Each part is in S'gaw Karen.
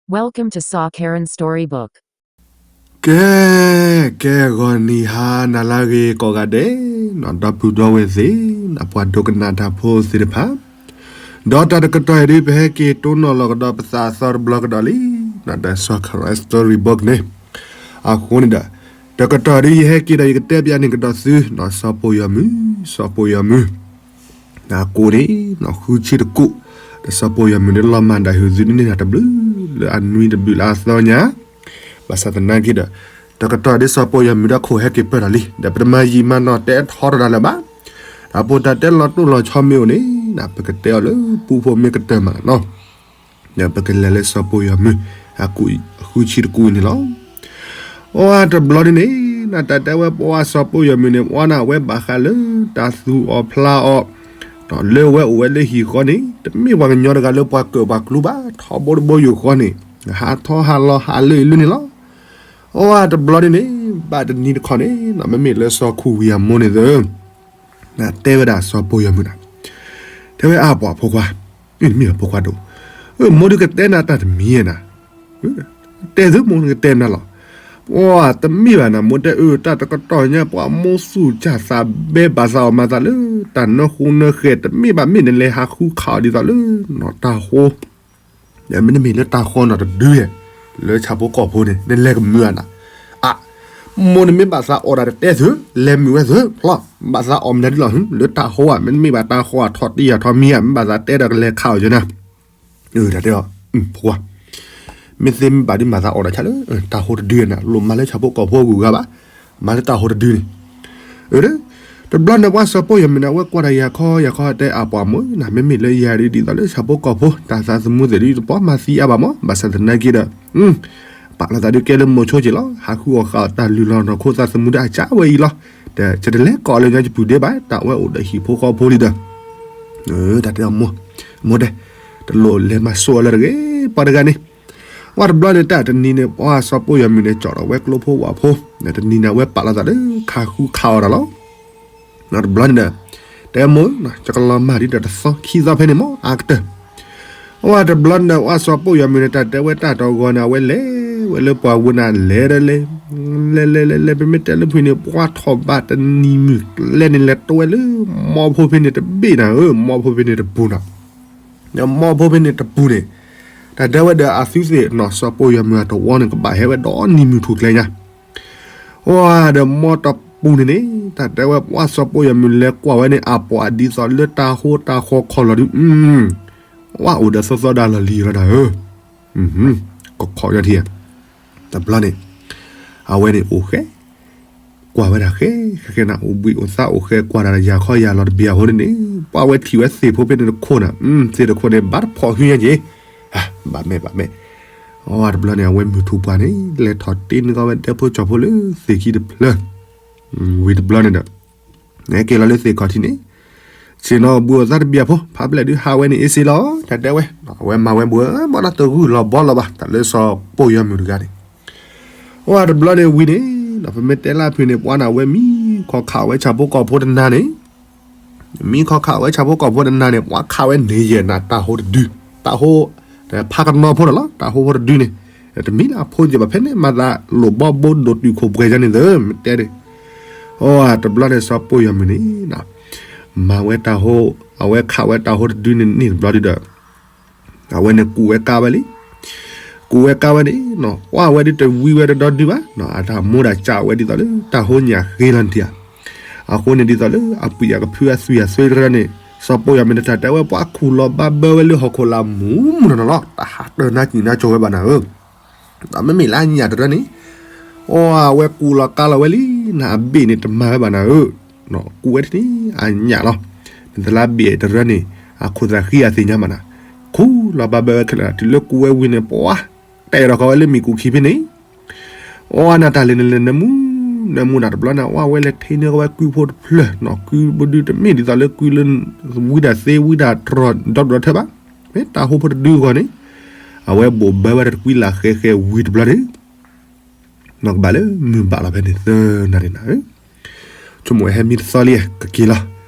Welcome to Saw Karen Storybook. ကဲ, ကဲဂီၤနံၤဟါနၤလၢအဂ့ၤကိးဂၤဒဲး, ဒီပုၢ်ဒီဝဲၢ်သ့ၣ်, ပှၤဒိကနၣ်တၢ်ဖိသ့ၣ်တဖၣ်, ဒီးတၢ်တကတီၢ်အံၤဒ် ပဟဲက့ၤတိၢ်နီၣ်လီၤကဒီးပသးအသီတဘျီကဒီးလံ, ဒီး Saw Karen Storybook န့ၣ်, အဃိန့ၣ်ဒီး, တကတီၢ်ဒ်ယဟဲက့ၤဒီးယကတဲပၠးန့ၢ်ကဒီးသု, စီၤပိာ်ယီၤမုၢ်, စီၤပိာ်ယီၤမုၢ် အကိးန့ၣ်, ဃုဆံတကူာ်, ဒီးစီၤပိာ်ယီၤမုၢ်န့ၣ်လီၤမၢ်ဒၣ်ဟုၣ်သုန့ၣ်န့ၣ်တဘျုး, လၢအနွံတဘျုးလၢအသီညါ, ဘၣ်ဆၣ်သနာ်က့ဒီး, တကတီၢ်ဒ်စီၤပိာ်ယီၤမုၢ်ဒီးခိၣ်ဟဲက့ၤပၢၢ်ဒီးလံ, ဒီးပတမၤယံာ်မၤနီၢ်တဲထီတဒၣ်လၢၤဘၣ်, ဒီးပတၢ်တဲလီၤတိၢ်လီၤဆီမ့ၢ်အိၣ်န့ၣ်, ပကတဲအီၤလၢပူဖိမ့ၢ်ကတၢၢ်မးနီၤ ဒီးပကလဲၤလၢစီၤပိာ်ယီၤမုၢ်, အဃုဆံတကူာ်န့ၣ်လီၤ. အိၣ်တဘျီဒ်န့ၣ်, နတၢ်တဲဝဲပှၤစီၤပိာ်ယီၤမုၢ်န့ၣ် ပှၤန့ၣ်အဝဲဘၣ်ဃးလၢတၢ်သူၣ်အီၣ်ဖျးအီၣ်, ဒီးလၢအဝဲအိၣ်ဝဲလၢဟံၣ်ဃီန့ၣ်, တမ့ၢ်ပှၤကညီတဂၤလၢပှၤကၢၣ်ပှၤကျူဘၣ်, ထီဘိတဘိယူၢ်ဃီန့ၣ်, ဟးထီၣ်ဟးလီၤဟးလၢအံၤလၢန့ၣ်လီၤ. အိၣ်တဘျီဒ်န့ၣ်, ဘၣ်တနံၤတခီန့ၣ်, မ့မ့ၢ်လၢစီၤခူၣ်ဝံၤအမိၢ်န့ၣ်သၢ တဲဝဲဒၣ်စီၤပိာ်ယီၤမုၢ်န့ၣ်, တဲဝဲအါပှၤဖိခွါ, မ့ၢ်မ့ၢ်ဖိခွါဒိၣ်, မိၢ်ဒုးကတဲနၤတၢ်တမံၤနၤ, တဲသုမိၢ်နကတဲနၤလီၤ. ပှၤတမ့ၢ်ဘၣ်နၤ မိၢ်တဲအၢ တၢ်တကတီၢ်ညါပှၤမိၢ်သူၣ်စၢ်သးဘဲဘၣ်သးအီၣ်မၤသးလၢ တၢ်နၢဃိနၢဃဲၤ တမ့ၢ်ဘၣ်မ့ၢ်နလဲၤဟးဃုခးအီၤဒ်သိးလၢ နီၢ်တၢ်ဃိ မ့တမ့ၢ်လၢတၢ်ဃီနီၢ်တဒုယဲၢ်, လၢဆၣ်ဖိကီၢ်ဖိန့ၣ် နလဲၤကမုာ်အနၤ, အ, မိၢ်နမ့ၢ်ဘၣ်သးအီၣ်ဒၣ်တတဲသု, လဲၤမုာ်ဝဲသု, ဖျီ, ဘၣ်သးအီၣ်မနုၤဒ်လီၤ, လၢတၢ်ဃိဧါ, မ့တမ့ၢ်ဘၣ်တၢ်ဃိဧါ, ထီၣ်တံၢ်ဧါ, ထီၣ်မံဧါ, မ့ၢ်ဘၣ်သးတဲဒီးကလဲၤခးအီၤယဲၢ်နၤ, တၢ်တဲအီၤ, ဖိခွါ မ့ၢ်သ့မ့ၢ်ဘၣ်ဒ်မၤသးအီၣ်ဒၣ်ဆၣ်လၢ တၢ်ဃိတဒုနၤ, လိၣ်မၤလၢဆၣ်ဖိကီၢ်ဖိအဂုၤအဂၤဘၣ်, မၤလၢတၢ်ဃိတဒုန့ၣ်, တဘျီန့ၣ်ပှၤစီၤပိာ်ယီၤမုၢ်န့ၣ် အဝဲကွၢ်တၢ်ယၤခီယၤခီတဲအါပှၤမိၢ်နၤ, မ့မ့ၢ်လၢယၤဒ်သိးလၢဆၣ်ဖိကီၢ်ဖိ တၢ်သးသမူသ့ၣ်ဒ်တပှၤမၤသံအါဘၣ်မး, ဘၣ်ဆၣ်သနာ်က့ဒီး ပာ်လီၤသးဒုးကဲလၢမိၤဆိက့ၤလီၤ, ဟးဃုအီၣ်ဃာ်အီၤတၢ်လုၢ်လီၤနီၢ်ခိသးသမူဒၣ်အကါဝဲအံၤလီၤ, ဒီးယတလဲၤကိးလၢညါယပုၢ်ဒ့ဘၣ်, တၢ်ဝဲအိၣ်ဒီးဟံၣ်ဖိဃီဖိလံဒီး တၢ်တဲအီၤမိၢ်, မိၢ်တဲ, တလိၣ်လဲၤမၤစိအီၤလၢတဂ့ၤ, ပှၤတဂၤန့ၣ်, ဝဲတဘျီန့ၣ်တၢ်တနံၤန့ၣ် ပှၤစီၤပိာ်ယီၤမုၢ်န့ၣ် ကၠီၣ်ဒီးဝဲကျိဖိဝၣ်ဖိ, တနံၤန့ၣ်ဝဲပာ်လီၤသးလၢခးဃုခးအီၣ်တၢ်လီၤ, တဘျီန့ၣ်ဒီး, တဲမိၢ်, ယကလီၤမၢ်ဒ်ဒီးတသီခံသီဖဲန့ၣ်မး အါကတၢၢ် ဝဲတဘျီန့ၣ်ဒီး ပှၤစီၤပိာ်ယီၤမုၢ်န့ၣ် တၢ်တဲဝဲတၢ်တီဂီၤန့ၣ် အဝဲလဲၤဝဲလၢပှၤဝ့ၤန့ၣ် လဲၤဒီးလဲၤ, လဲၤလဲၤလဲၤလဲၤ ပမ့ၢ်တဲလၢဖုန့ၣ် ပှၤထီၣ်ဘးတနံၤမုၢ်ကျဲန့ၣ် လဲၤတဝဲလၢ မီၢ်ဖိဖဲန့ၣ်တဘ့ၣ်နၤဧၢ, မီၢ်ဖိဖဲန့ၣ်တပူၤနီၤ, ဒီးမီၢ်ဖိဖဲန့ၣ်တပူၤန့ၣ်, တၢ်တဲဝဲဒီးအသုသ့ၣ်နီၤ စီၤပိာ်ယီၤမုၢ်အတဝီန့ၣ် ကဘၣ်ဟဲဝဲဒီးနံၤမုၢ်ထူၣ်ကျဲညါ ဝဲဒီးမီၢ်တပူၤန့ၣ်န့ၣ် တၢ်တဲဝဲပှၤစီၤပိာ်ယီၤမုၢ်လဲၤကွၢ်ဝဲန့ၣ် အပှၤဒ်သိးလၢတၢ်ဃိတၢ်ဃီခီလီၤဒုး, ဝဲအိၣ်ဒီးသီသီဒါလီၤလံၤလီၤဒၣ်ဧၢ, ကခီညါထံၣ်, တဘျီန့ၣ်, အဝဲန့ၣ်အိၣ်ဃဲ, ကွၢ်ဝဲဒၣ်ဃဲ, ဃဲဃဲနၤ အိၣ်ဘှံးအိၣ်သါအိၣ်ဃဲ ကွၢ်ဒၣ်ယၤခီယၤလီၤတဘ့ၣ်အဃိန့ၣ်န့ၣ် ပှၤဝဲထံၣ်ဝဲသ့ၣ်ဖိဖဲန့ၣ်တခိၣ်နၤ, သ့ၣ်တခိၣ်န့ၣ် ဘၣ်တဖီၣ်ဟုညါက့ၤ ဘၣ်မဲာ်ဘၣ်မဲာ်, အတဘျီန့ၣ် အဝဲမုၢ်ထူၣ်ပှၢ်န့ၣ် လဲၤထီၣ်တ့န့ၢ်ကီးဝဲဒဲဖိကၠီဖိလၢသ့ၣ်ခံတဖျၢၣ်, ဝံၤတဘျီန့ၣ်ဒီး, က့ၤလီၤလၢသ့ၣ်ခီၣ်ထံးန့ၣ်, ဆ့ၣ်နီၤဘှံးအိၣ်သါတဘ့ၣ်ဖိ ဖးဖျဲၣ်ဒုးဟးဝဲန့ၣ်အ့စ့လီၤ, တၢ်တဲဝဲ, အဝဲမၤဝဲဘှံး မ့ၢ်နီၢ်တဂုၢ်လီၤဘီလီၤဘၣ် တၢ်လၢစီၤပိာ်ယီၤမုၢ်တဂၤန့ၣ် အတဘျီန့ၣ်ဝံၤန့ၣ်, ပမ့ၢ်တဲလၢဖုန့ၣ် ပှၤန့ၣ် အဝဲမံခီခးဝဲဆၣ်ဖိကီၢ်ဖိတနၤန့ၣ်, မံခီခးဝဲဆၣ်ဖိကီၢ်ဖိတနၤန့ၣ် ပှၤခးဝဲန့ၢ်ယဲၢ်နၤ တၢ်ဟိတဒု, တၢ်ဟိ, ဖးကနီဖိန့ၣ်လီၤ တၢ်ဟိဖိတဒုန့ၣ်, တမံၤလၢအဖိယဲၢ်ဘၣ်ဖဲန့ၣ် မၤသးလိၣ်ဘီဘိဒိၣ်တုာ်ခိၣ်ပှဲၤယါန့ၣ်သၢ မ့ၢ်တဲဒၣ်, အတဘျီန့ၣ် စီၤပိာ်ယီၤမုၢ်န့ၣ်, မၤဝဲတၢ်ဟိ, အဝဲခးဝဲတၢ်ဟိတဒုန့ၣ်န့ၢ်တဘျီဒုဒီး အဝဲန့ၣ်ကူးဝဲကါဝဲလံ, ကူးဝဲကါဝဲန့ၣ်, ကွၢ်ဝဲဒ်တဝံဝဲတဒီဒုဘၣ်, အတၢ်မိၢ်ဒၣ်စံးဝဲဒ်သိးလၢ တၢ်ဟိညၣ်ဃ့လီၤနထံၣ်ဧါ, အဃိန့ၣ်ဒ်သိးလၢ အပုၢ်ယၤကဖုအသွံၣ်အသွဲတရၢန့ၣ်, စီၤပိာ်ယီၤမုၢ်န့ၣ်တၢ်တဲဝဲပှၤခူၣ်လီၤဘၣ်ဘၢဝဲလၢဟီၣ်ခိၣ်လာ်မူမူနီၢ်နီၢ်လီၤ, တၢ်ဟးတၢၢ်နါကံၣ်နါကၠိဝဲဘၣ်နၤဧၢ ဒီးမ့မ့ၢ်လၢအညၣ်တရၢန့ၣ်, အဝဲကူးလီၤကါလီၤဝဲလံ, နအဘ့ၣ်န့ၣ်တမၤဝဲဘၣ်နၤဧၢ, ကူးဝဲတန့ၣ် အညၣ်လီၤ, နသလၢဘ့ၣ်တရၢန့ၣ်, အခိၣ်သးဃံအသ့ၣ်ညါမးနၤ, ခူၣ်လီၤဘၣ်ဘၢဝဲခဲလၢာ် တုၤလၢကူးဝဲဝံၤန့ၣ် ပှၤ, တဲဒီးဃီဝဲလၢမ့ၣ်ကူၣ်ခံဖဲန့ၣ် အဝဲနတၢ်လဲၤန့ၣ်လဲၤနၢမူ, နၢမူနၤတဘျီန့ၣ် အဝဲလဲၤထံၣ်န့ၢ်ကီးဝဲကုဖိတဖျၢၣ်နီၤ, ကုဘဒုတမ့ၢ်ဒ်သိးလၢကုလၢ, ဝံဒၣ်သ့ဝံဒၣ်တြီၤဒီဒီထၢဘၣ်, မ့ၢ်တၢ်ဟိဖိတဒုအဂီၢ်န့ၣ်, အဝဲဘိၣ်ဘၢဝဲတကွံလၢဃဲဃဲဝံၤတဘျီန့ၣ် နီၢ်ကဘၣ်လၢမုၢ်ဘၣ်လီၤဖဲန့ၣ်သၢနၤန့ၣ်နၤ, ဆိကမိၣ်ဝဲဟဲမံတသီလံ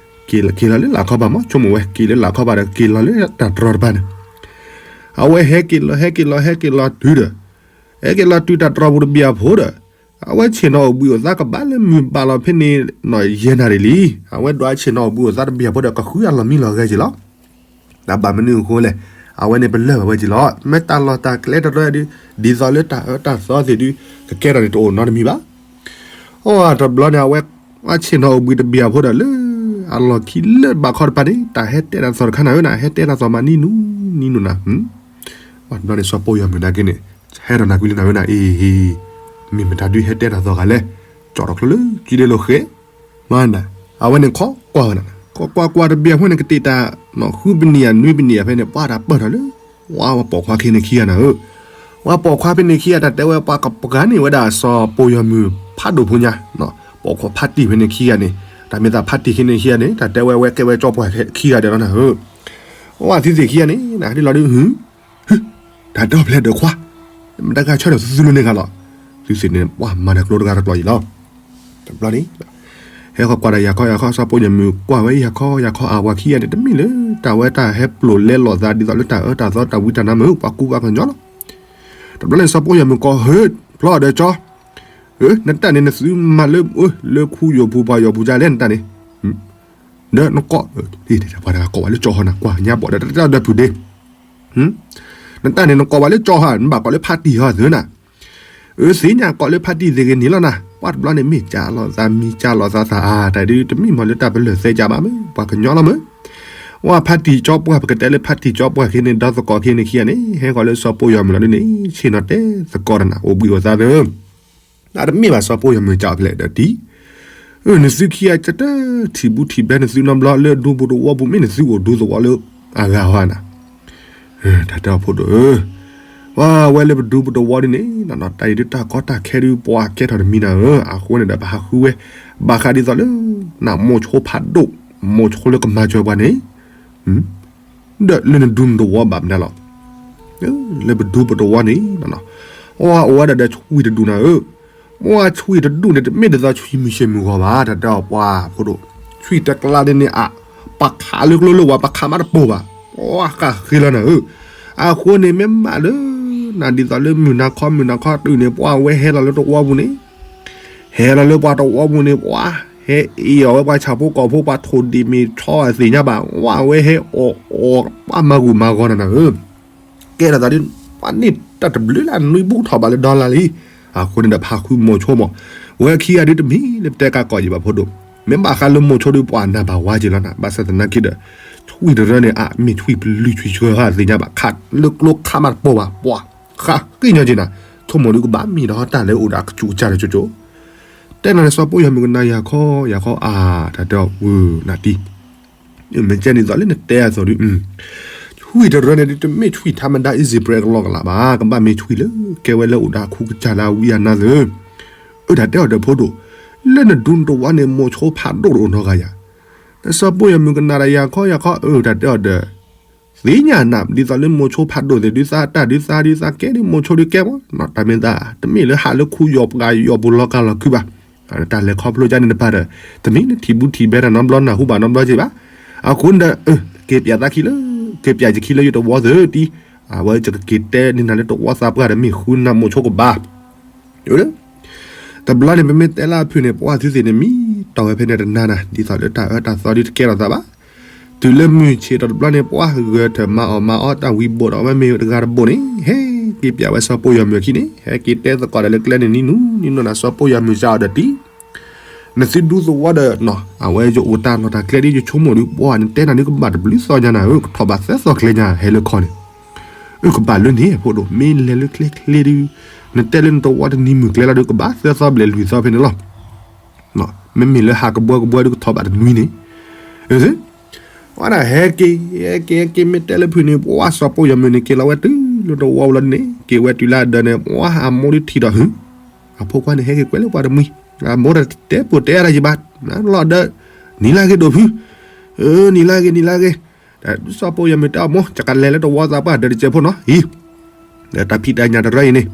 ကက့ၤလီၤ, က့ၤလီၤလၢလာ်ခီဘၣ်မး ဆိကမိၣ်ဝဲ က့ၤလၢလာ်ခီဘၣ်ဒီးက့ၤလီၤလၢတၢ်တြီတဖၣ်န့ၣ်, အဝဲဟဲက့ၤလီၤ ဟဲက့ၤလီၤ ဟဲက့ၤလီၤတုၤဒီး ဟဲက့ၤလီၤတုၤတၢ်တြီၤပူၤတဘ့ၣ်အဖိဒီး အဝဲဆ့ၣ်နီၤအိၣ်ဘှံးအိၣ်သါကဘၣ်လၢမုၢ်ဘၣ်လီၤဖဲန့ၣ် နီၢ်ယဲၢ်နၣ်ရံၣ်လံ. အဝဲဒွးဆ့ၣ်နီၤအိၣ်ဘှံးအိၣ်သါတဘ့ၣ်အဖိဒီး ကဃုအလီၢ်မံလီၢ်ဂဲၤက့ၤလီၤ. တၢ်ဘၣ်မနုၤအဃိလဲၣ်, အဝဲန့ၣ်ပလၢၢ်ဘၣ်ဝဲက့ၤလီၤ. မ့ၢ်တၢ်လီၢ်တၢ်ကျဲတရၢဒုး ဒ်သိးလၢတၢ်အၢတၢ်သီသ့ၣ်ဒုး ကကဲထီၣ်န့ၣ်တအိၣ်နီတမံၤဘၣ်. အိၣ်တဘျီန့ၣ် အဝဲဆ့ၣ်နီၤအိၣ်ဘှံးတဘ့ၣ်အဖိဒီးလၢ အလီၢ်ခံလၢဘၣ်ခီတဖၣ်န့ၣ် တၢ်ဟဲတဲတၢ်သီၣ်တခါနၤဧၢနၤ, ဟဲတဲတၢ်သီၣ်မးနံၤနူနံၤနူနၤ. တဘျီန့ၣ် စီၤပိၢ်ယီၤမုၢ်နာ်က့န့ၣ် ဟဲထီၣ်နၤကွံာ်လံနၤဧၢနၤ, အ့ မ့ၢ်မတၤဒုးဟဲတဲတၢ်သီၣ်ဂၤလဲၣ်, ကၠီၣ်ထီၣ်ချၢလၢကံဒ့လိာ်ဃဲ မၤနၤ, အဝဲန့ၣ်ခီကွၢ်ဝဲနၤ, ခီကွၢ်ကွၢ်တဘ့ၣ်အဖိန့ၣ် ကတ့ၢ်တၢ် ဃုပနံၣ်ယၤနွံပနံၣ်ယၤဖဲန့ၣ် ပှၤတၢ်ပၢၢ်ထီၣ်လၢ ဝဲပိာ်ခွါခံန့ၣ်ခံဂၤနၤဧၢ. ဝဲပိာ်ခွါဖဲန့ၣ်ခံဂၤ တၢ်တဲဝဲပှၤကပှၤန့ၢ်ဝဲဒၣ်စီၤပိၢ်ယီၤမုၢ်ဖးဒိၣ်ဖိညါ, ပိာ်ခွါဖးတံၢ်ဖဲန့ၣ်ခံဂၤန့ၣ်, တၢ်မ့ၢ်သးဖးတံၢ်ဖဲန့ၣ်ခံဂၤန့ၣ် တၢ်တဲဝဲဝဲကဲဝဲကၠီပှၢ်ခံဂၤဒဲးလီၤနၤဧၢ. ဝဲသ့ၣ်သ့ၣ်ခံဂၤန့ၣ် နဟဲလီၤဒုး တၢ်ဒီဖျဲၣ်ဒၢးခွါ, မတၤဂၤဆၢထၢၣ်သုသုလၢန့ၣ်ဂၤလီၤ. သုသ့ၣ်န့ၣ် ပှၤမၤနၢၤကျိတဂၤတကျိာ်အံၤလီၤ. တဘျီန့ၣ် ဟဲဃီကွၢ်ဒီးယၤခီယၤခီ စီၤပိၢ်ယီၤမုၢ်ကွၢ်ဝဲယၤခီယၤခီ အဝဲခံဂၤန့ၣ် တမ့ၢ်လၢတၢ်ဝဲတၢ်ဟဲပျိာ်လဲလိာ်သး ဒ်သိးလၢတၢ်အၢတၢ်သီတၢ်ဝံတၢ်နါမုၢ် ပှၤကူပှၤကညီလီၤ. တဘျီန့ၣ် စီၤပိၢ်ယီၤမုၢ်ကိးဟၢဖျီဒီးကၠီ, နတၢ်န့ၣ်နသုမၤလၢ လၢခူယီၢ်ပူၤပှၤယီၢ်ပူၤဒ်လဲၣ်နတၢ်န့ၣ်, ဒီးနကိး, ပှၤတဂၤကိးဝဲလၢကၠီဟီနၤ ကွၢ်ညါဘီၣ်ဒီးတၢ်ဒီဖုၣ်ဒ့ နတၢ်န့ၣ်နကိးဝဲလၢကၠီဟီ နဘၣ်ကိးလၢဖးတံၢ်ဟီသုနၤ, အၢသ့ၣ်ညါကိးလၢဖးတံၢ်သ့ၣ်ဂ့ၤန့ၣ်လီၤနၤ. ပှၤတဘျီန့ၣ် မ့ၢ်ကၢ်လိာ်သးမံကၢ်လိာ်သးသးအါ တၢ်ဒုး တမ့ၢ်မ့ၢ်လၢတၢ်ပလၢၢ်သဲကၢ်ဘၣ်မ့ၢ် ပှၤကညီလီၤမ့ၢ်. ဝဲဖးတံၢ်ကၠီပှၢ် ပကတဲလၢဖးတံၢ်ကၠီပှၢ်ခံန့ၣ် ဒီသကိးခံန့ၣ်ခံဂၤန့ၣ် ဟဲဃီၤလၢစီၤပိၢ်ယီၤမုၢ်လီၤဒ်န့ၣ် ဆ့ၣ်နီၤတဲသကိးတနၤ အိၣ်ဘှံးအိၣ်သါသၢ တမ့ၢ်ဘၣ် စီၤပိၢ်ယီၤမုၢ်ကၠီဖျဲးဒီးတံၢ်, နသုခံဂၤကတၢၢ်ထံၣ်ဘူးထံၣ်ဘဲ နသုနီတဘျီလၢဒူပူၤတဝီပူၤ မ့ၢ်နသုအိၣ်ဒူသဝီလၢအဂၤဟီနၤ. တၢ်တဲအီၤဖိဒိၣ်ဧၢ, ပှၤဝဲလၢပဒူပတဝီဒ်န့ၣ် တၢ်အံၤဒုးတၢ်ကီတၢ်ခဲဒုး ပှၤကဲထီၣ်တမံၤနၤဧၢ. အဃိန့ၣ်ဒီး ပဟးဃုဝဲ ဘၣ်ဃးဒ်သိးလၢ နမိၤဆိဖးဒိၣ် မိၤဆိလၢကမၤစၢၤပှၤန့ၣ် ဒီးလၢနဒူနတဝီဘၣ်မနုၤလီၤ. လၢပဒူပတဝီန့ၣ် အိၣ်ဝဲဒၣ်ဒီးဆွံတဒူၣ်နၤဧၢ, မ့ၢ်ဆွံတဒူၣ်န့ၣ် တမ့ၢ်ဒ်သိးဆွံမုၢ်ဆ့ၣ်မုၢ်ဂီၤဘၣ် တၢ်တဲအီၤပှၤဖိဒိၣ်, ဆွံတကျါဒ်န့ၣ်အ ပှၤခးလၢကျိလၢဝၤ ပှၤခးမးတပိၢ်ဘၣ်, ပှၤဃးဃ့လီၤနၤဧၢ. အဃိန့ၣ်မ့ၢ်မးလၢ နၤဒ်သိးလၢမုၢ်နၤခီမုၢ်နၤခီတုၤန့ၣ် ပှၤဝဲဟဲလီၤလၢတဝီပူၤန့ၣ် ဟဲလီၤလၢပှၤတဝီပူၤန့ၣ် ပှၤဟဲအ့ၣ်အီၤဝဲပှၤဆၣ်ဖိကီၢ်ဖိ ပှၤထိၣ်ဒံၣ်မ့ၢ်ဆီအသ့ၣ်ညါဘၣ် ဝဲဟဲအီၣ်အီၣ်ပှၤမၤဂူာ်မၤဂီၤနၤနၤဧၢ. ကဲထီၣ်သးဒ် ပှၤန့ၢ်တၢ်တဘျုးလၢအနွံဘူးထီၣ်ဘၣ်လၢဒီလါလံ. အဃိန့ၣ်ဒီး ဖးဃုမိၤဆိမး, ဝဲခံဂၤဒုးတမံၤလၢပတဲကးကီးယံၤဘၣ်ဖိဒိၣ်, မ့ၢ်ဘၣ်ဃးလၢမိၤဆိဒုး ပှၤနၢ်ဘၣ်ဝါက့ၤလီၤနၤ, ဘၣ်ဆၣ်သနာ်က့ဒီး ဆွံတရၢန့ၣ် အမ့ၢ်ဆွံပလုၢ်ဆွံဆှၢသ့ၣ်ညါဘၣ် ခးလၢကျိခးမးတပိၢ်ဘၣ် ပှၤဃးဃ့ညီက့ၤနၤ, ဆိကမိၣ်ဒုးကဘၣ်မ့ၢ်ဒီးတၢ်လၢအိၣ်ဒီးအကစူၣ်ကစၢ်ဒီးကၠိကၠိ တဲနၤန့ၣ် စီၤပိၢ်ယီၤမုၢ်ကနၣ်ယၤခီယၤခီအါ တၢ်တဲအီၤဝဲနၤတံၢ်, မ့ၢ်ကဲဒ်သိးလၢနတဲအသိးဒုး, ဆွံတရၢန့ၣ်ဒုး တမ့ၢ်ဆွံထါမဒါ easy break ကလီကလးဘၣ်, ကဘၣ်မ့ၢ်ဆွံလၢကဲဝဲလၢအိၣ်ဒီးအခူကစၢ်လၢအဝံအနါသၢ, အၢ တၢ်တဲအီၤဒီးဖိဒိၣ်, လၢနဒူနတဝီန့ၣ် မိၤဆိဖးဒိၣ်တအိၣ်နီတဂၤယၤ, စီၤပိၢ်ယီၤမုၢ်ကနၣ်ဒီးယၤခီယၤခီ အၢ တၢ်တဲအီၤဒီး သ့ၣ်ညါနၤ ဒ်သိးလၢမိၤဆိဖးဒိၣ်သ့ၣ်ဒုးသးတၢ်ဒုးသးဒုးသးကဲဒုးမိၤဆိဒုးကဲမး, တၢ်မ့ၢ်သး တမ့ၢ်လၢဟးလၢခူယီၤပှၤယီၤပူၤလီၤကါလီၤခုဘၣ်, တၢ်လဲၤခီဖျိကန့ၣ်တပၤဒီး တမံၤလၢထံၣ်ဘူးထံၣ်ဘဲတၢ်နီတဘျီ နၢ်ဟူဘၣ်နီတဘျီက့ၤဘၣ်, အဃိန့ၣ်ဒီး က့ၤပၠးသးခံလၢ က့ၤပၠးယခံလၢယတဝီသ့ၣ်တံၢ်, အဝဲယကက့ၤတဲန့ၢ်နၤလၢတဝီသးပှၢ်ဒီးမ့ၢ်ဃုနၤမိၤဆိကဘၣ် တဘျီန့ၣ် ပမ့ၢ်တဲလၢအဖုၣ်န့ၣ် ပှၤသုသ့ၣ်န့ၣ်မံတီၢ်ဝဲဖဲန့ၣ်တနၤနၤ ဒ်သိးလၢတၢ်အၢတၢ်သီဒုးတကဲထီၣ်သးဘၣ်, တုၤလၢမုၢ်ဆ့ၣ်ထီၣ်တဘျီန့ၣ် ပှၤဂၢၢ်ထၢၣ်မၤအီၣ်မၤအီတၢ်ဝံၤဘိၣ်ဒီးဝဲမ့ၢ်တဂၤတဘိၣ်န့ၣ် ဟဲက့ၤပၠးဝဲစီၤပိၢ်ယီၤမုၢ်အခံန့ၣ် ဟဲက့ၤတဲသကိးဒီးလၢကျဲန့ၣ်နံၤနူနံၤနူနၤ စီၤပိၢ်ယီၤမုၢ်စံးအီၤဒီးတံၢ် နသုဒူသဝီဒီး အဝဲယအိၣ်တၢ်လီၢ်တၢ်ကျဲဒ်ယဆိကမိၣ်ဒုး ပှၤနတဲနၤဒုးကဘၣ်တဘျုးသီညါနၤဧၢ ကထီၣ်ဘးသၢသီကျဲညါ ဟဲလၢခီန့ၣ် အၢ ကဘၣ်လၢန့ၣ် ဖိဒိၣ် မ့ၢ်လဲၤလၢကျဲကျဲဒုး နတဲလၢနတဝီတနံၤမုၢ်ကျဲလီၤဒုး ကဘၣ်သၢသီဘျဲၣ်လွံၢ်သီဖဲန့ၣ်လီၤ. မ့မ့ၢ်လၢဟးကဘှီကဘှီဒုး ကထီၣ်ဘးတနွံန့ၣ် ဝဲဒၣ်ဟဲက့ၤ ဟဲက့ၤ ဟဲက့ၤ မ့ၢ်တဲလၢဖုၣ်န့ၣ် ပှၤစီၤပိၢ်ယီၤမုၢ်န့ၣ် က့ၤလီၤဝဲတုၤလၢတဝီလီၤန့ၣ် က့ၤဝဲတုၤလၢအဒၢးန့ၣ် ပှၤအမိၢ်ဒုးထံၣ်ဒီး ဟု အဖိခွါန့ၣ် ဟဲက့ၤကွဲးလၢပှၤတမှံၤ အမိၢ်ဒီးတဲပိာ်တဲအါတၢ်ယံၤဘၣ် လီၤဒီး နံၤလၢဂ့ၤဒိၣ်ဖု နံၤလၢဂ့ၤ နံၤလၢဂ့ၤ စီၤပိၢ်ယီၤမုၢ်တဲအီၤ မိၢ် ယကလဲၤလၢတဝီသးပှၢ်ဒီးတစဲးဖိနီၤ ဟံၤ ဒီးတၢ်ဖံးတၢ်ညၣ်တရၢအံၤန့ၣ်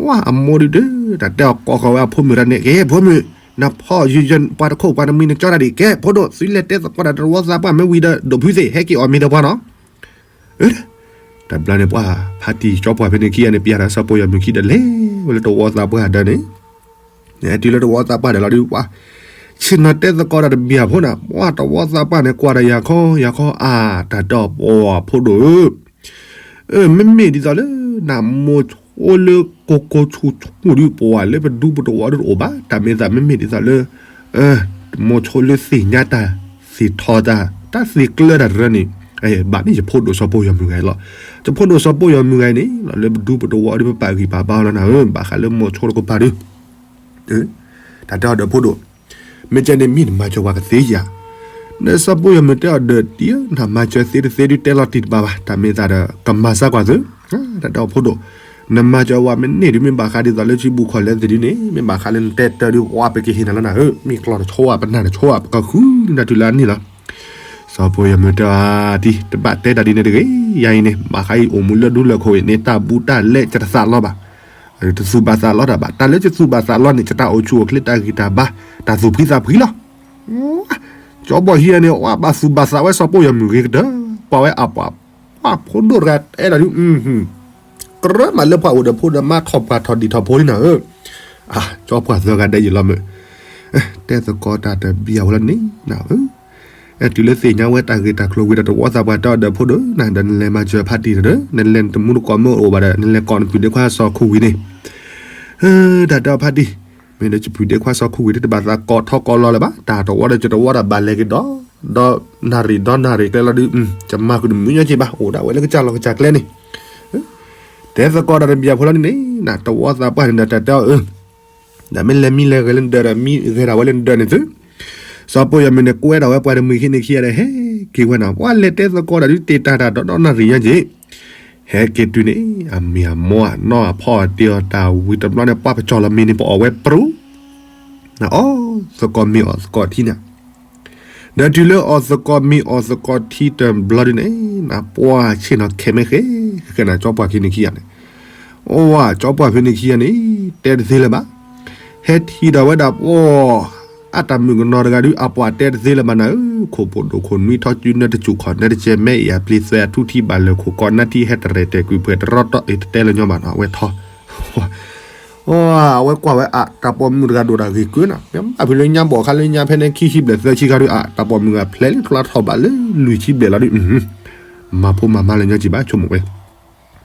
ဝဲအမိၢ်ဒုး တၢ်တဲအီၤကိးဃီၤဝဲအဖိမုၣ်တၢ်န့ၣ် ကဲ ဖိမုၣ် နဖီၣ်ယုယၢ်ပှၤတခိၣ်ပှၤတမှံၤနကၠီတၢ်ဒံး ကဲ ဖိဒိၣ် သုလဲၤတဲသကိးတၢ်တဝီသးပှၢ် မ့ၢ်ဝံၤဒီး ဒိၣ်ဖုသ့ၣ် ဟဲက့ၤအီၣ်မ့ၤဒီးပှၤနီၤ အၢ တဘျီန့ၣ်ပှၤဖါတံၢ်ကၠီပှၢ်ဖဲန့ၣ်ခံဂၤန့ၣ် ပျဲဒီးစီၤပိၢ်ယီၤမုၢ်ခံဒီးလဲၤဝဲလၢတဝီသးပှၢ်ဒၢးန့ၣ်, တုၤလၢတဝီသးပှၢ်ဒၢးလီၤဒုး ပှၤ ဆ့ၣ်နီၤတဲသကိးတၢ်တဘံၣ်အဖိန့ၣ် ပှၤတဝီသးပှၢ်န့ၣ် ကွၢ်တၢ်ယၤခီယၤခီအါ တၢ်တဲအီၤပှၤဖိဒိၣ်ဧၢ မ့မ့ၢ်ဒ်သိးလၢ နမိၢ်ဆိလၢကိကိဆူဆူဒုး ပှၤလၢပဒူပတဝီဒုးတအိၣ်ဘၣ် တၢ်မ့ၢ်သးမ့မ့ၢ်ဒ်သိးလၢ မိၢ်ဆိလၢသ့ၣ်ညါတၢ် သ့ၣ်ထီၣ်တၢ် တၢ်သ့ၣ်ကျၢတၢ်တရၢန့ၣ် ဘၣ်န့ၣ်ယဖိဒိၣ်စီၤပိၢ်ယီၤမုၢ်ဂၤလီၤ. ယဖိဒိၣ်စီၤပိၢ်ယီၤမုၢ်ဂၤန့ၣ် လၢပဒူပတဝီဒုး ပပာ်ဂံၢ်ပာ်ဘါလီၤနၤဧၢ ဘၣ်ဃးလၢမိၢ်ဆိတကပၤဒုး တၢ်တဲအီၤဒီးဖိဒိၣ်, မ့ၢ်ကဲန့ၣ်မ့ၢ်နမၤစၢၤဝဲကသ့ဧါ, နစီၤပိၢ်ယီၤမုၢ်တဲအီၤဒီးတံၢ်ဧၢ နမၤစၢၤသ့တသ့ဒုးတဲလီၤတံၢ်တဘၣ်ဘၣ် တၢ်မ့ၢ်သးဒီးကမၤစၢၤကွၢ်သု, တၢ်တဲအီၤဖိဒိၣ်, နမၤစၢၤဝဲမ့ၢ်န့ၢ်ဒုး မ့ၢ်ဘၣ်ဃးဒ်သိးလၢထံဘူၣ်ခီၣ်လဲသ့ၣ်ဒုးန့ၣ် မ့ၢ်ဘၣ်ဃးလၢနတဲတၢ်ဒုး ပှၤပကဟ့ၣ်နၤလီၤနၤဧၢ, မ့ၢ်ကျီၢ်တဆိဧါ ပနၢ်တဆိဧါ ပကဃုနၤတုၤလၢအနံၣ်လီၤ. စီၤပိၢ်ယီၤမုၢ်တဲအီၤတံၢ် တဘၣ်တဲတၢ်ဒ်န့ၣ်တဂ့ၤ, ယၤအံၤန့ၣ် ဘၣ်ဃးအံၤအိၣ်မူလၢဒူလၢၢ်ခိၣ်အံၤန့ၣ် တၢ်ဘူးတၢ်လဲ ယတသးလီဘၣ်, တသူၣ်ဘၣ်သးလီတၢ်ဘၣ်, တၢ်လၢယသူၣ်ဘၣ်သးလီန့ၣ် ယတၢ်အိၣ်ဆူၣ်အိၣ်ချ့တၢ်ဂံၢ်တၢ်ဘါ တၢ်သူၣ်ဖှံသးဖှံလီၤ. ကၠီဘီၣ်ဟံးန့ၣ် အဝဲဘၣ်သူၣ်ဘၣ်သးဝဲစီၤပိၢ်ယီၤမုၢ်ဂ့ၤကတၢၢ်, ကွၢ်ဝဲအပှၤ ပှၤဖိဒိၣ်တဂၤတဲဒၣ်ဒုး ကြၢးမးလၢပှၤအိၣ်ဒီးဖိဒီးမါထီၣ်ပှၢ်ထီၣ်ဒံၣ်ထီၣ်ဖိလံနၤဧၢ, ကၠီပှၢ်သၢဂၤဒဲးယံာ်လီၤမုၢ်, တဲသကိးတၢ်တဘံၣ်အဝဲလီၤန့ၣ်နၤဧၢ အဲတုၤလၢသ့ၣ်ညါဝဲတၢ်ဂ့ၢ်တၢ်ကျိၤဝံၤဒီး တဝီသးပှၢ်တဲအီၤဒီးဖိဒိၣ်နၤ ဒီးနလဲၤမၤစၢၤဖါတံၢ်ဒီး နလဲၤနတမူတကိးမ့ၢ်အိၣ်ဘၣ်ဒီး နလဲၤကိးနပုၢ်ဒ့ခွါစီၤခိၣ်ဝံၤန့ၣ်, တၢ်တဲအီၤဖါတံၢ်, မ့ၢ်ဒီးယပုၢ်ဒ့ခွါစီၤခိၣ်ဝံၤန့ၣ် တဘၣ်သးကိးထီၣ်ကိးလီၤလၢၤဘၣ်, တၢ်တဝီဒီးယတဝီဒီးဘၣ်လဲၤက့ၤဒီး, ဒီးနၣ်ရံၣ်ဒီနၣ်ရံၣ်ကျဲလီၤဒုး, ယမၤဃုာ်တမုာ်ညီက့ၤဘၣ် အိၣ်ဒၣ်ဝဲလၢကစၢ်လီၢ်ကစၢ်ကျဲန့ၣ် တဲသကိးတၢ်တဘံၣ်အဖိလီၤန့ၣ်န့ၣ်, တဝီသးပှၢ်န့ၣ်ဒီးတၢ်တဲအီၤအၢ, ဒီးမ့ၢ်လဲၤမံလဲၤဂဲၤလၢနဒၢးဒီး မံဂဲၤဒၣ်ဝဲလၢနဒၢးန့ၣ်သု, စီၤပိၢ်ယီၤမုၢ်န့ၣ် ကွဲဒၣ်ဝဲပှၤတမှံၤခံန့ၣ်ခံဂၤဒီး ဟဲက့ၤဝဲနၤ, ပှၤလဲၤတဲသကိးတၢ်ဒုးတ့ၢ်တၢ်တၢ်ဒီဒီနၣ်ရံၣ်ညါက့ၤ, ဟဲက့ၤတုၤန့ၣ် အမ့ၢ်အမိၢ်အနီၢ်အဖီအတ့ၢ်အီၤတၢ်ဝံၤတဘျီန့ၣ် ပှၤပကၠီၣ်လီၤမ့ၤန့ၣ် ပအီၣ်ဝဲပြူၤ နအီၣ်သကိးမ့ၤအီၣ်သကိးထံန့ၣ်, ဒီးတုၤလၢအီၣ်သကိးမ့ၤအီၣ်သကိးထံတဘျီဒုန့ၣ် နပှၢ်ဆ့ၣ်နီၤခဲမ့ၢ်ဃဲ, ဃဲနၤကၠီပှၢ်ခံန့ၣ်ခံဂၤန့ၣ်, အိၣ်ဝဲကၠီပှၢ်ဖဲန့ၣ်ခံဂၤန့ၣ်, တဲတသ့လၢၤဘၣ်, ဟဲထံၣ်ဒီးဝဲဒၣ်ပှၤ အတၢ်မုၣ်ကနီၤတဂၤဒုး အပှၤတဲတသ့လၢၤဘၣ်နၤဧၢ, ခိၣ်ဖိဒိၣ်ခိၣ်နွံထီၣ်စုနၢတစူၢ်ခီၣ်နၢတကဲမဲအံၤအပျ့ၤသွဲအထူထံဘၣ်လၢၤခိၣ် ကီးနၢထံဟဲတရဲၣ်တဲာ်ကွံာ်ပှဲၤတရီတီၢ်အံၤ တတဲလၢၤညီဘၣ်နီၤ အဝဲထီၣ် အဝဲကွၢ်ဝဲအတၢ်ပိာ်မုၣ်တဂၤဒိၣ်တၢ်ဂ့ၤကုၢ်နၤ, မ့ၢ်ဘၣ်ဖုးလၢညါဘီၣ်ခါလၢညါဖဲန့ၣ် ခံဆံဘျဲၣ်သၢဆံခါဒုး အတၢ်ပိာ်မုၣ်ဂၤဖျဲးလၢဖျါထီၣ်ဘၣ်လၢလွံၢ်ဆံဘျဲၣ်လီၤဒုး, မၤဖိမၤမါလၢညါက့ၤဘၣ်ဆိကမိၣ်ဝဲ,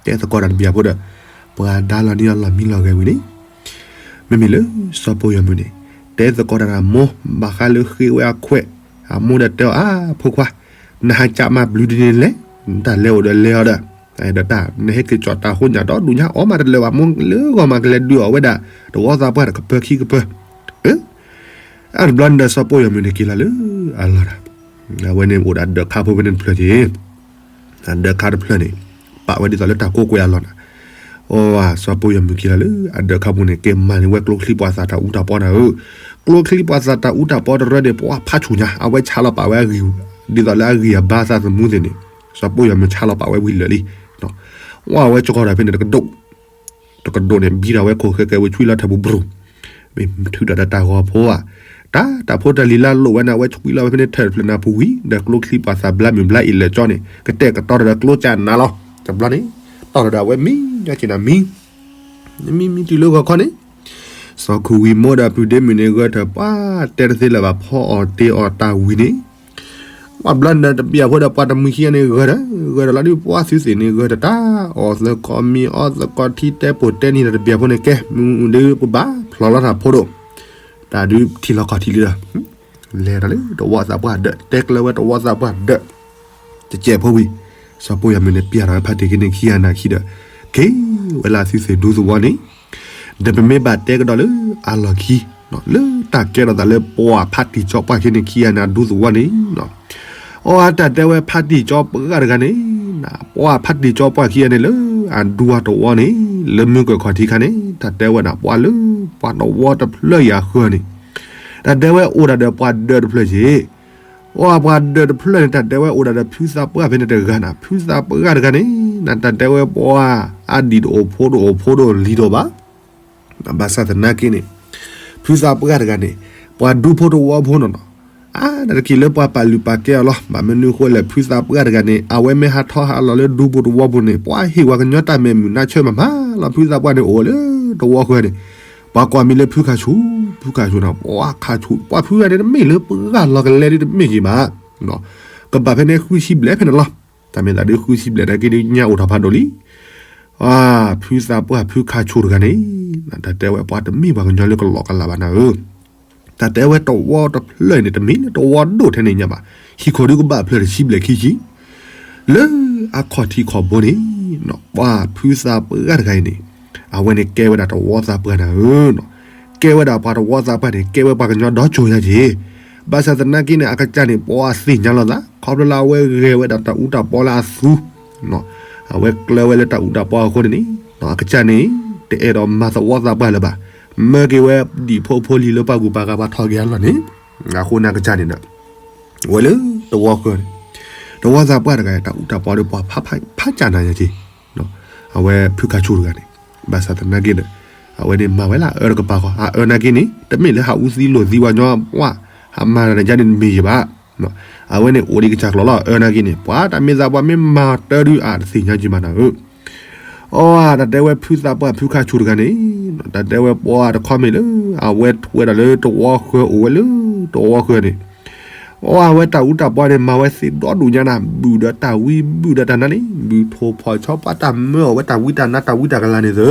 တဲသကိးတၢ်တဘံၣ်အဖိဒီး ပှၤဒါလီၤနံၤအီၤလီၢ်မံလီၢ်ဂဲၤဝံၤန့ၣ်, မ့မ့ၢ်လၢစီၤပိၢ်ယီၤမုၢ်န့ၣ် တဲသကိးတၢ်ဒီးအမိၢ် ဘၣ်ဃးလၢဃ့ဝဲအခွဲး, အမိၢ်ဒီးတဲအီၤ အါ ဖိခွါ, နဟးကးမၤဘျုးဒ်န့ၣ်လဲၣ်, နတၢ်လဲၤအိၣ်ဒီးလဲၤအီၤဒီး ဒီးတၢ် နဟဲက့ၤကၠီၣ်တၢ်ဃိညၣ်ဒီဒူၣ်ညါအီၣ်မးတလၢာ်ဘၣ် မိၢ်လၢဂီၢ်မးကလဲၤဒုးအီၣ်ဝဲဒၣ် တဝီသးပှၢ်တကပၢခံကပၢ, အၢ အတဘျီန့ၣ်ဒီးစီၤပိၢ်ယီၤမုၢ်န့ၣ်က့ၤလီၤလၢအလီၢ်ဒီး အဝဲန့ၣ်အိၣ်ဒီးအဒၢးခါဖိဖဲန့ၣ်တဖျၢၣ်က့ၤ, အဒၢးခါတဖျၢၣ်န့ၣ် ပာ်ဝဲဒ်သိးလၢတၢ်ကိးကွဲးအလီၢ်နၤ, အီ စီၤပိၢ်ယီၤမုၢ်က့ၤလီၤလၢအဒၢးခါပူၤန့ၣ် က့ၤမၤန့ၢ်ဝဲကျိချံပှၤသးတၢ်အူတၢ်ပီနၤဧၢ, ကျိချံပှၤသးတၢ်အူတၢ်ပီတရၢန့ၣ် ပှၤဖးဆူၣ်ညါ အဝဲဆါလီၤပာ်ဝဲအဂံၢ် ဒ်သိးလၢအဂံၢ်အဘါသးသမူသ့ၣ်န့ၣ်, စီၤပိၢ်ယီၤမုၢ်ဆါလီၤပာ်ဝဲဝံၤလၢာ်လံ ဝဲအဝဲကီၤဒီးဖဲန့ၣ်တကဒိၣ်, တကဒိၣ်န့ၣ် ဘံထီၣ်ဝဲခိၣ်ဃဲကဲဝဲဆွံလီၤထၢၣ်ပူၤဘြူၤ, မ့ၢ်ထုးဒီးတၢ်ဂီၤဖိဧါ, တၢ်တၢ်ဖိတၢ်လံၤလၢအလိၣ်ဝဲန့ၣ် အဝဲဆွံလီၤဝဲဖဲန့ၣ်ထၢၣ်တဖျၢၣ်နၤပူၤဝံၤ ဒီးကျိချံပှၤသးဘျါမုၢ်ဘျါအ့ၣ်လၢာ်ကၠီန့ၣ် ကတဲာ်ကတီၤဒီးကျိကၢ်နၤလီၤ, တဘျီန့ၣ် တီၢ်ဒီးအဝဲမံ ညါက့ၤနၤမံ မံမံတုၤလၢဂီၤခီန့ၣ်, စီၤခူဝံၤမိၢ်ဒီးပုၢ်ဒ့မုၣ်န့ၣ် ဂၢၢ်ထၢၣ်ပှၤတဲတသ့လၢၤဘၣ် ဖီအီၣ်တ့ၢ်အီၣ်တၢ်ဝံၤန့ၣ်, ပှၤဘျီန့ၣ်တဘံၣ်အဖိဒီးပှၤတမှံၤခံဂၤန့ၣ် ဂၢၢ်ဒီး ဂၢၢ်ဒီးလီၤဒုး ပှၤသုသ့ၣ်န့ၣ်ဂၢၢ်ဒီးတၢ် အီၣ်သကိးမ့ၤအီသကိးထံတဲပိာ်တဲနံၤဒီးတဘံၣ်အဖိန့ၣ် ကဲ မုၢ်ဒုးပဘၣ်ဖျီၣ်လီၤတၢ်ဖိဒိၣ်, တၢ်ဒုးထံၣ်လီၤခီၣ်ထံးလံဒီး လဲၤဒီးလၢတဝီသးပှၢ်ဒၢး တဲကျၢၤဝဲတဝီသးပှၢ်ဒၢး တစဲးဖိဝံၤ, စီၤပိၢ်ယၤမုၢ်န့ၣ် ပျၢ်ထီၣ်ဝဲဖါတံၢ်ခံန့ၣ်ခံဂၤနၤခံဒီး က့ၤဝဲလၢသုသ့ၣ်ဒူသဝီန့ၣ်, ဒီးပမ့ၢ်ဘၣ်တဲကဒီးလၢအလီၢ်ခံ, လၢတၢ်ကဲထီၣ်သးလၢပှၤဖါတံၢ်ကၠီပှၢ်ခံန့ၣ်ခံဂၤနၤဒူသဝီန့ၣ်, အီတၢ်တဲဝဲဖါတံၢ်ကၠီပှၢ်တဂၤန့ၣ်, ပှၤဖါတံၢ်ကၠီပှၢ်ခံဂၤန့ၣ်လၢအဒူအတဝီန့ၣ်, လၢမုၢ်ကၢၢ်ခီၣ်ထံးခါန့ၣ် တၢ်တဲဝဲဒၣ်ပှၤလၢပှၤတဝီတဖျၢၣ်ယၤဃၢၤန့ၣ်, တၢ်တဲဝဲအိၣ်ဒၣ်ဒီးပှၤဒၢးတဖျၢၣ်က့ၤ အီပှၤဒၢးတဖျၢၣ်န့ၣ် တၢ်တဲဝဲအိၣ်ဒၣ်ဒီးဖုသးပှၢ်ဖဲန့ၣ်တဂၤနၤ, ဖုသးပှၢ်တဂၤန့ၣ် နတၢ်တဲဝဲပှၤအဒံၣ်တအိၣ်ဖိတအိၣ်ဖိတအိၣ်လံၤတအိၣ်ဘၣ်, ဘၣ်ဆၣ်သနာ်က့န့ၣ် ဖုသးပှၢ်တဂၤန့ၣ် ပှၤဒူဖိတဝီဖိနီၤနီၤ, အါ တၢ်တက့ၢ်လၢပှၤပာ်လုၢ်ပာ်ကဲအီၤလီၤ. ဘၣ်မနုၤဃိလဲၣ် ဖုသးပှၢ်တဂၤန့ၣ် အဝဲမ့ၢ်ဟးထီၣ်ဟးလီၤလၢဒူပူၤတဝီပူၤန့ၣ် ပှၤဟ့ၣ်ဝဲကညီတၢ်မဲာ်မုာ်နါဆၢမးမးလီၤ. ဖုသးပှၢ်န့ၣ် အိၣ်ဝဲလၢတဝီဃၢၤန့ၣ် ပှၤကိးမံၤလၢဖုခါဆူၣ်, ဖုခါဆူၣ်န့ၣ် ပှၤခါဆူၣ် ပှၤဖုဂၤန့ၣ် တမ့ၢ်လၢပှၤလီၤကလဲဒ်တမ့ၢ်က့ၤဘၣ်. ကဘၣ်ဖဲန့ၣ်ဃုဆံဘျဲၣ်ဖဲန့ၣ်လီၤ. တၢ်မ့ၢ်သးဒုးဃုဆံဘျဲၣ်နာ်က့ဒုးညါအိၣ်ထီၣ်ဖးဒိၣ်လံ. ဖုသးပှၢ်ဖုခါဆူၣ်တဂၤန့ၣ် တၢ်တဲဝဲပှၤတမ့ၢ်ပှၤကညီလၢကလီၤကလးဘၣ်နၤဧၢ. တၢ်တဲဝဲတဝီတဖျၢၣ်န့ၣ် တမ့ၢ်လၢတဝီဒိၣ်ထဲန့ၣ်ညါဘၣ်. ဟံၣ်ခိၣ်ဒုးကဘၣ်ဖျၢၣ်တဆံဘျဲၣ်ခံဆံ လၢအခီၣ်ထံးခီၣ်ဘိန့ၣ် ပှၤဖုသးပှၢ်တဂၤအံၤန့ၣ် အဝဲန့ၣ်ကဲဝဲဒၣ်တဝီသးပှၢ်နၤဧၢ. ကဲဝဲဒၣ်ပှၤတဝီသးပှၢ်န့ၣ် ကဲဝဲပှၤကညီဒီကၠိၤညါက့ၤ. ဘၣ်ဆၣ်သနာ်က့န့ၣ် အကစၢ်န့ၣ် ပှၤသ့ၣ်ညါလိာ်သး ခီဖျိလၢအဝဲဂဲၤဝဲဒၣ်တၢ်အူတၢ်ပီလၢအသူ အဝဲကျၢၤဝဲလၢတၢ်အူတၢ်ပီအဃိန့ၣ်န့ၣ် အကစၢ်န့ၣ် တအဲၣ်ဒိးမၤသဝီသးပှၢ်လၢၤဘၣ်. မၢက့ၤဝဲဒံၣ်ဖိဖိလံၤလၢပှၤဂုၤပှၤဂၤပှၤထီၣ်က့ၤအလီၢ်န့ၣ် အဃိန့ၣ်အကစၢ်န့ၣ်ဒီး ဝဲလၢတဝီဃၢၤန့ၣ် တဝီသးပှၢ်တဂၤ တၢ်အူတၢ်ပီဒီးပှၤဖးကၢ်နၤညါက့ၤ အဝဲဖုခါဆူၣ်တဂၤန့ၣ် ဘၣ်ဆၣ်သနာ်က့ဒီး အဝဲန့ၣ်မၤဝဲလၢအအၢတကပၤဃီ အအၢနာ်က့န့ၣ် တမ့ၢ်လၢဟးအူသံလိာ်သံဝဲညီဝဲ ဟးမၤတၢ်န့ၣ်ယါန့ၣ်တမ့ၢ်ယံၤဘၣ်. အဝဲန့ၣ်အိၣ်ဒံးကစၢ်ကျိၤလီၤ အအၢနာ်က့န့ၣ် ပှၤတၢ်မ့ၢ်သးပှၢ်မ့ၢ်မၤတၢ်ဒုးအတသ့ၣ်ညါက့ၤမးနၤဧၢ. အတၢ်တဲဝဲဖုသးပှၢ်ဖုခါဆူၣ်တဂၤန့ၣ် တၢ်တဲဝဲပှၤတခီမ့ၢ်လၢ အဝဲထူးဝဲဒၣ်လၢတဝီဃၢၤအိၣ်ဝဲလၢတဝီဃၢၤန့ၣ် အဝဲတၢ်အူတၢ်ပီန့ၣ် မၤဝဲသ့ၣ်ဒီဒူၣ်ညါနၤ ဘုၣ်ဒီးတၢ်ဝံဘုၣ်ဒီးတၢ်နါန့ၣ် ဘုၣ်ထိၣ်ဖီၣ်ဆီပှၤတၢ်မၢအီၤဝဲတၢ်ဝံတၢ်နါတၢ်ဝံတၢ်ကလၤန့ၣ်သၢ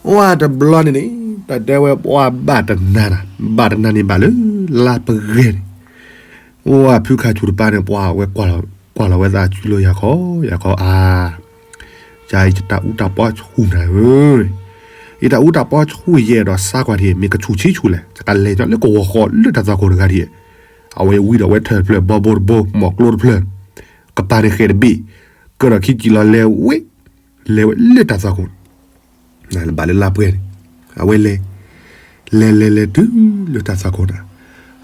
အိၣ်တဘျီန့ၣ်န့ၣ် တၢ်တဲဝဲပှၤဘၣ်တနၤနၤ ဘၣ်တနၤန့ၣ်ဘၣ်လၢ လါပဂဲၤန့ၣ် အိၣ်ဖုခါဆူၣ်တပၤန့ၣ် ပှၤဝဲကွၢ်လီၤဝဲသးစုလၢယၤခီ ယၤခီအါ ယတၢ်အူတၢ်ပီဆူၣ်နၤဧၢ, ယတၢ်အူတၢ်ပီဆူၣ်ယဲဒီးစါကွၢ်ထံး မ့ၢ်ကဆူၣ်ဆံးဆူၣ်လဲၣ်, ယကလဲၤညီလၢကဝီၤဃီလၢတၢ်သွၣ်ခိၣ်တဂၤထံး, အဝဲဝံဒီးဝဲထၢၣ်တဖျၢၣ် ဘီဘိတဘိ မီၢ်ကျိတဖျၢၣ်, ကပၤန့ၣ်ဃဲးတဘ့ၣ်, ကၢၢ်ဒီးခံကံၤလီၤလဲၤဝဲ, လဲၤဝဲလၢတၢ်သွၣ်ခိၣ် ဘၣ်လၢလါပှဲၤန့ၣ်, အဝဲလဲၤ, လဲၤလဲၤလဲၤတုၤလၢတၢ်သွၣ်ခိၣ်န့ၣ်,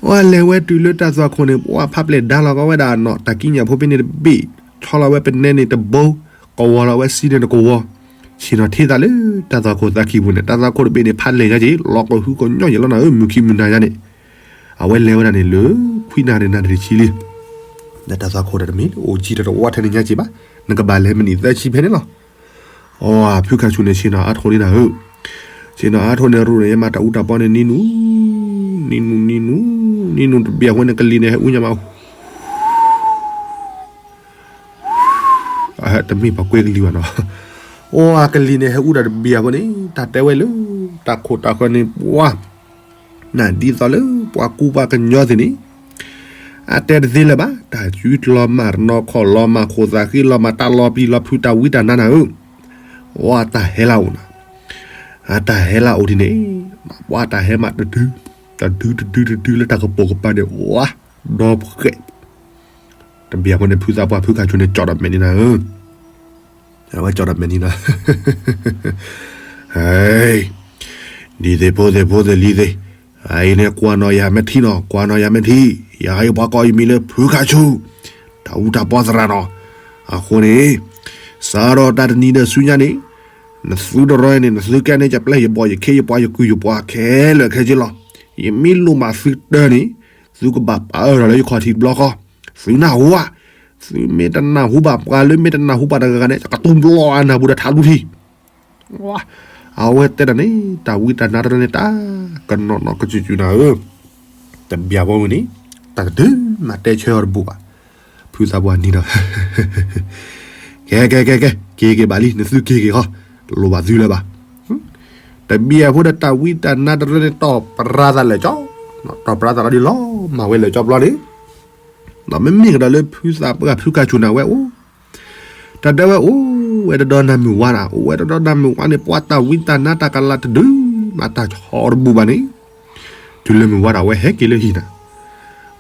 အဝဲလဲၤဝဲတုၤလၢတၢ်သွၣ်ခိၣ်န့ၣ် ပှၤဖးပျဲၢ်ဒါလီၤကီဝဲဒၣ်နီၤ တၢ်ကံးညာ်ဖိဖဲန့ၣ်တဘ့ၣ်, ဆီလီၤဝဲပနဲန့ၣ်တဘိ, ကဝီၤလီၤဝဲစံန့ၣ်တကဝီၤ, ဆ့ၣ်နီၤထံသးလၢတၢ်သွၣ်ခိၣ်သးခံပူၤန့ၣ် တၢ်သွၣ်ခိၣ်တဘ့ၣ်န့ၣ် ဖးလဲၢ်ညါက့ၤ လီၤကဟုကညီၢ်ယဲၢ်လီၤနၤဧၢ မုၢ်ခံမုၢ်နၤညါန့ၣ်, အဝဲလဲၤဝဲဒၣ်န့ၣ်လၢ ခွံနၣ်ရံၣ်နၣ်ရံၣ်တဆံလံ, ဒီးတၢ်သွၣ်ခိၣ်တမ့ၢ်အိၣ်ကံတတဝီထဲန့ၣ်ညါက့ၤဘၣ်, နကဘၣ်လဲၤမံးနံးသၢဆံဖဲန့ၣ်လီၤ. အဖုခါဆူၣ်န့ၣ် ဆ့ၣ်နီၤအါထီၣ်လံနၤဧၢ, ဆ့ၣ်နီၤအါထီၣ်န့ၣ်ရူၢ်န့ၣ် ယမၤတၢ်အူတၢ်ပီန့ၣ်နံၤနူၤ, နံၤနူၤနံၤနူၤ, နံၤနူၤတဘ့ၣ်အဃိန့ၣ် ကလံၤန့ၣ်ဟဲအူညါမး, တမ့ၢ်ပှၤကွဲကလံၤဘၣ်နီၤ, အကလံၤန့ၣ်ဟဲအူဒၣ်တဘ့ၣ်အဃိန့ၣ် တၢ်တဲဝဲလၢ တၢ်ခိၣ်တၢ်ဃၢၤန့ၣ် ပှၤ နဒ်သိးလၢပှၤကူပှၤကညီသ့ၣ်န့ၣ်, အတဲတသ့လၢၤဘၣ် တၢ်စုလီၤမၢ်တနီၤခီၣ်လီၤမၢ်ခိၣ်သးဃ့လီၤမၢ်တၢ်လီၤပျံၤလီၤဖုးတၢ်ဝံတၢ်နါနၤဧၢ, အတၢ်ဟဲလၢအိၣ်နၤ, အတၢ်ဟဲလၢအိၣ်ဒ်န့ၣ်, ပှၤတၢ်ဟဲမးတဒု, တဒုတဒုတဒုလၢတၢ်ကပိာ်ကပၤန့ၣ် ဝါ, ဒီဖှဲး တဘ့ၣ်အဃိန့ၣ် ဖုသးပှၢ်ဖုခါဆူၣ်န့ၣ် ကၠီၣ်ဒီးမဲာ်နံၤနၤဧၢ, အဝဲကၠီၣ်ဒီးမဲာ်နံၤနၤ, ဒ်သ့ၣ်ဖိသ့ၣ်ဖိသ့ၣ်လံၤသ့ၣ်, အအံၤန့ၣ် ကွၢ်နီၣ်ယၤမ့ၢ်ထံနီၤ ကွၢ်နီၣ်ယၤမ့ၢ်ထံ, ယၤအံၤပှၤကိးယမံၤလၢဖုခါဆူၣ်, တၢ်အူတၢ်ပီသရၣ်နီၤ, အဃိန့ၣ်, စးထီၣ်တၢ်တနံၤဒီးဆူညါန့ၣ်, နသုတရီန့ၣ် နသုကဲန့ၣ် ယပျဲၢ်ယဘီၣ်ယခ့ယပှၤယကုၢ်ယပှၤခဲလၢာ်ခဲဆ့လီၤ, ယမ့ၢ်လိၣ်မးသုတၢန့ၣ်, သုကဘၣ်ပာ်အၢၣ်ထီၣ်လၢယခီၣ်ထံးတဘျီဃီ, သုနၢ်ဟူဧါ, သုမ့ၢ်တနၢ်ဟူဘၣ်ပှၤလၢမ့ၢ်တနၢ်ဟူဘၣ်တဂၤဂၤန့ၣ် ယကတူၢ်ဘျီအနၢ်ပူၤဒီးထးလူထံ, အဝဲတဲဒၣ်န့ၣ် တၢ်ဝံတၢ်နါတရၢန့ၣ် တၢ်ကနီၤနီၤကစူၤစူၤနၤဧၢ, တဘျီဝဲန့ၣ်, တၢ်တဒုမးတဲဆၢအီၤတဘူၣ်ဘၣ်, ဖုသးပှၢ်နံၤနီၤ, ကဲကဲကဲကဲ က့ၤက့ၤဘၣ်လံ နသုက့ၤက့ၤဃီ, လိၣ်ဘၣ်သုလၢၤဘၣ်, တဘျီဖိဒီးတၢ်ဝံတၢ်နါတရၢန့ၣ် တီၢ်ပြါသးလၢာ်ကၠီ, တီၢ်ပြါသးလီၤဒ်လီၤမၢ်ဝဲလၢာ်ကၠီဘျီန့ၣ် ဒီးမ့မ့ၢ်ကဒီးလၢဖုသးပှၢ်ဖုခါဆူၣ်န့ၣ် အဝဲအိၣ်, တၢ်တဲဝဲအိၣ်ဝဲတဒီနၤမုၢ်ဝါန့ၣ် အိၣ်ဝဲတဒီနၤမုၢ်ဝါန့ၣ် ပှၤတၢ်ဝံတၢ်နါတၢ်ကလၤတဒုမးတၢ်ဆီတဘူၣ်ဘၣ်န့ၣ်, တုၤလၢမုၢ်ဝါဒီး အဝဲဟဲက့ၤလၢဟံၣ်နၤ,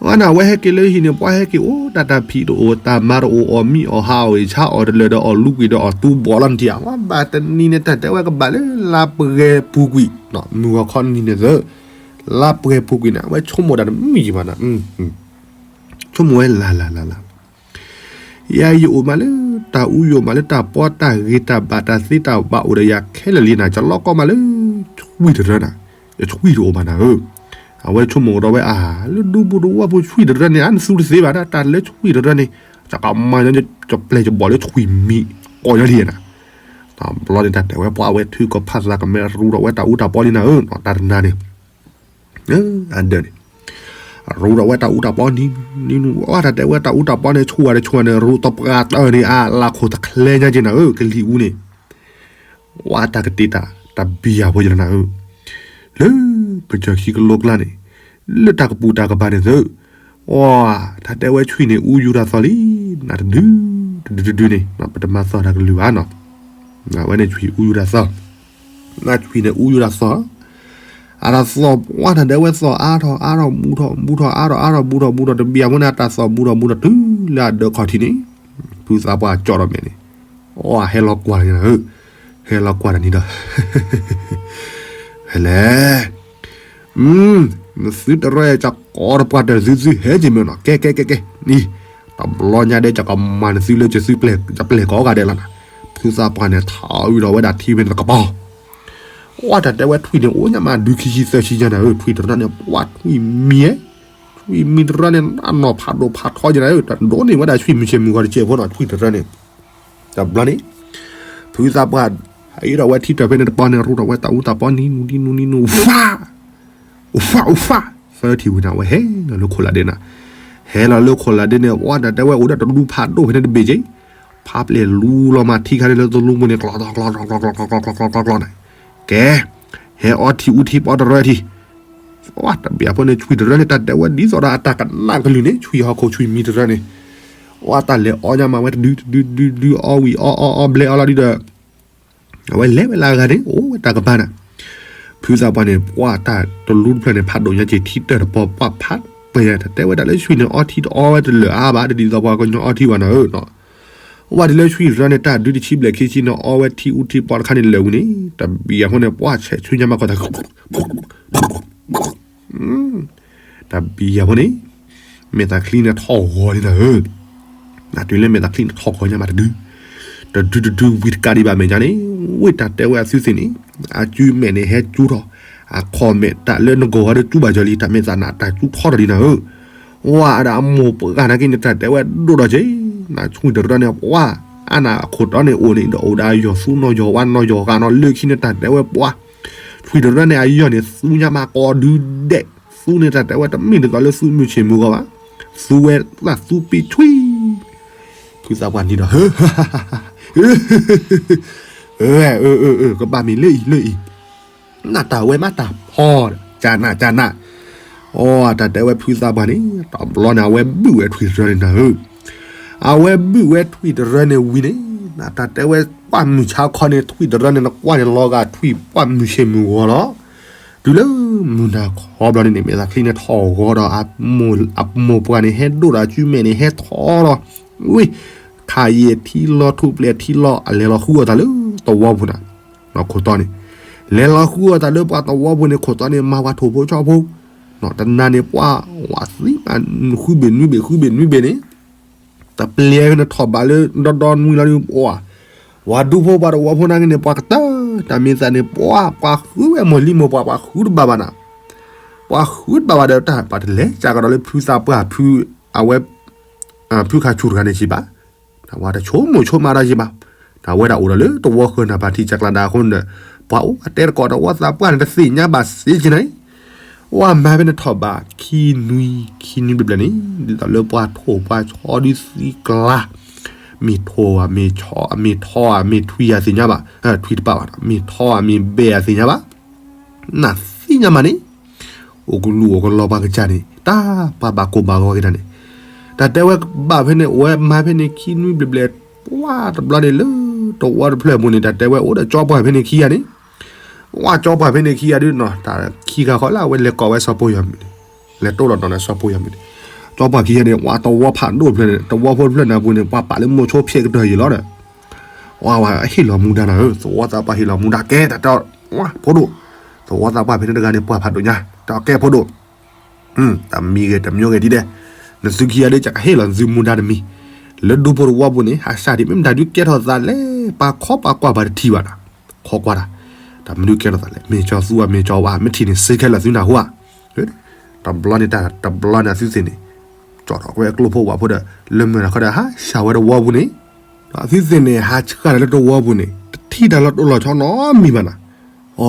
ဝဲန့ၣ် အဝဲဟဲက့ၤလၢဟံၣ်န့ၣ် ပှၤဟဲက့ၤအိၣ် တၢ်တၢ်ဖံးတအိၣ် တၢ်မၤတအိၣ် အီၣ်မံအီၣ်ဟးအီၣ်အ့ၣ်ဆါအီၣ်တလၢာ်ဒီးအီၣ်လူကွံာ်ဒီးအီၣ်သူဘီၣ်လီၤနထံၣ်ဧါ, ဝဲဘၣ်တနံၤန့ၣ် တၢ်တဲဝဲကဘၣ်လၢလါပှဲၤပူၤကွံာ်, မုၢ်ဂီၤခီနံၤန့ၣ်သၢ, လါပှဲၤပူၤကွံာ်န့ၣ် အဝဲဆိကမိၣ်တၢ်တမံၤယံၤဘၣ်န့ၣ် ဆိကမိၣ်ဝဲလၢ်လၢ်လၢ်လၢ်, ယၤယအိၣ်မးလၢ တၢ်အူယအိၣ်မးလၢတၢ်ပီတၢ်ဂ့ၤတၢ်ဘၣ်တၢ်သ့တၢ်ဘၣ်အိၣ်ဒီးယၤခဲလၢာ်လံနၤ ကလီကီမးလၢ ဆွံတရၢနၤ, ယဆွံတအိၣ်ဘၣ်နၤဧၢ, အဝဲဆိကမိၣ်ကဒီးဝဲအါ လၢဒူပူၤတဝီပူၤဆွံၣ်တရၢန့ၣ် အနသူတသ့ဘၣ်ဒၣ် တၢ်လၢဆွံၣ်တရၢန့ၣ် ကမၤညီကပျဲၢ်ကဘီၣ်လၢဆွံၣ်မံၤကိးညီလံနၤ. တဘျီန့ၣ် တၢ်တဲဝဲပှၤဝဲထုကဖၣ်သးကမဲရူထီၣ်ဝဲတၢ်အူတၢ်ပီလံနၤဧၢ တၢ်တနၤန့ၣ် အဒၢးန့ၣ် ရူထီၣ်ဝဲတၢ်အူတၢ်ပီနံၤနံၤနံၤ အတၢ်တဲဝဲတၢ်အူတၢ်ပီန့ၣ် ဆူၣ်ဝဲတဆူၣ်ဝဲန့ၣ် ရူတပှၢ်တၢၢ်န့ၣ် အလၢခိၣ်တချဲညါက့နၤဧၢ ကလံၤအူန့ၣ် ဝဲတၢ်ကတ့တၢ် တၢ်ဘံယၤဖိယနၤဧၢ လၢပကၠီၤခံကလိကျါန့ၣ် လၢတၢ်ကပူၤတၢ်ကပၤန့ၣ်သု အတၢ်တဲဝဲဆွံၣ်န့ၣ် အူယူၤတၢ်သီလံ နတဒု တဒုတဒုန့ၣ် ပတမၤသီတၢ်ကလုၢ်ဘၣ်နီၤ အဝဲန့ၣ်ဆွံၣ်အူယူၤတၢ်သီ နဆွံၣ်န့ၣ် အူယူၤတၢ်သီ အတၢ်သီ ဝဲတၢ်တဲဝဲသီအါထီၣ်အါထီၣ် ဘူးထီၣ်ဘူးထီၣ် အါထီၣ်အါထီၣ် ဘူးထီၣ်ဘူးထီၣ် တဘံယၤဖိန့ၣ် အတၢ်သီဘူးထီၣ်ဘူးထီၣ်တုၤလၢအဒၢးခီၣ်ထံးန့ၣ် ဖုသးပှၢ်ကၠီဒီးမဲာ်န့ၣ် အဟဲလီၤကွၢ်န့ၣ် ဟဲလီၤကွၢ်တၢ်နံၤဒီး ဟဲလဲၣ် နသုတရၢကကိးတပှၢ်တၢၢ်သုသုဟဲက့ၤမ့ၢ်နီၤ ကဲကဲကဲကဲ နံၤ တဘျီညါဒဲး ကကမၤနသုလၢကသုပျဲၢ်ကပျဲၢ်ကိးဂၤဒဲးလီၤနၤ ဖုသးပှၢ်န့ၣ် ထီၣ်ဝံၤဒီးဝဲဒၣ်ထံဝဲန့ၣ်တကပီၤ ဝဲတၢ်တဲဝဲထွံၣ်န့ၣ် အိၣ်ညါမးဒုခံဆံသၢဆံညါနၤဧၢ ထွံၣ်တရၢန့ၣ် ပှၤထွံၣ်မံၤဧဲ ထွံၣ်မံၤတရၢန့ၣ် အနီၢ်ဖးဒိၣ်ဖးထီယနၤဧၢ တဒိးန့ၢ်ဝဲဒၣ်ထွံၣ်မုၢ်ဆ့ၣ်မုၢ်ဂီၤတစဲးဖိနီၤ ထွံၣ်တရၢန့ၣ် တဘျီန့ၣ် ဖုသးပှၢ် ဟဲဒီးဝဲထံတၢၢ်ဖဲန့ၣ်တပီၤန့ၣ် ရူထီၣ်ဝဲတၢ်အူတၢ်ပီနံၤနူနံၤနူနံၤနူ ဖး အိၣ်ဖးအိၣ်ဖး သၢထံၣ်ဝံၤန့ၣ် အဝဲဟဲလီၤလၢခိၣ်လာ်ဒ့နၤ ဟဲလီၤလၢခိၣ်လာ်ဒ့န့ၣ် ဝဲတၢ်တဲဝဲအိၣ်ဒီးတလူဖးဒိၣ်ဖဲန့ၣ်တဘ့ၣ်က့ ဖးပျဲၢ်လူလီၤမးထံခါန့ၣ်လၢတလူပူၤန့ၣ် ကျီကျီကျီကျီကျီကျီန့ၣ် ကဲ ဟဲအီထံအူထံပီတရၢထံ ဝဲတဘံယၤဖိန့ၣ် ဆွံၣ်တရၢန့ၣ် တၢ်တဲဝဲဒ်သိးဒီးအတၢ်ကနၣ်ကလုၢ်န့ၣ် ဆွံၣ်ဟီၣ်ခိၣ်ဆွံၣ်မံၤတရၢန့ၣ် ဝဲတၢ်လဲၤအီညါမးဝဲတဒုတဒုတဒုတဒု အီဝံၤအီအီအီဘျဲအီလီၤဒုဒီး အဝဲလဲၤဝဲလၢအဂၤန့ၣ် အိၣ်ဝဲတၢ်ကပၤနၤ ဖုသးပှၢ်န့ၣ် ပှၤတၢ်တလူတဖျၢၣ်န့ၣ် ဖးဒိၣ်ညါက့ၤထံတၢၢ်တပီၤ ပှၤဖးပှဲၤ တၢ်တဲဝဲဒၣ်လၢဆွံၣ်န့ၣ် အီထံတအီဝဲတလၢာ်အါဘၣ် တဒ်သိးပှၤကညီအီထံဘၣ်နၤဧၢ ဝဲဒၣ်လၢဆွံၣ်တရၢန့ၣ် တၢ်ဒုတဆံဘျဲၣ်ခံဆံန့ၣ် အီဝဲထံအူထံပီတခါန့ၣ်လၢာ်ဝံၤန့ၣ် တဘံယၤဖိန့ၣ် ပှၤဆဲးဆူညါမးကီၢ်တၢ် တၢ်ဘံယၤဖိန့ၣ် မဲာ်သၣ်ချံန့ၣ်ထီၣ်ဂီၤလံနၤဧၢ နတုၤလၢမဲာ်သၣ်ချံန့ၣ်ထီၣ်ဂီၤညါမးတဒု တဒုတဒုဝံၤတကးဒံးဘၣ်မဲာ်ညါန့ၣ် ဝ့ၢ်တၢ်တဲဝဲအသုသ့ၣ်န့ၣ် အစုမဲာ်န့ၣ်ဟဲကၠူထီၣ် အခီၣ်မဲာ်တၢ်လၢနဂီၢ်ဝဲဒၣ်ကၠူဘၣ်ကၠီလံ တၢ်မဲာ်သၣ်နၤတၢ်ကၠူထီၣ်တၢ်လံနၤဧၢ ဝဲဒၣ်အမိၢ်ပှၢ်နာ်က့န့ၣ် တၢ်တဲဝဲဒိၣ်ဒီးက့ၤ နဆွံၣ်တရၢန့ၣ် ပှၤ အါနၤအခိၣ်တီန့ၣ်အိၣ်န့ၣ် ဒီးအိၣ်ဒီးအယီၢ်သူနီၢ်ယီၢ်ဝါနီၢ်ယီၢ်ဂၤနီၢ်လၢခံန့ၣ် တၢ်တဲဝဲပှၤ ဆွံၣ်တရၢန့ၣ် အယီၢ်န့ၣ် သူညါမးကီးဒုဒဲး သူန့ၣ်တၢ်တဲဝဲတမ့ၢ်ဒ်သိးလၢသူမုၢ်ဆ့ၣ်မုၢ်ဂီၤဘၣ် သူဝဲသးသူပံဆွံ ဖုသးပှၢ်နံၤဒီး ကဘၣ်မ့ၢ်လၢအံၤလၢအံၤ နတၢ်ဝဲမးတၢ်ဖီ ကနးကနး အိ တၢ်တဲဝဲဖုသးပှၢ်န့ၣ် တဘျီန့ၣ် အဝဲဘုၣ်ဝဲထွံၣ်တရၢန့ၣ်နၤဧၢ အဝဲဘုၣ်ဝဲထွံၣ်တရၢန့ၣ်ဝံၤန့ၣ် တၢ်တဲဝဲပှၢ်မုၢ်ဆါခီန့ၣ် ထွံၣ်တရၢန့ၣ် နကွၢ်န့ၣ်လီၤဂာ်ထွံၣ်ပှၢ်မုၢ်ဆ့ၣ်မုၢ်ဂီၤလီၤ တုၤလၢမုၢ်နၤခီဘျီန့ၣ်န့ၣ် မဲာ်သၣ်ချံန့ၣ်ထီၣ်ဂီၤဒီး အမိၢ်ပှၢ်န့ၣ် ဟဲဒိၣ်ဒီးအစုမဲာ်န့ၣ် ဟဲထီၣ်ဒီး ဝ့ၢ် ခးယံာ်ထံလီၤထူၣ်ပျဲၢ်ထံလီၤ အလဲၤလီၤဃုအီၣ်တၢ်လၢသဝီပူၤနၤ ခိၣ်တီန့ၣ် လဲၤလီၤဃုအီၣ်တၢ်လၢပှၤသဝီပူၤန့ၣ် ခိၣ်တီန့ၣ် မၤပှၤထိၣ်ဖိဆီဖိ တနၤန့ၣ် ပှၤဝဲသံမး ဃုဘ့ၣ်နွံဘ့ၣ် ဃုဘ့ၣ်နွံဘ့ၣ်န့ၣ် တပျဲၢ်ဖဲန့ၣ်ထီၣ်ဘးလၢဒီဒီနွံလီၤဒုး ပှၤ ပှၤဒူဖိပှၤသဝီဖိနာ်က့န့ၣ် ပှၤကတၢၢ် တၢ်မ့ၢ်သးန့ၣ် ပှၤ ပှၤဃုဝဲမိၢ်လံမိၢ်ပှၢ် ပှၤဃုတဘၣ်ဘၣ်နၤ ပှၤဃုတဘၣ်ဘၣ်ဒီးတၢ် ပှၤတလဲၤစးကဒီးလၢဖုသးပှၢ်ဖု အဝဲ ဖုခါဆူၣ်တဂၤန့ၣ်စံးဘၣ် တၢ်ဝဲတဆိကမိၣ်ဆိကမးဒီးယံၤဘၣ် တၢ်ဝဲဒၣ်အိၣ်ဒီးလၢသဝီဃၢၤနၢ်ပၢၢ်ထံကၢ်ကျါဒၣ်အဃိန့ၣ် ပှၤအိၣ်အတဲတကိးဒီးဝဲသးပှၢ်န့ၣ်တသ့ၣ်ညါဘၣ်စ့ၢ်ကီးန့ၣ် ဝဲမၤဖဲန့ၣ်ထီၣ်ဘးခံနွံ ခံနွံဘျဲၣ်ဘျဲၣ်န့ၣ် ဒ်သိးလၢပှၤထိၣ်ပှၤဆီဒုးသံကျါ မ့ၢ်ထိၣ်ဧါ မ့ၢ်ဆီ မ့ၢ်ထီဧါ မ့ၢ်ထွံဧါသ့ၣ်ညါဘၣ် ထွံတပာ်ဘၣ် မ့ၢ်ထီဧါ မ့ၢ်ဘဲဧါသ့ၣ်ညါဘၣ် နသ့ၣ်ညါမးန့ၣ် အိၣ်ကလူအိၣ်ကလီပှၤကစၢ်န့ၣ် တၢ်ပှၤဘၣ်ကိၢ်ဘၣ်ဂီၤက့ၤတၢ်န့ၣ် တၢ်တဲဝဲဘၣ်ဖဲန့ၣ် ဝဲမၤဖဲန့ၣ်ခံနွံဘျဲၣ်ဘျဲၣ် ပှၤတဘျီန့ၣ်လၢ သဝီတဖျၢၣ်အပူၤန့ၣ် တၢ်တဲဝဲအိၣ်ဒီးကၠီပှၢ်ဖဲန့ၣ်ခံဂၤန့ၣ် ဝဲကၠီပှၢ်ဖဲန့ၣ်ခံဂၤဒုးနီၤ တၢ်ခံဂၤဃီလၢအဝဲလဲၤကိးဝဲ စီၤဖိယီၤမုၢ်န့ၣ် လဲၤတိၢ်လီၤနီၤန့ၣ် စီၤဖိယီၤမုၢ်န့ၣ် ကၠီပှၢ်ခံဂၤန့ၣ် ဝဲသဝီဖးဒိၣ်တဖျၢၣ်န့ၣ် သဝီဖိတဖျၢၣ်န့ၣ်အပူၤန့ၣ် ပှၤပာ်လၢမိၢ်ဆိဖျဲးကတၢၢ်ယံၤလီၤဒီး ဝဲဝဲဟ့ၣ်လီၤမူဒါနၤဧၢ သဝီသးပှၢ်ဟ့ၣ်လီၤမူဒါကဲတၢ်တဲ ဝဲဖိဒိၣ် သဝီသးပှၢ်ဖဲန့ၣ်တဂၤန့ၣ် ပှၤဖးဒိၣ်ညါ တဲကဲဖိဒိၣ် တမံၤဂ့ၤတမံၤဂ့ၤဒ်ဒဲး နသုခံဂၤဒုး ကဟ့ၣ်လီၤသုမူဒါတမံၤ လၢဒူဖိသဝီပူၤန့ၣ် ဟးစၢ်ဒံး မ့ၢ်မတၤဒုးကဲထီၣ်သးလဲၣ် ပှၤခီပှၤကွၢ်ပှၤတထံၣ်ဘၣ်နၤ ခီကွၢ်တၢ် တၢ်မနုၤကဲထီၣ်သးလဲၣ် မ့ၢ်ကၠီသူဧါ မ့ၢ်ကၠီဝါ မ့ၢ်ထံၣ်န့ၣ် စ့ခဲလၢာ်သုနၢ်ဟူဧါ တဘျီန့ၣ်တၢ်တဘျီန့ၣ် အသုသ့ၣ်န့ၣ် ကၠီထီၣ်ကွဲအကျိဖိဝးဖိဒီး လၢမုၢ်တခီဒီး ဟးဆှၢဝဲတဝီပူၤန့ၣ်, အသုသ့ၣ်န့ၣ် ဟးဆှၢတၢ်လၢတဝီပူၤန့ၣ် တထံၣ်တၢ်လီၤတိၢ်လီၤဆီနီတမံၤဘၣ်နီၤ. အီ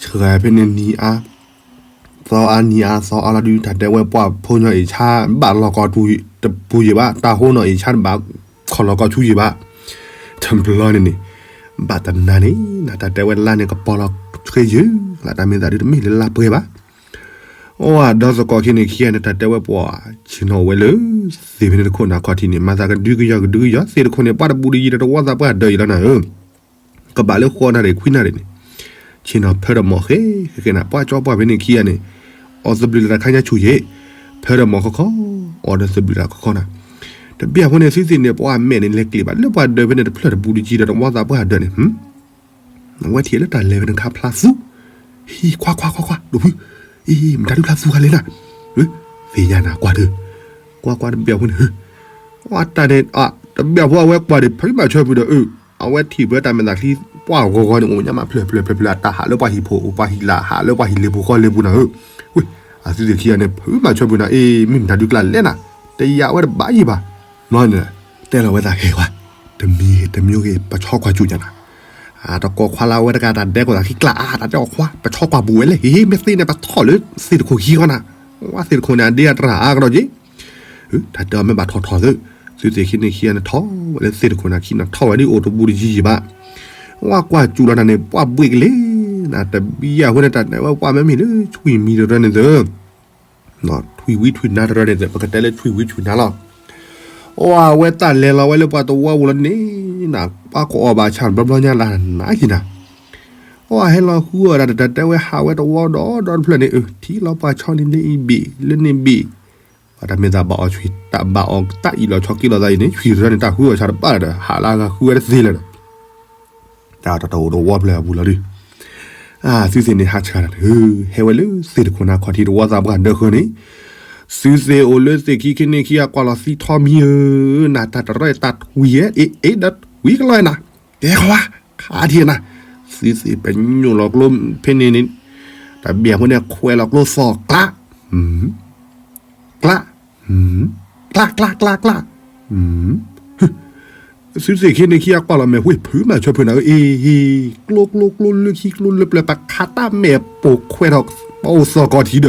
ဆှၢဖဲန့ၣ်နံၤအါ သီအါနံၤအါ သီအါလီၤဒုး တၢ်တဲဝဲပှၢ်ဖိညီအ့ၣ်ဆါ ဘၣ်လီၤကီၢ်တပူၤယံာ်ဘၣ်, တၢ်ဟိနီၤအ့ၣ်ဆါတဘၣ် ခီၣ်လီၤကီၢ်ဆူယံာ်ဘၣ်. တဘျီန့ၣ်န့ၣ် ဘၣ်တနၤန့ၣ် တၢ်တဲဝဲလါန့ၣ် ကပီၤလီၤဆှ့ယုၢ်လၢ တၢ်မ့ၢ်သးဒုးတမ့ၢ်လၢလါပှဲၤဘၣ်. အီ ဒီးသကိးခံန့ၣ်ခံဂၤန့ၣ် တၢ်တဲဝဲပှၢ် ဆ့ၣ်နီၤဝဲလၢ သ့ၣ်ဖဲန့ၣ်တခိၣ်နၤခီၣ်ထံးန့ၣ် မၤသးကဒုကယီကဒုကယီ သ့ၣ်တခိၣ်န့ၣ် ပှၢ်တဘူးတယံၤဒီးတဝီသးပှၢ်ဒၢးအံၤလီၤနၤဧၢ. ကဘၣ်လၢဃိးနၣ်ရံၣ်ခွံနၣ်ရံၣ်န့ၣ် ဆ့ၣ်နီၤဖၢဒီးမီၢ်ဃဲ ဃဲဃဲနၤ ပှၢ်ကၠီပှၢ်ဖဲန့ၣ်ခံဂၤန့ၣ် အီၣ်သဘျုးလၢတၢ်ခါညါဆူၣ်ယဲၢ်, ဖၢဒီးမီၢ်ခီခီ, အီၣ်ဒီးသဘျုးတၢ်ခီခီနၤ. တဘျီအဃိန့ၣ် သုသ့ၣ်န့ၣ် ပှၢ်မဲာ်န့ၣ် လဲၤကျ့ၤဘၣ်လၢပှၢ်ဒၢးဖဲန့ၣ် တဖျၢၣ်တဘူးတယံၤဒီးတဝီသးပှၢ်ဒၢးန့ၣ် အဝဲထံၣ်လၢတၢ်လဲၤဖဲန့ၣ်ခါဖျါသူ, ဟံ ခွါခွါခွါခွါ ဒိၣ်ဖု, အံၤ မတၤဒုးဖျါသူခါလဲၣ်နၤ, သ့ၣ်ညါနၤကွၢ်ဒၢး, ကွၢ်ကွၢ်တဘျီအဃိန့ၣ် တၢ်န့ၣ် တဘျီအဃိအဝဲကွၢ်ဒံး ဖုမၤဆၢပူၤဒီး အဝဲထံၣ်ပှဲၤတၢ်မဲာ်သၣ်ချံ ပှၢ်ဂီၤဂီၤန့ၣ် အိၣ်ညါမးဖျၢၣ်ဖျၢၣ်ဖျၢၣ်ဖျၢၣ် အတၢ်ဟးလၢပှၤဟံၣ်ဖိ ပှၤဟံၣ်လာ် ဟးလၢပှၤဟံၣ်လ့ၤပူၤဃီလ့ၤပူၤနၤဧၢ, ဝ့ၢ် အသုသ့ၣ်ခံဂၤန့ၣ် ဖုမၤဆၢပူၤနၤ အ့ မ့ၢ်မတၤဒုးကျါလဲၣ်နၤ, တယာ်ဝဲတဘၣ်ယံၤဘၣ်, ဘျီန့ၣ် တဲလီၤဝဲသးဟဲဝဲ, တမံၤတမံၤဂ့ၤ ပဆီကွၢ်စူၣ်ညါနၤ, တကိးခွါလၢအဝဲတဂၤတၢ်ဒဲးကိးသးခံကျါ အါ တၢ်တဲအီၤခွါ ပဆီကွၢ်ပူၤဝဲလဲၣ် ဟ့ၣ် မ့ၢ်သ့န့ၣ် ပထီၣ်လၢသ့ၣ်တခိၣ်ခံဃီနၤ, ဝဲသ့ၣ်တခိၣ်န့ၣ် အဒ့အတရၣ်အါကဒီးက့ၤ တၢ်တဲအီၤမ့ၢ်ဘၣ်ထီၣ်ထီၣ်သု, သုသ့ၣ်ခံန့ၣ်ခံဂၤန့ၣ်ထီၣ်ဝဲလၢသ့ၣ်တခိၣ်နၤခံနၤ ထီၣ်ဝဲဒ်အိၣ်တဘူးတယံၤယံၤဘၣ်, ဝဲကွၢ်စူၣ်လီၤနၤန့ၣ် ပှၢ်ဘှ့ၣ်ကလဲၣ်နၤ, တဘျီအဃိန့ၣ် တၢ်တဲဝဲပှၢ်မ့မ့ၢ်လၢဆွံမံၤတရၢန့ၣ်သု, ထွံၣ်ဝံထွံၣ်နါတရၢန့ၣ်သု ပကတဲလၢဆွံဝံဆွံနါလီၤ, အဝဲတၢ်လဲၤလီၤဝဲလၢပှၤတဝီပူၤလီၤန့ၣ်နၤ, ပှၤကအီၣ်ဘၣ်ဆၣ်ဘျီဘျီညါလၢနၤက့ၤနၤ အဟဲလီၤဃုအီၣ်ဒၣ်တၢ်တဲဝဲဟးဝဲတဝီဒီးဒီတဖျၢၣ်န့ၣ် ထံလီၤပှၤဆီန့ၣ်လၢအံၤဘ့ၣ် လၢန့ၣ်ဘ့ၣ်, ပှၤတၢ်မ့ၢ်သးဘၣ်အီၣ်ဆွံ တၢ်ဘၣ်အီၣ်တၢ်အံၣ်လီၤဆီက့ၤလီၤသးအံၤန့ၣ် ဆွံတရၢန့ၣ် တၢ်ဃုအီၣ်ဆၣ်တဘၣ်လၢၤဒီး ဟးလၢအဂၤဃုဝဲတသ့လၢၤဒီး တၢ်တအိၣ်တဝီဖျၢၣ်အပူၤလီၤဒုး, သုသ့ၣ်န့ၣ်ဟးဆှၢတၢ် ဟဲဝဲလၢသ့ၣ်တခိၣ်နၤခီၣ်ထံးတဝီသးပှၢ်ဒၢးဃၢၤန့ၣ်, သုသ့ၣ်အိၣ်လၢသ့ၣ်ခံခံန့ၣ်ခံအကွၢ်လီၤသံထီမံၤဧၢ, နၤတၢ်တရၢတၢ်ထွံၣ်ဧၢ, အ့ အ့ ဒီးထွံၣ်ကလီနၤ, တဲခွါ, ခါထံၣ်နၤ, သုသ့ၣ်ပညိၣ်လီၤကျိဖဲန့ၣ်န့ၣ်, တဘျီအဃိန့ၣ် ခွဲးလီၤကျိသီၣ်ကျး, ကျး, ကျး, ကျး, ကျး, ကျး, ကျး, သုသ့ၣ်ခံန့ၣ်ခံအကွၢ်လီၤမဲာ် ဝ့ၢ်ဖုမၤဆၢဖုနၤဧၢ, အ့ ဟ့ၣ် ကျိကျိကျိလၢခံကျိလၢပျၢၤ ပခးတၢ်မဲာ်ပိာ်ခွဲးထီၣ် ပအိၣ်သီၣ်ကီၢ်ထံးဒီး,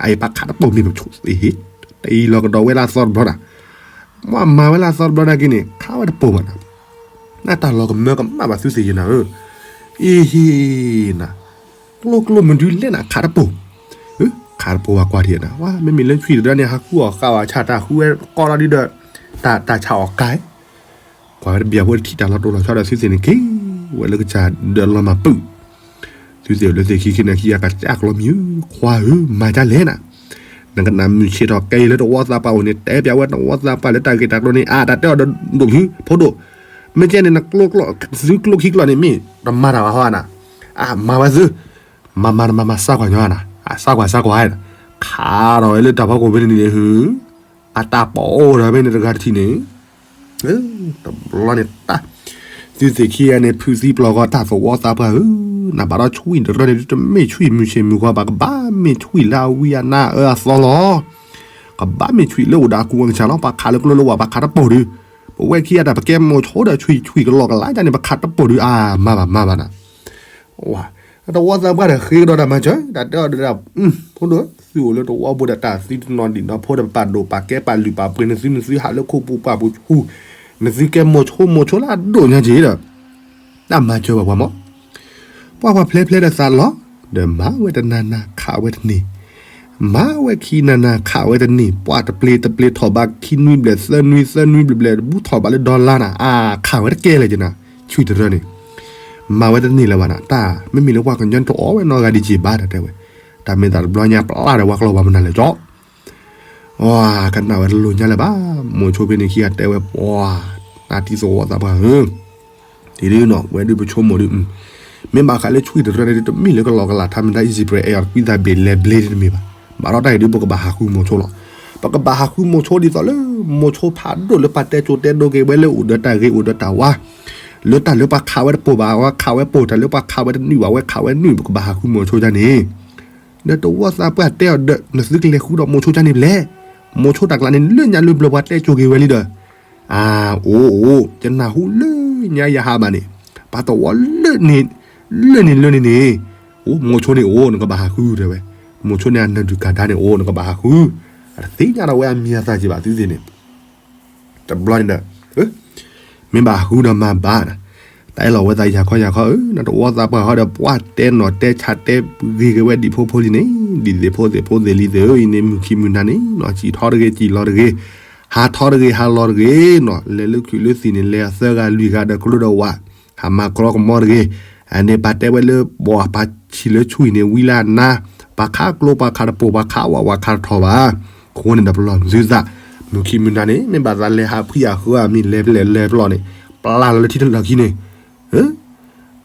အအံၤပခးတပိာ်မ့ၢ်ပဆိး အ့ ဟ့ၣ် တအံၤလီၤကဒီးဝဲလၢအသီတဘျီနၤ, မ့ၢ်မၤဝဲလၢအသီတဘျီနၤက့ၤန့ၣ် ခးဝဲတပိာ်ဘၣ်နၤ, နတၢ်လီၤကမၢကမၣ်ဘၣ်သုသ့ၣ်ယနၤဧၢ, အ့ ဟ့ၣ်နၤ ကျိကျိမနုၤလဲၣ်နၤ ခးတပိာ်, ခးတပိာ်ဘၣ်ကွၢ်ထံၣ်နၤ, ဝဲမ့မ့ၢ်လၢဆွံတရၢန့ၣ် ဟးဃုအီၣ်ဃာ်ဝဲဆၣ်တၢ်ဃုဝဲကီလီၤဒုဒီး, တၢ်ဆၣ်အီၣ်ကါ, ကွၢ်ဝဲတဘျီဖိတထံၣ်တၢ်လီၤတိၢ်လီၤဆီဒီးသုသ့ၣ်န့ၣ်က့ၤ, ဝဲလၢကစၢ်ဒၢးလီၤမၤပုၢ် သုသ့ၣ်လၢသ့ၣ်ခံခံန့ၣ်ခံဂၤကစၢ်ကလီမံၤဧၢ, ခွါဧၢ မၤဒ်လဲၣ်နၤ, နကနၣ်မုၢ်ဆ့ၣ်ထီၣ်ကဲအံၤလၢတဝီသးပှၢ်အိၣ်န့ၣ် တဲပျးဝဲတဝီသးပှၢ်လၢတၢ်ဂ့ၢ်တၢ်ကျိၤန့ၣ် အါ တၢ်တဲအီၤဒီးဒိၣ်ဖု ဖိဒိၣ်, မ့ၢ်ကဲန့ၣ် နကျိကျိ သုကျိခံကျိန့ၣ်မ့ၢ်တမၤတၢ်ဘၣ်ဟီနၤ, အါ မၤဝဲသု, မၤမၤမၤမၤစးကွၢ်ညီနၤ, အါ စးကွၢ်စးကွၢ်, ခးထီၣ်ဝဲလၢတၢ်ဖီခိၣ်ဖဲန့ၣ်န့ၣ် ဟု အတၢ်ပီၣ်အိၣ်ဒီးဖဲန့ၣ်တဂၤတထံၣ်န့ၣ် တဘျီန့ၣ်တၢ်, သုသ့ၣ်ခံဂၤန့ၣ် ဖုးသံပျီၢ်ဂီၤတၢ်သဝီသးပှၢ်ဧၢ, နဘၣ်ဒီးဆွံတရၢန့ၣ် တမ့ၢ်ဆွံမုၢ်ဆ့ၣ်မုၢ်ဂီၤဘၣ်, ကဘၣ်မ့ၢ်ဆွံလၢအဝံအနါအၢအသီလီၤ, ကဘၣ်မ့ၢ်ဆွံလၢအိၣ်ဒီးအကူအကဆၣ်လီၤ, ပှၤခးလၢကျိလၢဝၤပှၤခးတပိာ်ဒုး, ပဝဲခံဂၤတၢ်ပကဲမိၤဆိဒီးဆွံဆွံကလီကလါန့ၣ် ပခးတပိာ်ဒုး အါ မၤဘၣ်မၤဘၣ်နၤ ဝဲ တဝီသးပှၢ်ဒီးဃ့ကဒီးတၢ်မၤစၢၤ တၢ်တဲအီၤဒီး ဖိဒိၣ် သုအိၣ်လၢတဝီပူၤဒီးတၢ်သုတနီၤဒံၣ်နီၤဖိဒီးပပာ်ဒိၣ်ပာ်ကဲပာ်လုၢ်ပာ်ပှ့ၤ နသုနသုဟးလၢခိပူၤပှၢ်ပူၤဆူၣ်, နသုကဲမိၤဆိမိၤဆိလၢအဒိၣ်ညါက့ၤဒီး တၢ်မၤစၢၤဘၣ်ပှၤမး, ပှၤပှၤဖျဲဖျဲဒီးသးလီၤ, ဒီးမၤဝဲတနၤနၤခးဝဲတန့ၢ် မၤဝဲခံနၤနၤခးဝဲတန့ၢ်, ပှၤတပျ့ၤတပျ့ၤထီၣ်ဘးခံနွံဘျဲၣ်သၢနွံသၢနွံဘျဲၣ်ဘျဲၣ် တဘူထီၣ်ဘးလၢ dollar နၤ, အါ ခးဝဲတကဲလၢၤက့ၤနၤ, ဆွံတရၢန့ၣ်, မၤဝဲတန့ၢ်လၢၤဘၣ်နၤ, တၢ်မ့မ့ၢ်လၢပှၤကညီတအိၣ်ဝဲနီတဂၤဒံးက့ၤဘၣ် တၢ်တဲဝဲ, တၢ်မ့ၢ်သးတဘျီညါပျၢ်ဒီးဝဲကျီဝဲမနုၤလဲၣ်ကၠီ ဝဲ ကနၣ်ဝဲတလိၤညါလၢၤဘၣ်, မိၤဆိဖဲန့ၣ်ခံဂၤတဲဝဲပှၤ, နတံၤသဝီသးပှၢ်ဧၢ, ဒ်ဒ်နီၤ ဝဲဒုးပဆိကမိၣ်ဒုး, မ့ၢ်ဘၣ်ဃးလၢဆွံတရၢန့ၣ်ဒုး တမ့ၢ်လၢကလီကလး ထါမတၤ Israel အဲၣ်အီၤကွံသးဘ့ၣ်လဲၤဘျ့ဒ်တမ့ၢ်ဘၣ်, ဘၣ်ဒီးတၢ်အံၤဒုး ပကဘၣ်ဟးဃုမိၤဆိလီၤ, ပကဘၣ်ဟးဃုမိၤဆိဒ်သိးလၢ မိၤဆိဖးဒိၣ်လၢပှၤတဲစိၤတဲဒိက့ၤဝဲလၢအိၣ်ဒီးတၢ်ဂ့ၤအိၣ်ဒီးတၢ်ဝါ, လၢတၢ်လၢပှၤခးဝဲတပိာ်ဘၣ် အဝဲခးဝဲပိာ်, တၢ်လၢပှၤခးဝဲတနုာ်ဘၣ် အဝဲခးဝဲနုာ်, ပကဘၣ်ဟးဃုမိၤဆိဒ်န့ၣ် ဒီးတဝီသးပှၢ်တဲအီၤဒီး နသုကလဲၤဃုဒီးမိၤဆိကၢ်န့ၣ်ဘျဲၣ်, မိၤဆိတၢ်ကျါန့ၣ် လၢညါလၢဘျၢပှၤတဲကၠိက့ၤဝဲလံဒီး, အၢ အိၣ်အိၣ် ယနၢ်ဟူလၢညါယဟးဘၣ်န့ၣ်, ပှၤတဝီလၢန့ၣ်, လၢန့ၣ်လၢန့ၣ်န့ၣ်, အိၣ် မိၤဆိန့ၣ်အိၣ် နကဘၣ်ဟးဃုတဲဝဲ, မိၤဆိန့ၣ်အနၢၤဒုၣ်ကၢ်ဒါန့ၣ်အိၣ် နကဘၣ်ဟးဃု, အတသ့ၣ်ညါဒီးဝဲအမံၤအသၣ်က့ဘၣ်သုသ့ၣ်န့ၣ် တဘျီန့ၣ်ဒီး, မ့ၢ်ဘၣ်ဟးဃုဒီးမၤဘၣ်, တၢ်အဲၣ်လီၤဝဲသးယၤခီယၤခီဧၢ, နတဝီသးပှၢ်ဟီဒီး ပှၢ်တဲနီၢ်တဲဆးတဲဂ့ၤက့ၤဝဲဒံးဖိဖိလံန့ၣ်, ဒ်သိးဖိသ့ၣ်ဖိသ့ၣ်လံသ့ၣ်ဧၢ, အံၤန့ၣ်မုၢ်ခံမုၢ်နၤန့ၣ်နီၤ, စံၣ်ထီတဂ့ၤစံၣ်လီၤတဂ့ၤ, ဟးထီတဂ့ၤဟးလီၤတဂ့ၤနီၤ, လဲၤလၢခုးလၢသံၣ်န့ၣ် လဲၤအသၢဂၤလွံၢ်ဂၤဒီးကရၢဒီးဝး, ဟးမၤကြီကမီတဂ့ၤ, အန့ၣ်ပှၤတဲဝဲလၢ ပှၤပှၤဆံးလၢဆူၣ်အံၤန့ၣ် ဝံလၢအနါ, ပှၤခးကျိပှၤခးတပိာ် ပှၤခးဝးဝးခးတထီၣ်ဘၣ်, အဃိန့ၣ်ဒီးပလီၢ်သုသး, မုၢ်ခံမုၢ်နၤန့ၣ် မ့ၢ်ဘၣ်သးလဲၤဟးဖှံအဃၢအမံၤလဲၤပလဲၤလဲၤပလီၢ်န့ၣ်, ပျၢ်လီၤလၢထံတလီၢ်ခံန့ၣ်,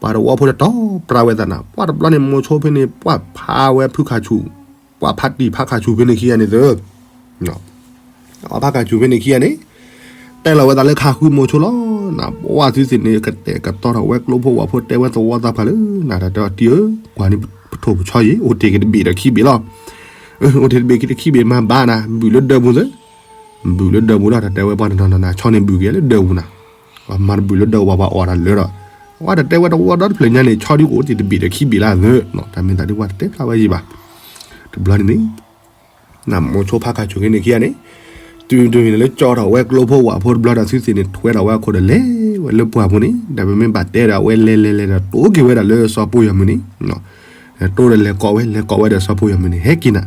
ပှၤတဝီဖိဒီးတီပြၢ်ဝဲသးနၤ, ပှၢ်တဘျီန့ၣ် မိၤဆိဖဲန့ၣ် ပှၢ်ဖးဝဲဖုခးဆူၣ်, ပှၢ်ဖးတံၢ်ဖးခးဆူၣ်ဖဲန့ၣ်ခံဂၤန့ၣ်သၢ အဖးခးဆူၣ်ဖဲန့ၣ်ခံဂၤန့ၣ်, တဲလီၤဝဲသးလၢခးဃုမိၤဆိလီၤ, နပှၢ်သုသ့ၣ်န့ၣ် ကတဲာ်ကတီၤထီၣ်ဝဲကျိဖိဝးဖိတဲဝဲသဝီသးဖးလၢ, နတၢ်တဲအီၤတံၢ်ဧၢ, ကွၢ်န့ၣ်ပထိၣ်ပဆီယံၤ အိၣ်တ့ၢ်က့ၤတဘ့ၣ်ဒီးခံဘ့ၣ်လီၤ, အိၣ်တ့ၢ်တဘ့ၣ်ခံတခံဘ့ၣ်မၤဘၣ်နၤ, ဘုၣ်လၢဒၢးပူၤသၢ, ဘုၣ်လၢဒၢးပူၤဒီး တၢ်တဲဝဲပှၤတနီၤနီၤနၤ ဆီန့ၣ်ဘုၣ်က့ၤလၢဒၢးပူၤနၤ, မၤတဘုၣ်လၢဒၢးပူၤပှၤအီၣ်တၢ်လၢဒီး, ပှၤတတဲဝဲတဝီဒီတဖျၢၣ်ညါန့ၣ် ဆီဒုကအိၣ်တ့ၢ်တဘ့ၣ်ဒီးခံဘ့ၣ်လၢသၢ, တၢ်မ့ၢ်သးဒ်ပှၤတတဲဖျါဝဲယံၤဘၣ်, တဘျီန့ၣ်န့ၣ် နမိၤဆိဖးခးဆူၣ်က့ၤန့ၣ်ခံဂၤန့ၣ်, တုၤတုၤန့ၣ်လၢကၠီထီၣ်ဝဲကျိဖိဝးဖိတဘျီဒီးသုသ့ၣ်န့ၣ် ထွဲထီၣ်ဝဲအခိၣ်ဒီးလဲၤဝဲလၢပှၢ်ပူၤန့ၣ်, ဒီးပမ့ၢ်ဘၣ်တဲဒီးအဝဲလဲၤလဲၤလဲၤဒီးတိၢ်က့ၤဝဲဒၣ်လၢစီၤပိၢ်ယီၤမုၢ်န့ၣ်, တိၢ်ဒီးလဲၤကိးဝဲ လဲၤကိးဝဲဒီးစီၤပိၢ်ယီၤမုၢ်န့ၣ် ဟဲက့ၤနၤ,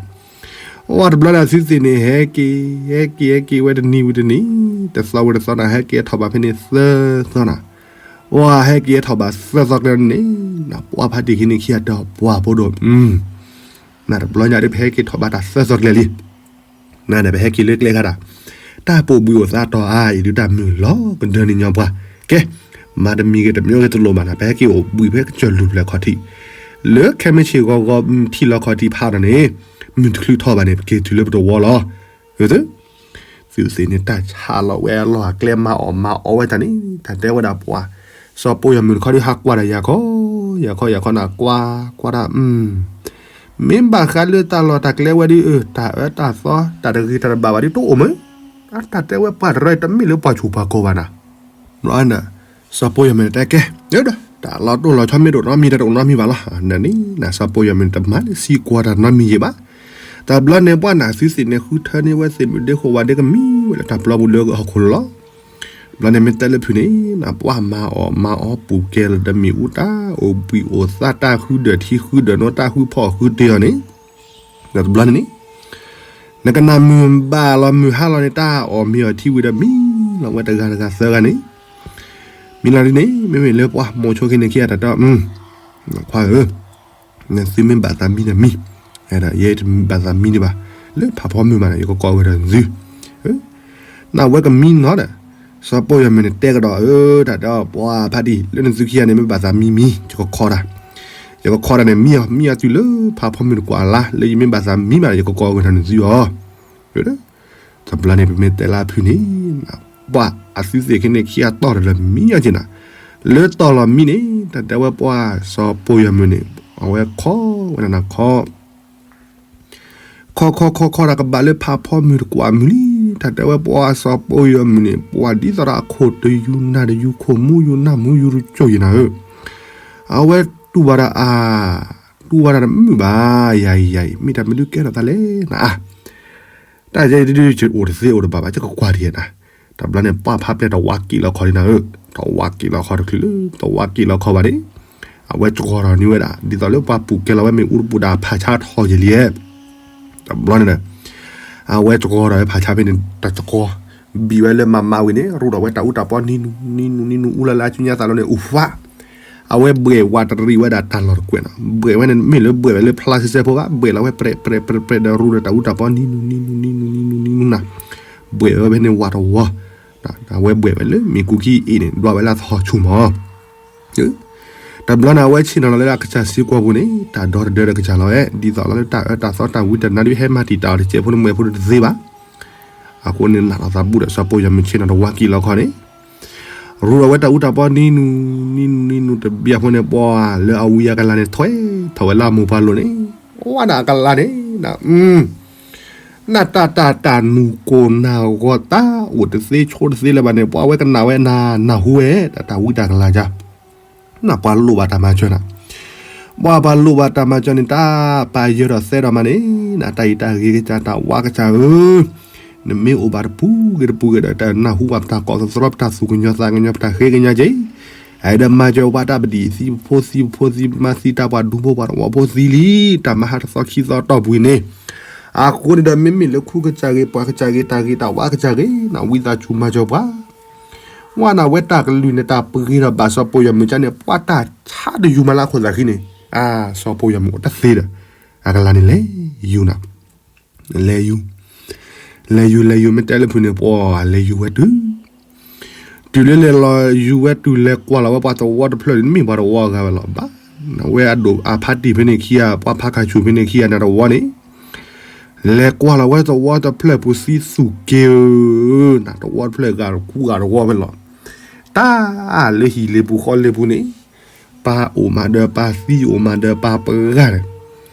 အဝဲတဘျီဒီးသုသ့ၣ်န့ၣ် ဟဲက့ၤ, ဟဲက့ၤ ဟဲက့ၤဝဲတနံၤဝံၤတနံၤ, တသီဝံၤတသီနၤ ဟဲက့ၤထီၣ်ဘၣ်ဖဲန့ၣ်သၢသီနၤ, ပှၢ်ဟဲက့ၤထီၣ်ဘၣ်သၢသီကျဲန့ၣ်, နပှၢ်ဖးတံၢ်ခံန့ၣ်ခံဂၤတဲအီၤပှၢ်ဖိဒိၣ် နတဘျီညါဒီး ပဟဲက့ၤထီၣ်ဘၣ်တၢ်သၢသီကျဲလံ, နဒီးပဟဲက့ၤလၢကျဲခါတၢ်, တၢ်ပိာ်ဘှံးအိၣ်သးတီၤဧါ, အံၤဒုးတၢ်မုာ်လီၤကဒၢန့ၣ်ညီပှၤ, ကဲ, မၤတမံၤဂ့ၤတမံၤဂ့ၤတလိၣ်ဘၣ်နၤ, ပဟဲက့ၤအိၣ်ဘှံးဖဲကစၢၢ်လူၢ်ဖျၢၣ်ခီၣ်ထံး, လၢခဲမ့ၢ်ဆ့ၣ်ဂီၤဂီၤထံလီၤခီၣ်ထံးဖးဒီးန့ၣ်, မုၢ်တချုးထီၣ်ဘၣ်န့ၣ် ပက့ၤတုၤလၢပတဝီလီၤ, သုသ့ၣ်န့ၣ် တၢ်ဆးလီၤဝဲအလီၢ်အကျဲ မၤအီၣ်မၤအီဝဲတၢ်န့ၣ် တၢ်တဲဝဲဒၣ်ပှၤ, စီၤပိၢ်ယီၤမုၢ်တခီဒုးဟးကွၢ်ဒီးယၤခီ, ယၤခီယၤခီနၤ ကွၢ်ကွၢ်တၢ်, မ့ၢ်ဘၣ်ဃးလၢတၢ်လီၢ်တၢ်ကျဲဝဲဒုး အၢ တၢ်အၢတၢ်သီ တၢ်တဂ့ၤတၢ်တဘၣ်ဘၣ်ဒုးတအိၣ်မး, အတၢ်တဲဝဲပှၤတရၢတမ့ၢ်လၢပှၤဆူၣ်ပှၤကိၤဘၣ်နၤ, ဘျီန့ၣ်, စီၤပိၢ်ယီၤမုၢ်န့ၣ်တဲကဲ, ဒီးတၢ်လီၤတိၢ်လီၤဆီမ့ၢ်တအိၣ်နီတမံၤ တအိၣ်နီတမံၤဘၣ်လီၤ, န့ၣ်န့ၣ် စီၤပိၢ်ယီၤမုၢ်န့ၣ် တမၤလၢစံးကွၢ်တၢ်နီတမံၤယံၤဘၣ်, တဘျီန့ၣ်ပှၢ်နၤ သုသ့ၣ်န့ၣ် ဃုထၢန့ၢ်ဝဲသ့ၣ်မုၢ်ဒ့ဃိဝၤဒ့ကမံၤဝဲလၢတၢ်ပျီပူၤလၢဟီၣ်ခိၣ်လိၤလီၤ, ဘျီန့ၣ်မ့ၢ်တဲလၢဖုန့ၣ်, နပှၢ်မၤအီၣ်မၤအီပူၤကဲလၢတမ့ၢ်အူတၢ်အိၣ်ဘှံးအိၣ်သါတၢ်ဃုဒၢးထံဃုဒၢးနိ တၢ်ဃုဖီၣ်ဃုတ့ၢ်အီၤန့ၣ်, ဒီးတဘျီန့ၣ်န့ၣ် နကနၣ်မုၢ်ဘၣ်လီၤမုၢ်ဟါလီၤန့ၣ် တၢ်အီၣ်မ့ၤအီၣ်ထံဝံၤဒီးမံလီၤဝဲတဂၤတဂၤသၢဂၤန့ၣ်, မံလီၤဒ်န့ၣ် မ့မ့ၢ်လၢပှၢ်မိၤဆိခံန့ၣ်ခံဂၤတၢ်တဲ, ခွါဧၢ, နသုမ့ၢ်ဘၣ်သးမံဒီးမံ, ယဲတမ့ၢ်ဘၣ်သးမံဒံးဘၣ်, လၢဖးဖီမုၢ်မးန့ၣ် ယကကိးဝဲဒီးသု, နဝဲကမံနီၤဒီး, စီၤပိၢ်ယီၤမုၢ်န့ၣ်တဲကဒီး အၢ တၢ်တဲအီၤ ပှၢ်ဖးတံၢ် လၢနသုခံဂၤန့ၣ် မ့ၢ်ဘၣ်သးမံမံ ယကခိးတၢ်, ယကခိးတၢ်န့ၣ် မံအီၤ မံအီၤတုၤလၢဖးဖီမုၢ်တကွၢ်လါ လၢယမ့ၢ်ဘၣ်သးမံမးန့ၣ် ယကကိးဝဲဒီးနသုအီၤ, တဘျီန့ၣ် ပမ့ၢ်တဲလၢဖုန့ၣ်, ပှၢ်အသုသ့ၣ်ခံန့ၣ်ခံဂၤတီၢ်ဒီးလၢမံအီၤက့ၤနၤ, လၢတီၢ်လီၤမံန့ၣ် တၢ်တဲဝဲပှၢ်စီၤပိၢ်ယီၤမုၢ်န့ၣ် အဝဲခိးဝဲနၤနၤခိး ခီခီခီခီတၢ်ကဘၣ်လၢဖးဖီမုၢ်တကွၢ်မုၢ်လံ, တၢ်တဲဝဲပှၢ်စီၤပိၢ်ယီၤမုၢ်န့ၣ် ပှၢ်ဒ်သိးဒီးအခိၣ်တယူၤနၢ်တယူၤခိၣ်မူယူၤနၢ်မူယူၤတကၠိၢ်ယံၤနၤဧၢ, အဝဲတူၢ်ဘၣ်ဒီးအါ, တူၢ်ဘၣ်ဒီးတမုာ်ဘၣ်, ယၤအံၤယၤအံၤ မ့ၢ်တၢ်မနုၤကဲထီၣ်သးလဲၣ်နၤအါ တၢ်ယဲအံၤတဒုအိၣ်တသ့အိၣ်တဘၣ်ဘၣ် ယကကွၢ်တယဲနၤ, တဘျီန့ၣ် ပှၢ်ဖးပျဲၢ်တဝါက့ၤလီၤခီဒ်နၤဧၢ, တဝါက့ၤလီၤခီတချုးလၢ တဝါက့ၤလီၤခီဘၣ်န့ၣ်, အဝဲကီၤထီၣ်န့ၢ်ဝဲဒၣ် ဒ်သိးလၢပှၢ်ပူၤကဲလီၤဝဲမ့ၣ်အူတပူၤဒီးဖးဆါထီၣ်ယံၤလံ, တဘျီန့ၣ်ဒီး အဝဲကီၤထီၣ်ဝဲဖးဆါဖဲန့ၣ် တကီၤ, ဘံၣ်ဝဲလၢမၤမၤဝံၤန့ၣ် ရူးထီၣ်ဝဲတၢ်အူတၢ်ပီနံၤနူနံၤနူနံၤနူအူလၢလၢအစုညါသးလီၤန့ၣ် အူဖး အဝဲဘှဲးဝးတရံးဝဲဒၣ်တၢ်လီၢ်တကွဲးနီၤ, ဘှဲးဝဲန့ၣ် မ့ၢ်လၢဘှဲးဝဲလၢဖျါစဲစဲဖိဘၣ်, ဘှဲးလီၤဝဲပြဲးပြဲးပြဲးပြဲးဒီးရူးဒီးတၢ်အူတၢ်ပီနံၤနူနံၤနူနံၤနူနံၤနူနံၤနူနၤ, ဘှဲးဝဲဖဲန့ၣ်ဝးတဝီ, အဝဲဘှဲးဝဲလၢမ့ၣ်ကူခံအ့ၣ်န့ၣ် ဒွးဝဲလၢအသဟီၣ်ဆူၣ်မး တဘျီန့ၣ် အဝဲဆ့ၣ်နီၤလီၤလၢအကစၢ်စ့ကွီၢ်ပူၤန့ၣ် တၢ်ဒီတဒၢဒီးကစၢ်လီၤဝဲ ဒ်သိးလီၤလၢတၢ်အၢတၢ်သီတၢ်ဝံတၢ်နါဒ်ဟဲမၤတံာ်တာ်အီၤတစဲးဖိန့ၣ် မွဲၢ်ဖိတသ့ဘၣ်. အဃိန့ၣ် နးလီၤသးဘူၣ်ဒီးစီၤပိၢ်ယီၤမုၢ်ဆ့ၣ်နီၤတဝါကံၢ်လီၤခီန့ၣ် ရူးထီၣ်ဝဲတၢ်အူတၢ်ပီနံၤနူနံၤနူနံၤနူတဘျီဖိန့ၣ် ပှၤလၢအဝံအကလၤန့ၣ် ထွဲထီၣ်ဝဲလၢအမိၢ်ပှၢ်လိၤန့ၣ် ပှၤနကလါန့ၣ် နတၢ်တၢ်တၢ်နူၤကိၢ်နၢ်ဂီၤတၢ်အိၣ်တသ့ဆိတသ့လၢၤဘၣ်န့ၣ် ပှၤဝဲကနၣ်ဝဲနၤ နၢ်ဟူဝဲ တၢ်ဝံတၢ်ကလၤကါ နပှၤလိၣ်ဘၣ်တၢ်မၤစၢၤနၤ, ပှၤပှၤလိၣ်ဘၣ်တၢ်မၤစၢၤန့ၣ် တၢ်ပာ်ယၢၤဒီးသဲဒီးမးန့ၣ် နတၢ်အံၤတၢ်ဂ့ၤကစၢ်တၢ်ဝါကစၢ်ဧၢ, နမ့ၢ်အိၣ်ဘၣ်တပူၤဂ့ၤတပူၤဂ့ၤဒီး တၢ်နၢ်ဟူဘၣ်ပတၢ်ကိးသတြီ ပတၢ်သူၣ်ကညီၤသးကညီၤ ပတၢ်ဃ့ကညးက့ၤ, အအံၤဒီးမၤစၢၤပှၤတၢ်ပဒံၣ် သံပဖိသံပဖိသံပမါသံတၢ်ပှၤဒူဖိပှၤတဝီဖိသံလံ, တၢ်မၤဟါတသီခံသီတီၢ်ပူၤန့ၣ်, အဃိန့ၣ်ဒီး မ့မ့ၢ်လၢခိကစၢ်ဂ့ၤ ပှၤကစၢ်ဂ့ၤ တၢ်ဂ့ၤတၢ်ဝါကစၢ်ဂ့ၤ နဝံသးစူၤမၤစၢၤပှၤ ဝဲနဝဲတၢ်ကလုၢ်န့ၣ် တၢ်ပဂ့ၤဒီးဘၣ်စီၤပိာ်ယွၤမုၢ်ကန့ၣ် ပှၤတၢ်ဆါတယူၤမးလၢအခိၣ်သးခံန့ၣ်, အါ စီၤပိာ်ယွၤမုၢ်အိၣ်တသ့ဒီး အကလါန့ၣ်လဲၤယူၤနၤ, လဲၤယူၤ, လဲၤယူၤလဲၤယူၤမ့ၢ်တဲလၢဖုန့ၣ် ပှၤလဲၤယူၤဝဲတုၤ တုၤလၢလဲၤလီၤယူၤဝဲတုၤလဲၤကွၢ်လီၤဝဲပှၤသဝီတဖျၢၣ်န့ၣ် တမ့ၢ်ပှၤသဝီအဂၤဝဲလီၤဘၣ်, နဝဲအဒိၣ်အဖါတံၢ်ဖဲန့ၣ်ခံဂၤ ပှၤဖါခါဆူၣ်ဖဲန့ၣ်ခံဂၤန့ၣ်တဝီန့ၣ် လဲၤကွၢ်လီၤဝဲသဝီတဖျၢၣ်ပူၤသံသူၣ်က့ၤဧၢ, နတဝီတဖျၢၣ်ဂၤတကူဂၤတဝီဖဲလီၤ, တၢ်လၢဟံၣ်လ့ၤပူၤဃီလ့ၤပူၤန့ၣ်, ပၢ်အိၣ်မးဒီးပၢ်သံအိၣ်မးဒီးပၢ်ပှၤဂၤဒီး,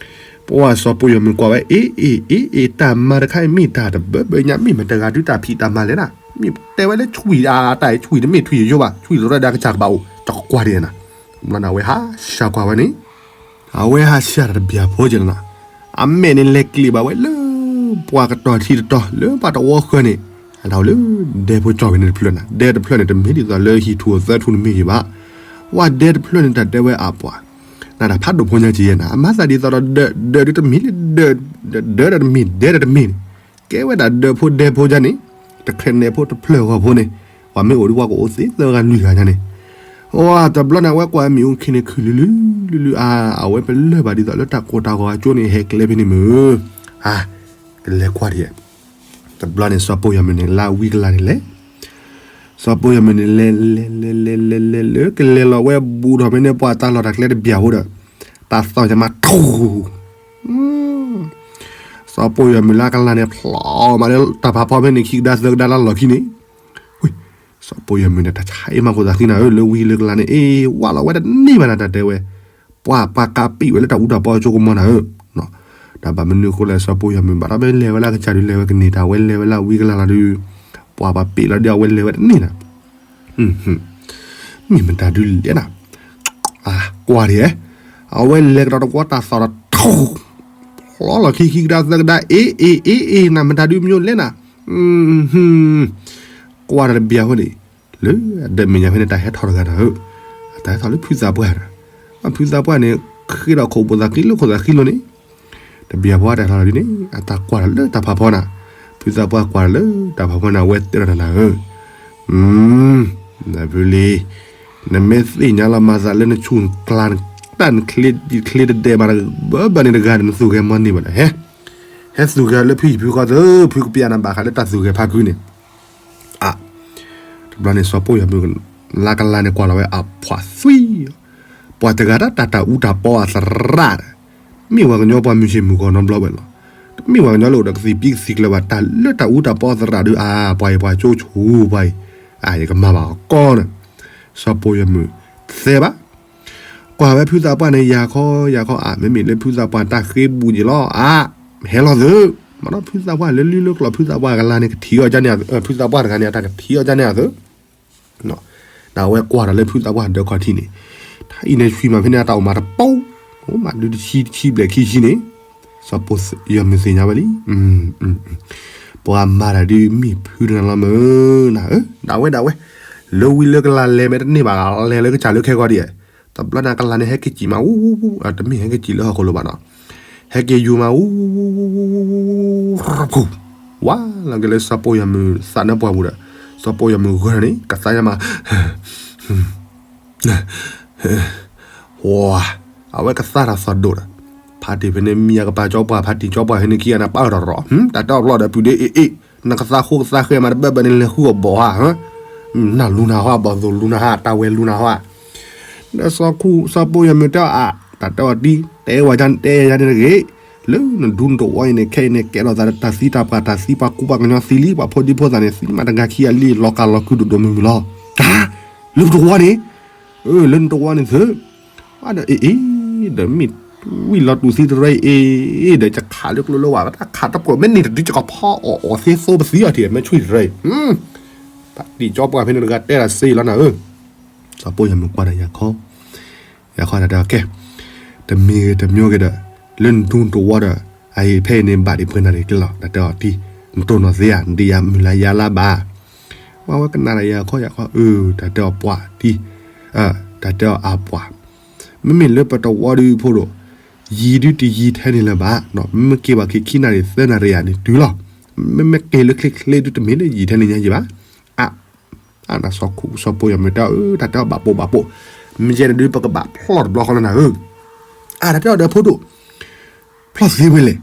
ပှၤစီၤပိာ်ယွၤမုၢ်ကွၢ်ဝဲ အ့ အ့ အ့ အ့ တၢ်မၤတခါအံၤမ့ၢ်တၢ်တဘၢဘၢညါ မ့ၢ်မတဂၤဒုးတၢ်ဖံးတၢ်မၤလဲၣ်နၤ, မ့ၢ်တဲဝဲလၢဆွံၣ်အတၢ်ဆွံၣ်တမ့ၢ်ထွံၣ်ယိဘၣ် ဆွံၣ်လီၤရၢၢ်ဒၣ်ကစၢ်ကဘၣ်အိၣ် တကွၢ်ဒံးနၤ, ဘျီန့ၣ်အဝဲဟးဆှၢကွၢ်ဝဲန့ၣ် အဝဲဟးဆှၢတၢ်တဘျီဖိက့ၤနၤ, အမဲာ်န့ၣ်လဲၤကျ့ၤဘၣ်ဝဲလၢ ပှၤကတီၤထံတတီၤ လၢပှၤတဝီဃၢၤန့ၣ်, အဒၣ်လၢ ဒဲဖိကၠီၣ်ဖဲန့ၣ်တဖျၢၣ်နၤ, ဒဲတဖျၢၣ်န့ၣ် တမ့ၢ်ဒ်သိးလၢဟံၣ်ထူၣ်အသၢထူၣ်တမ့ၢ်ယံၤဘၣ်, ဝဲဒဲတဖျၢၣ်န့ၣ် တၢ်တဲဝဲအပှၤ, နတၢ်ဖးဒိၣ်ဖိညါက့ၤယဲနၤ, အမၤသးဒ်သိးဒီးဒၢး ဒၢးဒ်တမ့ၢ်လၢဒၢး, ဒၢးဒီးတမ့ၢ် ဒဲဒီးတမ့ၢ်န့ၣ်, ကဲဝဲဒၣ်ဒၢးဖိဒဲဖိညါန့ၣ်, တခါန့ၣ်ဖိတဖျၢၣ်ဂီၢ်ဖိန့ၣ်, ပှၤမ့ၢ်အိၣ်ဒ်ပှၤကအိၣ်သ့သၢဂၤလွံၢ်ဂၤညါန့ၣ် အိ တဘျီန့ၣ် အဝဲကွၢ်မ့ၣ်အူခ့န့ၣ် ခုၣ်လုာ်လုာ်လုာ်လုာ် အါ အဝဲပလၢၢ်ဘၣ်ဒ်သိးလၢတၢ်ကိၢ်တၢ်ဂီၤအကၠိန့ၣ် ဟဲကျဲဖဲန့ၣ်မုၢ်, အါ ကလဲၤကွၢ်ဒံး, တဘျီန့ၣ် စီၤပိာ်ယွၤမုၢ်န့ၣ် လၢဝံကလၤန့ၣ်လဲၤ, စီၤပိာ်ယွၤမုၢ်န့ၣ် လဲၤလဲၤလဲၤလဲၤလဲၤလဲၤလဲၤ လၢကလဲၤလီၤဝဲဘူးထီၣ်ဖဲန့ၣ် ပှၤတၢ်လီၢ်တၢ်ကျဲတဘျီဖိဒီး, တၢ်သီၣ်ညါမးထူ စီၤပိာ်ယွၤမုၢ်လၢအကလၤန့ၣ် ဖျိးမးလၢတၢ်ဖးဖီဖဲန့ၣ်ခံကဒါသၢကဒါလၢလီၢ်ခံန့ၣ်, စီၤပိာ်ယွၤမုၢ်န့ၣ် တၢ်ဆါအ့ၣ်မးခိၣ်သးဃံနၤဧၢ, လၢဝံလၢကလၤန့ၣ် အ့ၣ် ဝးလီၤဝဲတန့ၢ်ဘၣ်နၤ တၢ်တဲဝဲ, ပှၤပှၤကးပံာ်ဝဲလၢတၢ်အူတၢ်ပီအကၠိကမီၤနၤဧၢ, တၢ်ဘၣ်မနုၤအဃိလဲၣ် စီၤပိာ်ယွၤမုၢ်ဘၣ်ဒီး ဝဲလဲၤဝဲလၢအကစၢ်ဒုးလဲၤဝဲကန့ၢ်တၢ် ဝဲလဲၤဝဲလၢဝံကလၤလီၤဒုး, ပှၤပှၤပံာ်လီၤဒုး အဝဲလဲၤဝဲတန့ၢ်နၤ မ့ၢ်မတၤဒုလဲၣ်နၤ, ကွၢ်ဒံး, အဝဲလဲၤကဒီးတဝီတၢ်သီၣ်ဒီးထူ, ဖျိးလီၤခံခံကဒါသၢကဒါ အ့ၣ် အ့ၣ် အ့ၣ် အ့ၣ် နၤမတၤဒုမညိလဲၣ်နၤ, ကွၢ်တၢ်တဘျီဖိန့ၣ်, လၢအဒၢးမဲာ်ညါဖဲန့ၣ် တၢ်ဟဲထီၣ်တဂၤနၤဧၢ, အတၢ်ဟဲထီၣ်လၢဖုသးပှၢ်နၤ, ဖုသးပှၢ်န့ၣ် ဃ့ဒီးခိၣ်ဘိသးက့လၢခိၣ်သးဃံလိၤန့ၣ် တဘျီဖိအတၢ်ထီၣ်လီၤဒ်န့ၣ် အတၢ်ကွၢ်တၢ်လၢတၢ်ဖးဖီနၤ, ဖုသးပှၢ်ကွၢ်တၢ်လၢတၢ်ဖးဖီန့ၣ် အဝဲတဲဒီးနၤဧၢ, နဖုလံ, နမ့ၢ်သ့ၣ်ညါလီၤမၤသးလၢနဆူၣ်နကျါနတၢ်နချ့တဒဲးဘၣ် ဘၣ်ဘၣ်န့ၣ်တဂၤဒီး နသူၣ်ဂဲၤမီၢ်န့ၢ်ဘၣ်ဒီး ဟဲ, ဟဲသူၣ်ဂဲၤလၢဖုဟံၣ်ဖုဃီသု, ဖုကပျၢ်နၤဘၣ်ဃးလၢတၢ်သူၣ်ဂဲၤဖးခုန့ၣ် အါ, တဘျီန့ၣ် စီၤပိာ်ယွၤမုၢ် လၢကလၤန့ၣ် ကွၢ်လီၤဝဲအဖှီၣ်သွံ, ပှၤတဂၤတၢ်တၢ်အူတၢ်ပီအသရၣ်ဒီး, မ့ၢ်ပှၤကညီပှၤမုၢ်ဆ့ၣ်မုၢ်ဂီၤနီတဘျီဝဲလီၤ, တမ့ၢ်ပှၤကညီလၢအိၣ်ဒီးကသံၣ်ပံကသံၣ်ကျၢၤဘၣ် တၢ်လၢတၢ်အူတၢ်ပီအသရၣ်ဒီး အါ ပှၤအံၤပှၤကၠိဆူၣ်ပှၤအံၤ, အါ ယကမၤဘၣ်အီၤကီနၤ, စီၤပိာ်ယွၤမုၢ်သဲဘၣ် ကွၢ်ဝဲဖုသးပှၢ်န့ၣ် ယၤခီယၤခီအါ မ့မ့ၢ်လၢဖုသးပှၢ်တၢ်ဃ့ဘူးက့ၤလီၤ အါ ဟဲလီၤသု, မ့ၢ်နီၤ ဖုသးပှၢ်လၢလံလၢကျိၤ ဖုသးပှၢ်ကလၤန့ၣ်ကထံၣ်အီၤကန့ၣ်, ဖုသးပှၢ်တဂၤန့ၣ် အတၢ်ကထံၣ်အီၤကန့ၣ်အသု, ဒီးအဝဲကွၢ်ဒီးလၢဖုသးပှၢ်ဒၢခီၣ်ထံးန့ၣ်, တၢ်အံၤန့ၣ်ဆွံမးဖဲန့ၣ် အတၢ်အိၣ်မးတပိ, အိၣ်မးဒုးတဆံတဆံဘျဲၣ်ခံဆံန့ၣ်, စီၤပိာ်ယွၤမုၢ်သ့ၣ်ညါဝဲလံ ပှၤမၤတၢ်ဒုးမ့ၢ်ဖုတဂၤလီၤမ့ၢ်နၤဧၢ, ဒၣ်ဝဲဒၣ်ဝဲ, လၢဝံလၢကလၤလဲၤမ့ၢ်တန့ၢ်ဘၣ် လဲၤလၢကစၢ်လၢခဲကီၢ်ဒံး, တဘျီန့ၣ်ကလၤန့ၣ် ဟဲက့ၤစံၣ်မး အူ, တမ့ၢ်ဟဲက့ၤစံၣ်လၢဟီၣ်ခိၣ်လိၤဘၣ်နီၤ, ဟဲက့ၤယူၤမး အူ, ဝါလီၤက့ၤလၢစီၤပိာ်ယွၤမုၢ်သးနၢပှၢ်ပူၤဒီး, စီၤပိာ်ယွၤမုၢ်ဂီၤန့ၣ် ကသါညါမး ဝါ, အဝဲကသါတၢ်သီၣ်ဒိၣ်ဒီး, ဖါတံၢ်ဖဲန့ၣ်မံအကပၤကၠီပှၢ် ဖါတံၢ်ကၠီပှၢ်ဖဲန့ၣ်ခံဂၤန့ၣ် ပာ်အၢၣ်ထီၣ်ထီၣ်, တၢ်တဲအီၤဖျီဒီးပုၢ်ဒ့အ့ၣ်အ့ၣ်, နကသါဃိကသါဃဲမးတဘၣ်ဘၣ်န့ၣ် လဲၤဃုအီၣ်ဘီၣ်ဧါ, နၢ်လူၤနၤဟီ ဘီၣ်သိၣ်လူၤနၤဟီ တၢ်ဝဲလူၤနၤဟီ, ဒီးစီၤခူ စီၤပိာ်ယွၤမုၢ်တဲအီၤအါ, တၢ်တဲအီၤတံၢ် တဲဝဲဒ်န့ၣ်တဂ့ၤ, လၢနဒူနတဝီအံၤန့ၣ် ခဲအံၤန့ၣ် ကဲထီၣ်သးဒီးတၢ်သံတၢ်ပှၢ် တၢ်သံပှၤကူပှၤကညီသံလံ ပှၤဖိဒံဖိသၣ်န့ၣ် သံမးတဂၤခံဂၤလံ လီၤကၢ်လီၤကုဒိၣ်ဒိၣ်မုၢ်မုၢ်လီၤ. တၢ်, လၢပတဝီန့ၣ်, လၢနတဝီန့ၣ်သု, ဒီးအ့ၣ်အ့ၣ်, ဒီးမ့ၢ် ဝံၣ်လီၤတူၢ်သံတရၢအံၤ အ့ ဒီးယခးလၢကျိလၢဝဲ တၢ်ခးတပှဲၤ မ့ၢ်န့ၢ်တဒု ယကဖီအီၣ်အီၣ်သ့သိပသံအီၤထံၣ် မ့ၢ်ဆွံတရၢအံၤ, ပာ်တံၢ်ကၠီပှၢ်ဖဲန့ၣ်တဂၤတဲတၢ်စ့လီၤနၤဧၢ, စီၤပိၢ်ယၤမုၣ်ကွၢ်ဒီးယၤခီ, ယၤခီတၢ်တဲအီၤကဲ, တမံၤဂ့ၤတမံၤဂ့ၤဒီး, လၢနဒူတဝီဒီး, အအံၤဖဲအံၤန့ၣ် ဘၣ်ဒံးပှဲၤနၣ်ရံၣ်က့လီၤ တၢ်တဲအီၤတံၢ်, နတိၢ်နီၣ်သ့ဧါ နဒံးယၤမုၢ်လၢ်ယါလါဘၣ်, ဝဲကနၣ်ဒီးယၤခီယၤခီ အၢ တၢ်တဲအီၤပှၤတံၢ်, တၢ်တဲအီၤအပှၤ မ့မ့ၢ်လၢပတဝီဒုဖိဒိၣ်, ယံၤဒုတယံၤထဲန့ၣ်လၢၤဘၣ်, မ့မ့ၢ်က့ၤဘၣ်က့ၤခံနၣ်ရံၣ်သၢနၣ်ရံၣ်ယၤန့ၣ်တုၤလီၤ, မ့မ့ၢ်က့ၤလၢချ့ချ့ဒုတမ့ၢ်လၢယံၤထဲန့ၣ်ညါယံၤဘၣ်, အ, အနၢ်စီၤခိၣ်စီၤပိၢ်ယၤမုၣ်တဲအီၤ တၢ်တဲအီၤဘၣ်ပိာ်ဘၣ်ပိာ်, မ့ၢ်ယဲန့ၣ်ဒုပကဘၣ်ဖျီၣ်တဘျီဃီလၢနၤဧၢ, အါ တၢ်တဲအီၤဒီးဖိဒိၣ်, ဖျီၣ်သ့ဝဲလဲၣ်,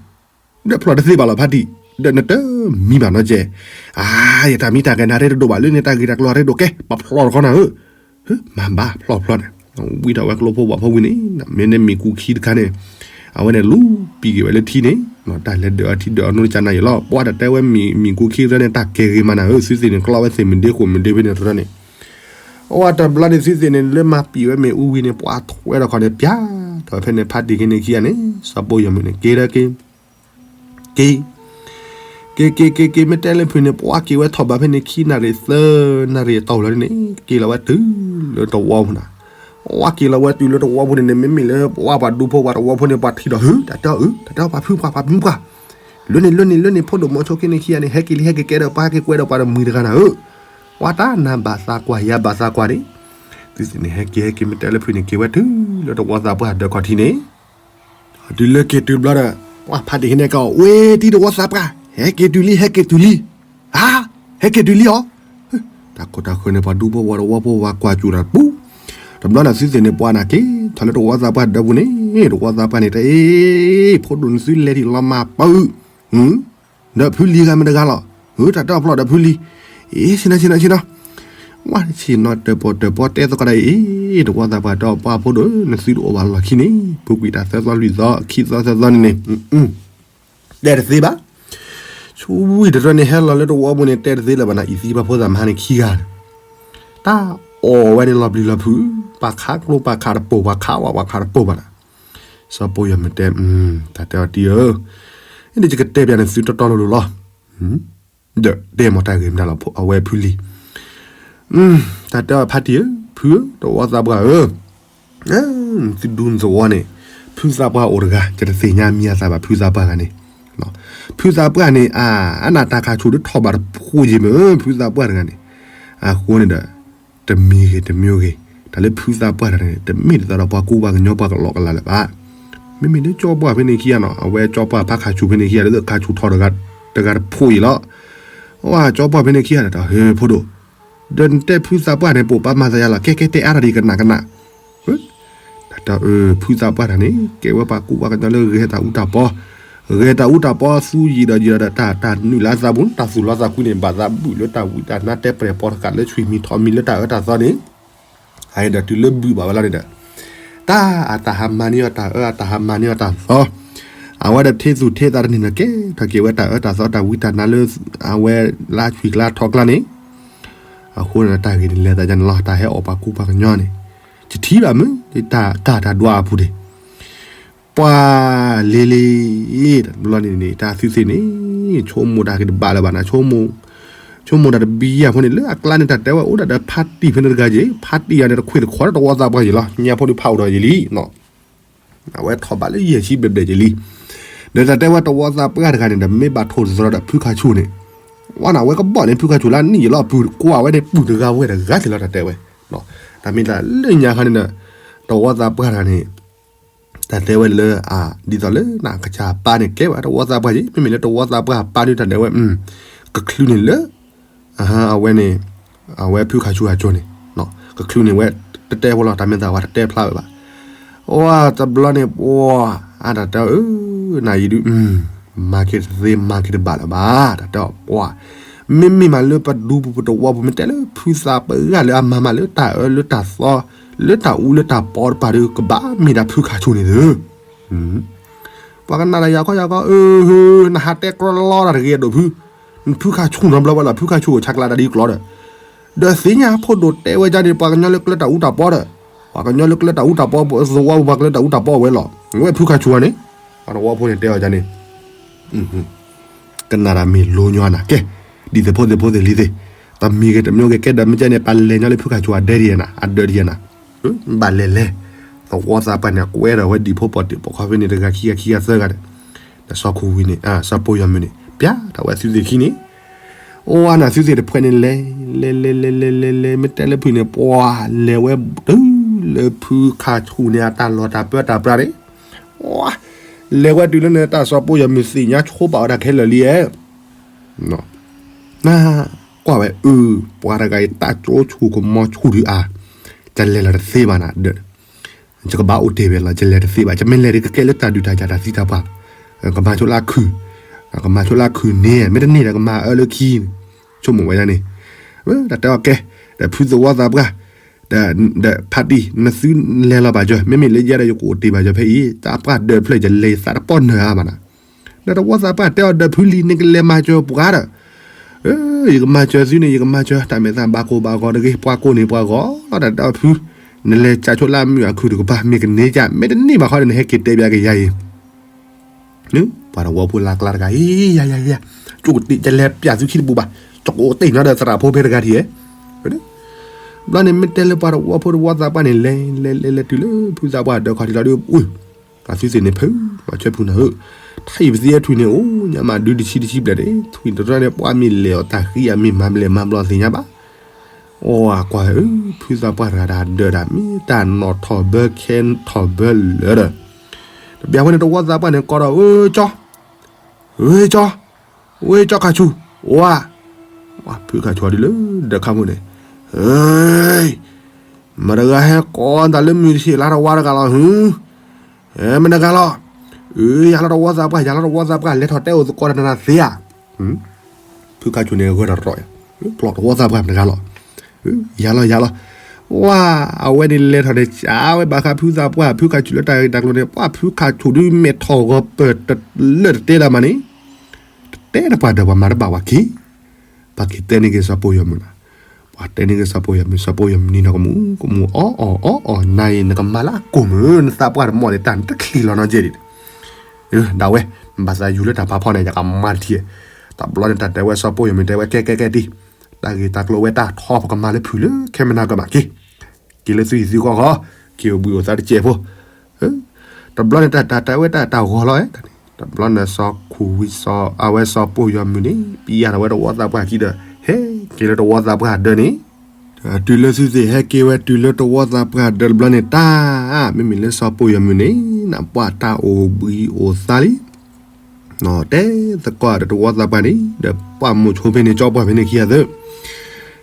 ဒီးဖျီၣ်တသ့ဘၣ်လီၤဖါတံၢ်, ဒီးနတမံဘၣ်နီတကဲ, အါ ယတၢ်မံတၢ်ဂဲၤနၤရ့တဒိၣ်ဘၣ်လၢန့ၣ် တၢ်ဂ့ၢ်တၢ်ကျိၤရ့ဒိၣ်ကဲ ပဖျီၣ်တခီနၤဧၢ, မၤဘၣ်ဖျီၣ်ဖျီၣ်န့ၣ်, ဝံထီၣ်ဝဲကျိဖိဝၣ်ဖိဝံၤန့ၣ်, မ့ၢ်န့ၢ်မံၤကူခံတခါန့ၣ်, အဝဲန့ၣ်လူၤပံာ်က့ၤဝဲလၢထံန့ၣ်, တၢ်လဲၤဒၢးအထံဒၢးအနိတကနၣ်ယံၤလီၤ, ပှၤတၢ်တဲဝဲမံၤကူခံတခါန့ၣ် တၢ်ကဲဂ့ၤမးနၤဧၢ, သုသ့ၣ်န့ၣ် ကျီဝဲသ့ၣ်မုၢ်ဒ့ဃိၣ်မုၢ်ဒ့ဖဲန့ၣ်တရၢန့ၣ် အဝဲတဘျီန့ၣ် သုသ့ၣ်န့ၣ် လၢမၤပံာ်ဝဲမ့ၣ်အူဝံၤန့ၣ် ပှၤထွဲထီၣ်ခီန့ၣ် ပၠါထီၣ်ဝဲဖဲန့ၣ် ဖါတံၢ်က့န့ၣ်ခံဂၤန့ၣ် စီၤပိၢ်ယၤမုၣ်န့ၣ် က့ၤဒီးက့ၤ, က့ၤ, က့ၤက့ၤက့ၤက့ၤ မ့ၢ်တဲလၢဖုၣ်န့ၣ် ပှၤက့ၤဝဲထီၣ်ဘးဖဲန့ၣ် ခံနၣ်ရံၣ်သၢနၣ်ရံၣ်အတီၢ်လီၤန့ၣ် က့ၤလီၤဝဲတုၤလၢတဝီပူၤနၤ, ပှၤက့ၤလီၤဝဲတုၤလၢတဝီပူၤန့ၣ်န့ၣ် မ့မ့ၢ်လၢပှၤပှၤဒူဖိပှၤတဝီဖိန့ၣ် ပှၤထံၣ်ဒီး ဟု တၢ်တဲအီၤ အု တၢ်တဲအီၤ ပှၤဖုပှၤ ပှၤဖုပှၤ လၢန့ၣ်လၢန့ၣ်လၢန့ၣ် ဖိဒိၣ်မီၤဆိခံန့ၣ်ခံဂၤန့ၣ် ဟဲက့ၤလံ ဟဲက့ၤကဲဒီးပှၤ ဟဲက့ၤကွဲဒီးပှၤဒီးမုၢ်တဂၤနၤဧၢ, ပှၤတၢ်နၤဘၣ်သးကွၢ် ယၤဘၣ်သးကွၢ်န့ၣ်, သုသ့ၣ်န့ၣ် ဟဲက့ၤဟဲက့ၤ မ့ၢ်တဲလၢဖုၣ်န့ၣ် က့ၤဝဲတုၤလၢတဝီသးပှၢ်ဒၢးခီၣ်ထံးန့ၣ်, တုၤလၢက့ၤတုၤဘျီဒီး ပှၤဖါတံၢ်က့န့ၣ်ကီး ဝဲတံၤတဝီသးပှၢ် ဟဲက့ၤတုၤလံ ဟဲက့ၤတုၤလံ, ဧါ, ဟဲက့ၤတုၤလံအီၤ, တၢ်ခိၣ်တၢ်ဃၢၤန့ၣ် ပှၤဒူဖိပှၤတဝီဖိပှၤကွၢ်စူၣ်တၢ်ပူၤ, တဘျီန့ၣ် သုသ့ၣ်န့ၣ် ပှၤနၤက့ၤထီၣ်လၢတဝီသးပှၢ်ဒၢးပူၤန့ၣ် တဝီသးပှၢ်န့ၣ် တအ့ၣ် ဖိဒိၣ်န့ၣ် သုလဲၤထံၣ်လီၤမၢ်ပၢၢ်, ဒီးဖုလံၤဂၤမ့ၢ်တဂၤလီၤ, ဟု တၢ်တဲအီၤဖျီၣ်ဒီးဖုလံၤ, အ့ ဆ့ၣ်နီၤ ဆ့ၣ်နီၤ ဆ့ၣ်နီၤ, ဝဲဆ့ၣ်နီၤတၢၣ်ပီၣ်တၢၣ်ပီတဲသကိးဒၣ်အံၤ, တဝီသးပှၢ်တဲအီၤ ပှၤဖိဒိၣ်ဧၢ နသုတအိၣ်ဘၣ်လီၢ်ခံန့ၣ် ပူၤကွံာ်တၢ်သၢသီလွံၢ်သီ ခံသီသၢသီန့ၣ်န့ၣ် တဲတသ့ဘၣ်, ဆူဝံၣ်တရၢန့ၣ် ဟဲလီၤလၢတဝီပူၤန့ၣ် တဲတသ့လၢၤဘၣ်နၤ အံၤသံပှၤဖိသၣ်မါန့ၣ်ခံဂၤန့ၣ်, တၢ်အီၣ်ဝဲန့ၣ်လီၤပျံၤလီၤဖုး, ပှၤခးကျိပှၤခးတပိာ် ပှၤခးဝဲပှၤခးတပိာ်ဘၣ်နၤ, စီၤပိၢ်ယီၤမုၢ်တဲ, တၢ်တဲအီၤတံၢ်ဧၢ, န့ၣ်ယကတဲပျးန့ၢ်သုတီတီလိၤလိၤလီၤ, ဒီးတဲမၤတၢ်ဂ့ၢ်မတၤလီၤ အဝဲဖုလံၤ တၢ်တဲအီၤဖါတံၢ်ဧၢ, ဖုဧၢ, တဝီသးပှၢ်ဧၢ, သုဒူသဝီန့ၣ်, ဖုသးပှၢ်အိၣ်တဂၤ ယတသ့ၣ်ညါမံၤအသးဘၣ် ဖုသးပှၢ်တဂၤန့ၣ်, ဖုသးပှၢ်န့ၣ် အ, အနၢ်တၢ်ခၣ်ဆူၣ်ဒုးထီၣ်ဘၣ်တဖိယံာ်မ့ၢ် ဖုသးပှၢ်တဂၤန့ၣ်, အဃိန့ၣ်ဒီး, တမံၤဂ့ၤတမံၤဂ့ၤ, တၢ်လၢဖုသးပှၢ်တဂၤန့ၣ် တမ့ၢ်ဒ်သိးဒီးပှၤကူပှၤကညီပှၤကလီကလီလၢၤဘၣ် မ့မ့ၢ်လၢကၠီပှၢ်ဖဲန့ၣ်ခံဂၤနီၤ အဝဲကၠီပှၢ်ဖးခၣ်ဆူၣ်ဖဲန့ၣ်ခံဂၤ လၢခၣ်ဆူၣ်ထီၣ်တဂၤတဖိအံၤလီၤ, အဝဲကၠီပှၢ်ဖဲန့ၣ်ခံဂၤဒီး ဟဲဖိဒိၣ်, ဒီးနတဲဖုသးပှၢ်န့ၣ် ပိာ်ပာ်မၤသးယါလီၤ ကဲကဲတဲအါထီၣ်ဒံးကနၣ်ကနၣ်, တၢ်တဲအီၤ ဖုသးပှၢ်တဂၤန့ၣ် ကဲဝဲပှၤကူပှၤကညီလၢဂဲၤတၢ်အူတၢ်ပီ, ဂဲၤတၢ်အူတၢ်ပီ သူယံာ်ဒီးယံာ်ဒီး တၢ်နုာ်လၢအသးပူၤ တၢ်သူၣ်လီသးကွံန့ၣ် ဘၣ်သးဘုၣ်လၢတၢ်ဝံတၢ်နါ တဲပျဲၢ်ပီတဃာ်လၢဆွံမံၤထီၣ်မံၤလၢတၢ်အၢတၢ်သီန့ၣ် အဒီးတုၤလၢဘုၣ်ဘၣ်ဝဲလီၤန့ၣ်ဒီး, တၢ်အတၢ်ဟးမၤန့ၢ်အီၤ တၢ်အၢအတၢ်ဟးမၤန့ၢ်အီၤတၢ်သီ, အဝဲဒီးထ့သူၣ်ထ့သးတန့ၢ်နီၤ ကဲထီၣ်က့ၤဝဲတၢ်အၢတၢ်သီတၢ်ဝံတၢ်နါလၢ အဝဲလၢဆွံကျါထီကျါန့ၣ်, အဃိန့ၣ်တၢ်ဂ့ၢ်န့ၣ်လဲၤသးယါန့ၣ်လီၤ တၢ်ဟဲအီၣ်ပှၤကူပှၤကညီန့ၣ်, ယထံၣ်ဘၣ်မုၢ် တၢ်ကၢ်တၢ်ဒွးအပူၤန့ၣ် ပှၤလ့လ့, တဘျီန့ၣ်န့ၣ် တၢ်သုသ့ၣ်န့ၣ် ဆိကမိၣ်တၢ်က့ၤတဘၣ်လၢၤဘၣ်နၤ ဆိကမိၣ်တၢ်တဘံယၤဖိန့ၣ် လၢအကျါန့ၣ် တၢ်တဲဝဲအိၣ်ဒၣ်ဒီးဖါတံၢ်ဖဲန့ၣ်တဂၤယ့ၤ ဖါတံၢ်ယၤန့ၣ် တခွ့ၣ်တခီတဝီသးပှၢ်ယ့ၤလီၤ ညါဖိဒုးဖးအိၣ်ဒီးယ့ၤလံ, အဝဲထီၣ်ဘးလၢယဲၢ်ဆံဘျဲၣ်ဘျဲၣ်ယ့ၤလံ, ဒီးတၢ်တဲဝဲတဝီသးပှၢ်တဂၤန့ၣ်ဒီး မ့ၢ်ဘၣ်ထိၣ်သတြီၤဒီးဖုခၣ်ဆူၣ်န့ၣ်, ဝဲန့ၣ် အဝဲကဘီၣ်န့ၣ် ဖုခၣ်ဆူၣ်လၢအနံၣ်ယ့ၤလီၤ ပုၢ်ကွၢ်ဝဲန့ၣ် ပုၢ်တဂၤဝဲတဂၤန့ၣ်လီၤ တၢ်တဲဝဲ, တၢ်မ့ၢ်တၢ်လၢညါခါန့ၣ်ဒီး, တဝီသးပှၢ်တဂၤန့ၣ် တၢ်တဲဝဲလၢအ, ဒ်သိးလၢနကစၢ်ပၢ်န့ၣ် ကဲဝဲတဝီသးပှၢ်ယ့ၤ မ့မ့ၢ်လၢတဝီသးပှၢ်ပၢ်ဒုး တၢ်တဲဝဲ, ကချုးန့ၢ်လၢ, အဝဲန့ၣ်, အဝဲဖုခၣ်ဆူၣ်အစိၤန့ၣ်, ကချုးန့ၢ်ဝဲ, တတဲဖိလီၤ တၢ်မ့ၢ်သးဝဲတတဲဖျါဝဲဘၣ်, အတဘျီန့ၣ် ပှၤ, အတၢ်တဲအီၤ နၤယံၤဒုး မၤက့ၤတသ့ မၤက့ၤတဘၣ်လၢၤဘၣ် တၢ်တဲအီၤပှၤ, မ့မ့ၢ်မးလၢပဒူပူၤပတဝီပူၤ မ့ၢ်တဲလၢဖုသးပှၢ်တဂၤလၢအမၤမးလၢတၢ်အၢလၢတၢ်သီ, လၢတၢ်အူလၢတၢ်ပီတပၤဒီး ကဘၣ်မ့ၢ်ဒၣ်ဖုခၣ်ဆူၣ်န့ၣ်သ့, ပှၤကနၣ်ဒီးယၤခီယၤခီ, နဟးတဲကြီလီတၢ်တဂ့ၤအဒိၣ်ဖု, နဖုခၣ်ဆူၣ်နီတဘျီဘၣ်လီၤ ဖုခၣ်ဆူၣ်အိၣ်ဆးကျးတၢ်ဒ်ကျီဒီး, ဒီးသ့ၣ်ညါဖိဒိၣ်တဲဝဲဒ်န့ၣ် ပှၤကညီလၢကျဲတၢ်အူတၢ်ပီဒီး, ပှၤကညီလၢကျဲတၢ်အူတၢ်ပီ သဝီပှၤကညီလၢတၢ်အူတၢ်ပီဝဲလီၤ. ဝဲဖုခါဆူၣ်န့ၣ် ပှၤသဝီဖိန့ၣ်တဲအီၤဒ်န့ၣ် ကနၣ်တၢ်မ့ၢ်လိၤညီနၤ ကဲ ဒ်သိးဖိသ့ၣ်ဖိသ့ၣ်လံၤသ့ၣ် တမံၤဂ့ၤတမံၤဂ့ၤ ကဲဒီးမ့ၢ်ကဲန့ၣ် ပလဲၤညီလၢဖုခါဆူၣ်အဒဲဒ်ယဲနၤ အဒၢဒ်ယဲနၤ ဘၣ်လဲၤလဲၤ သဝီသးပှၢ်န့ၣ် ကွဲဒီးဝဲဒံၣ်ဖိပိာ်တံၢ်ပိာ်ခွါဖဲန့ၣ် တဂၤခံဂၤခံဂၤသၢဂၤဒီး ဒီးစီၤခိၣ်ဝံၤန့ၣ် စီၤပိၢ်ယီၤမုၢ်န့ၣ် ပျဲထီၣ်ဝဲသုသ့ၣ်ခံန့ၣ် အိၣ်ဝဲနၤသုသ့ၣ်တဖှဲန့ၣ်လဲၤ လဲၤလဲၤလဲၤလဲၤလဲၤလဲၤ မ့ၢ်တဲလၢဖုန့ၣ် ပှၤလဲၤဝဲတုၤလၢဖုခါဆူၣ်န့ၣ် အတၢ်လီၢ်တၢ်ပၢတၢ်ပြးန့ၣ် လဲၤဝဲတုၤလၢန့ၣ် တၢ်စီၤပိၢ်ယီၤမုၢ်သ့ၣ်ညါဆိပာ်ဝဲဒၣ်ခဲလၢာ်လံဧါ နကွၢ်ဝဲအၢ ပှၤတဂၤအံၤ တၢ်ကၠိဆူၣ်ကမီၤဆူၣ်ဒုးအါ ယလဲၤလီၤတသ့ဘၣ်နၤဒီး ယကဘၣ်အိၣ်တ့ၢ်ဝဲလီၤ ယလဲၤတသ့ဘၣ် ယမ့ၢ်လဲၤဒ်ကကဲလၢတၢ်ဒုးတၢ်ယၤတၢ်သံတၢ်ပှၢ် ကမၤဆိလၢခုၣ် ကမၤဆိလၢခုၣ်န့ၣ် မ့ၢ်တန့ၢ်ဒီးကမၤအၢလၢခံ ဆိကမိၣ်ဝဲဒၣ်န့ၣ် တၢ်တဲအီၤကဲ ဒီးဖုသဝီသးပှၢ် ဒီးဖါတံၢ် နသုလဲၤလီၤဘၣ်ယၤ မ့မ့ၢ်လၢယဲဒီးယကအိၣ်တ့ၢ်ဘၣ်ယၤဖဲအံၤ တၢ်ပှၢ်ဒၢးဖျၢၣ်ယလဲၤယသးတပီၢ်နၢၤအါဘၣ်နၤ ဒီးသဝီသးပှၢ်တဲအီၤဒီးဖုလံၤ နကလဲၤမၤစၢၤပှၤဒီး ယကမၤစၢၤသုန့ၣ် ယကမၤစၢၤ တၢ်မဲာ်သးဘၣ်ကိၢ်ဘၣ်ဂီၤတဂ့ၤ ပှၤကိးန့ၢ်ပှၤဂီၤလီၤ တၢ်တဲအီၤဖု နလဲၤစးဆိလၢအမုာ်အခုၣ်တကပၤ မ့ၢ်ကန့ၢ်ကၢ် မ့ၢ်တန့ၢ်ဘၣ်ဃီဒီး နဟဲက့ၤတဲဘၣ်ကယၤအံၤ ပှၤသဝီဖိလၢကျါတဂၤ အံၤ ယၤ ယၤ ယၤ ကၠိကတ့ၢ် ယလဲၤပျးသုခံတပူၤဘၣ် ကၠိကတ့ၢ်နီၤဒီးသရၣ်ဖိဖဲတဂၤထံၣ်ဧဲ ဘျီန့ၣ် မ့ၢ်တဲလၢပှၤသဝီဖိသဝီသးပှၢ်န့ၣ် လဲၤလဲၤလဲၤလဲၤတုၤလၢဖုသးပှၢ်ဒၢးခီၣ်ထံးလီၤဒီး အု အသုသ့ၣ်န့ၣ်ဖု ပှၤဆၢဖုနၤဧၢ ထံၣ်ပသံထွံၣ်န့ၣ် အိၣ်ညါမးဒုတဆံတဆံဘျဲၣ်န့ၣ် ထွံၣ်တရၢန့ၣ် ပှၤမ့ၢ်လဲၤအီၤတၢ်ဃံအမ့ၢ်မၤဘျဲၣ်မၤဘျီသ့ၣ်ညါဘၣ် အိၣ်ကွၢ်ဧၢ ဖုသးပှၢ်တဂၤဒၣ်ဒၢးဒၣ် မ့ၢ်တၢ်နီၣ်ထီၣ်ဘၢခဲထီၣ်ဘၢလၢာ်ဒီး တဘျီဝဲန့ၣ် သဝီသးပှၢ်န့ၣ် ကိးဒီး အၢ ကၠီ ဝ့ကၠီ ဝ့ကၠီခါဆူၣ် ဝါ ဝါ ဖုခါဆူၣ်ဒ်လၢ ဒီးခါမုၣ်န့ၣ် ဧၢ မတဂၤဟဲကိးတၢ်လၢမုၢ်တဆ့ၣ်လါတဝါတဂၤလီၤဟု မတဂၤလီၤ အၢ ယၤလီၤသဝီသးပှၢ် ယၤလီၤသဝီသးပှၢ် လဲၤထီၣ်တဲအိၣ်သကိးတၢ်နၤသ့ဧါ ဖုခါဆူၣ်န့ၣ်ဂၢၢ်တရီး ပျီၢ်သဝီသးပှၢ်မတဂၤလီၤ ယၤလီၤယၤလီၤ ဝါ အဝဲန့ၣ်လဲၤထီၣ်န့ၣ် ကဝဲဘၣ်ဃးဖုသးပှၢ် ဖုခါဆူၣ်လၢတၢ်ဂ့ၢ်တၢ်ကျိၤန့ၣ် ပှၤဖုခါဆူၣ်ဒုးမဲာ်ထီၣ်ဂီၤပၢၢ်တလၢတတဲဒၣ်မးန့ၣ် တတဲတပှၢ်ဒီးပှၤမၤတဘၣ်ဝဲက့ၤ ပှၤက့ၤတဲန့ၢ်က့ၤစီၤပိၢ်ယီၤမုၢ်လီၤ ပှၤတဲန့ၢ်က့ၤစီၤပိၢ်ယီၤမုၢ် စီၤပိၢ်ယီၤမုၢ်နံၤနီၢ်ကမူၣ် ကမူၣ်အီၣ်အီၣ်အီၣ်အီၣ် နၤအံၤ နကမၤလၢအကိၢ်မုၢ် နသးပှၢ်တမီၢ်န့ၣ် တၢ်နတချံးလီၤနီတကဲဒံး ဒၣ်ဝဲ ဘၣ်သးယူၤလၢတၢ်ဖးဖီန့ၣ် ယကမၤတထံၣ် တဘျီန့ၣ် တၢ်တဲဝဲစီၤပိၢ်ယီၤမုၢ်တဲဝဲ ကဲကဲကဲတံၢ် တၢ်ဂ့ၢ်တၢ်ကျိၤဝဲတၢ်ထီပကမၤလၢဖုၣ်လၢခဲမနၤကမၣ်က့ၤ က့ၤလၢသုဟံၣ်သုဃီဃီ က့ၤအိၣ်ဘှံးအိၣ်သါတစဲးဖိ တဘျီန့ၣ် တၢ်တၢ်တဲဝဲတၢ်တၢ်ဂီၤလီၤ တဘျီန့ၣ် စီၤခူၣ်ဝံ အဝဲစီၤပိၢ်ယီၤမုၢ်န့ၣ် ပျံၤယၤထီၣ်ဝဲသဝီသးပှၢ်ခံဒီး ဟဲက့ၤလၢသဝီသးပှၢ်ဒၢးန့ၣ် တုၤလၢသုသ့ၣ်ဟဲက့ၤဝဲတုၤလၢသဝီသးပှၢ်ဒၢးတဘျီန့ၣ် တၢ် မ့မ့ၢ်လၢစီၤပိၢ်ယီၤမုၢ်န့ၣ် နပှၢ်တၢ်အိၣ်ဘှံးအိၣ်သါလံ တဲသကိးဒီးသဝီသးပှၢ်န့ၣ် ဒီးပှၢ်မိၢ်ဆိဖဲန့ၣ် ကၠီပှၢ်ဖဲန့ၣ်ခံဂၤသၢ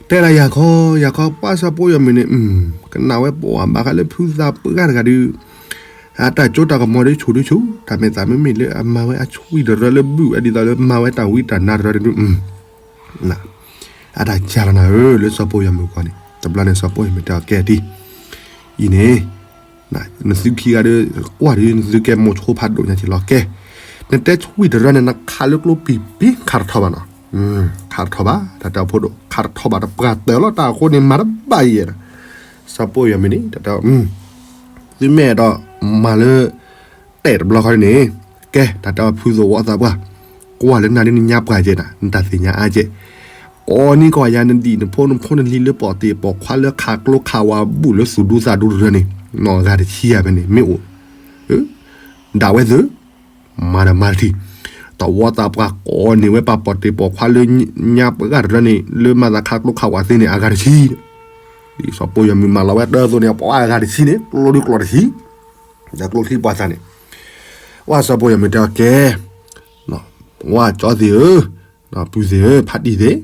တဲဒၣ်ယၤခီ ယၤခီ ပှၢ်စီၤပိၢ်ယီၤမုၢ်န့ၣ် ကနၣ်ဝဲပှၤဘၣ်ဃးလၢဖုသးပှၢ်တဂၤဒုး အတၢ်ကၠိတၢ်ကမီၤဒုးဆူၣ်ဒုးဆူၣ် တၢ်မဲာ်သးမ့မ့ၢ်လၢအမၤဝဲအဆွံတရၢလၢဘုၣ်ဝဲဒ်သိးလၢမၤဝဲတၢ်ဝံတၢ်နါတရၢဒုး အတၢ်ကၢ်လီၤနၤဧၢ လၢစီၤပိၢ်ယီၤမုၢ်ကီၢ်န့ၣ် တဘျီန့ၣ် စီၤပိၢ်ယီၤမုၢ်တဲအီၤကဲတံၢ် အံၤန့ၣ် နသုခံဂၤဒီး ကွၢ်ဒုး နသုကဲမိၢ်ဆိဖးဒိၣ်ညါက့ၤလီၤကဲ နတဲဆွံတရၢန့ၣ် နခးလၢကျိပံၤပံၤ ခးတထီၣ်ဘၣ်နီၤ ခးတထီၣ်ဘၣ် တၢ်တဲအဖိဒိၣ် ခးတထီၣ်ဘၣ်တပှၢ်တၢၢ်လီၤ တၢ်အဃိန့ၣ် မၤတဘၣ်ယဲၢ်ဒီး စီၤပိၢ်ယီၤမုၢ်န့ၣ် တၢ်တဲ သုမ့ၢ်အဲၣ်ဒိးမၤလၢ တဲာ်တဘျီဃီန့ၣ် ကဲ တၢ်တဲအီၤဖုသဝီသးပှၢ် ကွၢ်လၢနၤဒ်နညါပှၢ်ကဲနၤ နတၢ်သ့ၣ်ညါအါကဲ ကိးနံၤကိးယၤနဒံၣ်နဖိနဖိနလံၤလၢပီၣ်တံၢ်ပိာ်ခွါလၢခးကျိခးဝၤဘူၣ်လၢ သူၣ်ဒူသးဒူတရၢန့ၣ် နီၢ်ဂၤတဆံယၤဖဲန့ၣ် မ့ၢ်အိၣ် ဒၣ်ဝဲသု မၤဒီးမၤတထံၣ် သဝီသးပှၢ်ကိးန့ၢ်ဝဲပှၤပီၣ်တံၢ်ပိာ်ခွါလၢ ညါပှၢ်တရၢန့ၣ် လၢမၤသးခးကျိခးဝၤသ့န့ၣ် အဂၤတဆံ ဒ်စီၤပိၢ်ယီၤမုၢ်မၤလီၤဝဲတၢ်အသိးန့ၣ် ပှၤအဂၤတဆံန့ၣ် ကျိဒုးကျိတဆံ ဒီးကျိချံပှၤသးန့ၣ် ဝဲစီၤပိၢ်ယီၤမုၢ်တဲအီၤကဲ ဝဲကၠီသ့ၣ်ဧၢ, ပုၢ်သ့ၣ်ဧၢ, ဖးတံၢ်သ့ၣ်,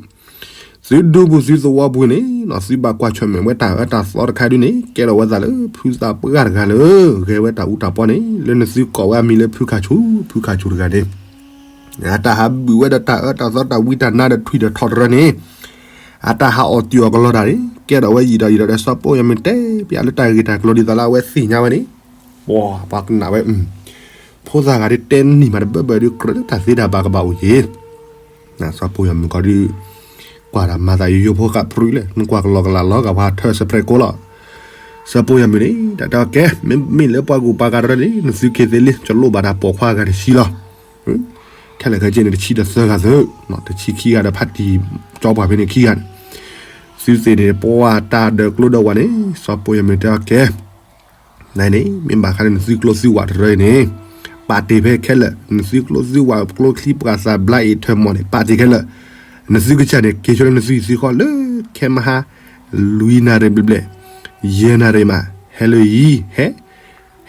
သုဒူပူၤသုသဝီပူၤန့ၣ် သုဘၣ်ကွၢ်ဆၢၣ်မဲာ်ဝဲတၢ်အၢတၢ်သီတခါဒုန့ၣ် ကဲထီၣ်ဝဲသးလၢဖုသးပှၢ်တဂၤလၢ ဂဲၤဝဲတၢ်အူတၢ်ပီန့ၣ် လၢနသုကိးဝဲအမံၤလၢဖုခါဆူၣ်, ဖုခါဆူၣ်တဂၤန့ၣ် အတၢ်ဟးဘုၣ်ဝဲဒီးတၢ်အၢတၢ်သီတၢ်ဝံတၢ်နါဒီးထွံၣ်ဒီးထီၣ်တရၢန့ၣ် အတၢ်ဟးအီၣ်တုၤအီၣ်ကလီတၢ်န့ၣ် ကဲထီၣ်ဝဲယံာ်ဒီးယံာ်ဒီး စီၤပိၢ်ယီၤမုၢ်တဲပျးလၢတၢ်ဂ့ၢ်တၢ်ကျိၤဒ်သိးလၢအဝဲသ့ၣ်ညါဝဲန့ၣ် ပှၤကနၣ်ဝဲ ဖိသၣ်ဂၤဒ်တဲနံၣ်မးတဘၢဘၢဒ်ကြၢးလၢတၢ်သ့တၢ်ဘၣ်ကဘၣ်အိၣ်က့ၤ စီၤပိၢ်ယီၤမုၢ်ကီၢ်ဒု ကွၢ်တၢ်မၤသးယိယိဖိဃာ်ပြံလဲၣ် နကွၢ်ကလီကလီလီၤဂာ်ပှၤထၢစဲးပြဲးကိးလီၤ. စီၤပိၢ်ယၤမုၢ်န့ၣ် တၢ်တဲအီၤကဲ, မ့မ့ၢ်လၢပှၤဂုၤပှၤဂၤတရၢန့ၣ် နသုက့ၤသ့လံ, ကလိၣ်ဘၣ်တၢ်ပိာ်ခွါအဂၤတဆံလီၤ. ခဲလၢာ်ခဲဆ့န့ၣ် တဆံဒီးသၢဂၤသုး, တဆံခံဂၤဒီးဖါတံၢ်ကၠီပှၢ်ဖဲန့ၣ်ခံဂၤန့ၣ်, သုသ့ၣ်န့ၣ် ပှၤတၢ်ဒၢးကျိဒၢးဝးန့ၣ် စီၤပိၢ်ယၤမုၢ်တဲအီၤကဲ နန့ၣ် မ့ၢ်ဘၣ်ဃးလၢနသုကျိသုဝးတရၢအံၤန့ၣ်, ပာ်တ့ၢ်ဖဲခဲလၢာ်, နသုကျိသုဝးကျိချံပှာ်သၣ်ဘျါအ့ၣ်ထၢၣ်မီၢ်န့ၣ် ပာ်တ့ၢ်ခဲလၢာ်, နသုကစၢ်န့ၣ် က့ၤဆိလၢနသုဟံၣ်သုဃီလၢ ခဲမဟါ လွံၢ်နၣ်ရံၣ်ဘျဲၣ်ဘျဲၣ်, ယဲၢ်နၣ်ရံၣ်မး ဟဲလၢယံၤ, ဟဲ,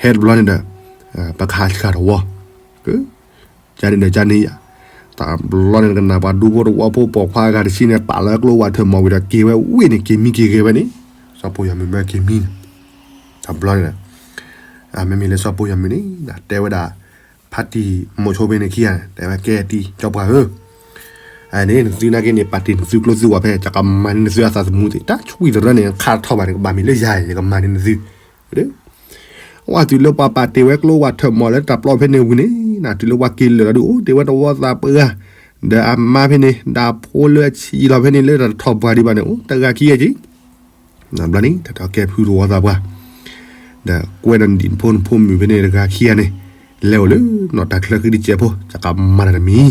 ဟဲတဘျီန့ၣ်ဒီး ပကဟးဆှၣ်တဝီ ကန့ၣ်ဒီးကန့ၣ်ယၤ, တဘျီန့ၣ် ကနၣ်ပှၤဒူဖိတဝီဖိပိာ်ခွါအဂၤတဆံန့ၣ် ပာ်လီၤကျိဝးထၢၣ်မီၢ်ဝံၤဒီးက့ၤဝဲဝ့ၢ်န့ၣ် က့ၤမံက့ၤဂဲၤဝဲန့ၣ်, စီၤပိၢ်ယၤမုၢ်မၢက့ၤမံန့ၣ်, တဘျီန့ၣ် မ့မ့ၢ်လၢစီၤပိၢ်ယၤမုၢ်န့ၣ် တဲဝဲဒၣ် ဖါတံၢ်မိၤဆိဖဲန့ၣ်ခံဂၤန့ၣ် တဲဝဲကဲတံၢ်ကၠီပှၢ်ဧၢ, န့ၣ် နသုနာ်က့န့ၣ် ပာ်တ့ၢ်နသုကျိသုဝးဖဲ ယကမၤန့ၢ်နသုအသးသမူသ့ၣ်, တၢ်ဆှံတရၢန့ၣ် ခးထီၣ်ဘၣ်န့ၣ် ကဘၣ်မ့ၢ်လၢယၤ ယကမၤန့ၢ်နသု ဝဲတုၤလၢပှၤပာ်တ့ၢ်ဝဲကျိဝးထၢၣ်မီၢ်လၢတၢ်ပျီဖဲန့ၣ်ဝံၤန့ၣ် တုၤလၢပှၤက့ၤလၢာ်လီၤဒုး အိၣ်တ့ၢ်ဝဲတဝီသးပှၢ်, ဒီးအမါဖဲန့ၣ် ဒီးအဖိလၢအဆံးလီၤဖဲန့ၣ် လၢတၢ်တထီၣ်ပှၢ်ဒံးဘၣ်န့ၣ် အိၣ်တဂၤခံဂၤက့ၤ, ဘျီန့ၣ် တၢ်ထီၣ်ကဲဖုတဝီသးပှၢ်, ဒီးကွဲးဒီးနံၣ်ဖိနဖိမုၣ်ဖဲန့ၣ်တဂၤခံဂၤန့ၣ် လဲၤအိၣ်လၢနီၢ်တၢ်ချၢဃံတစဲးဖိ ယကမၤတၢ်တမံၤ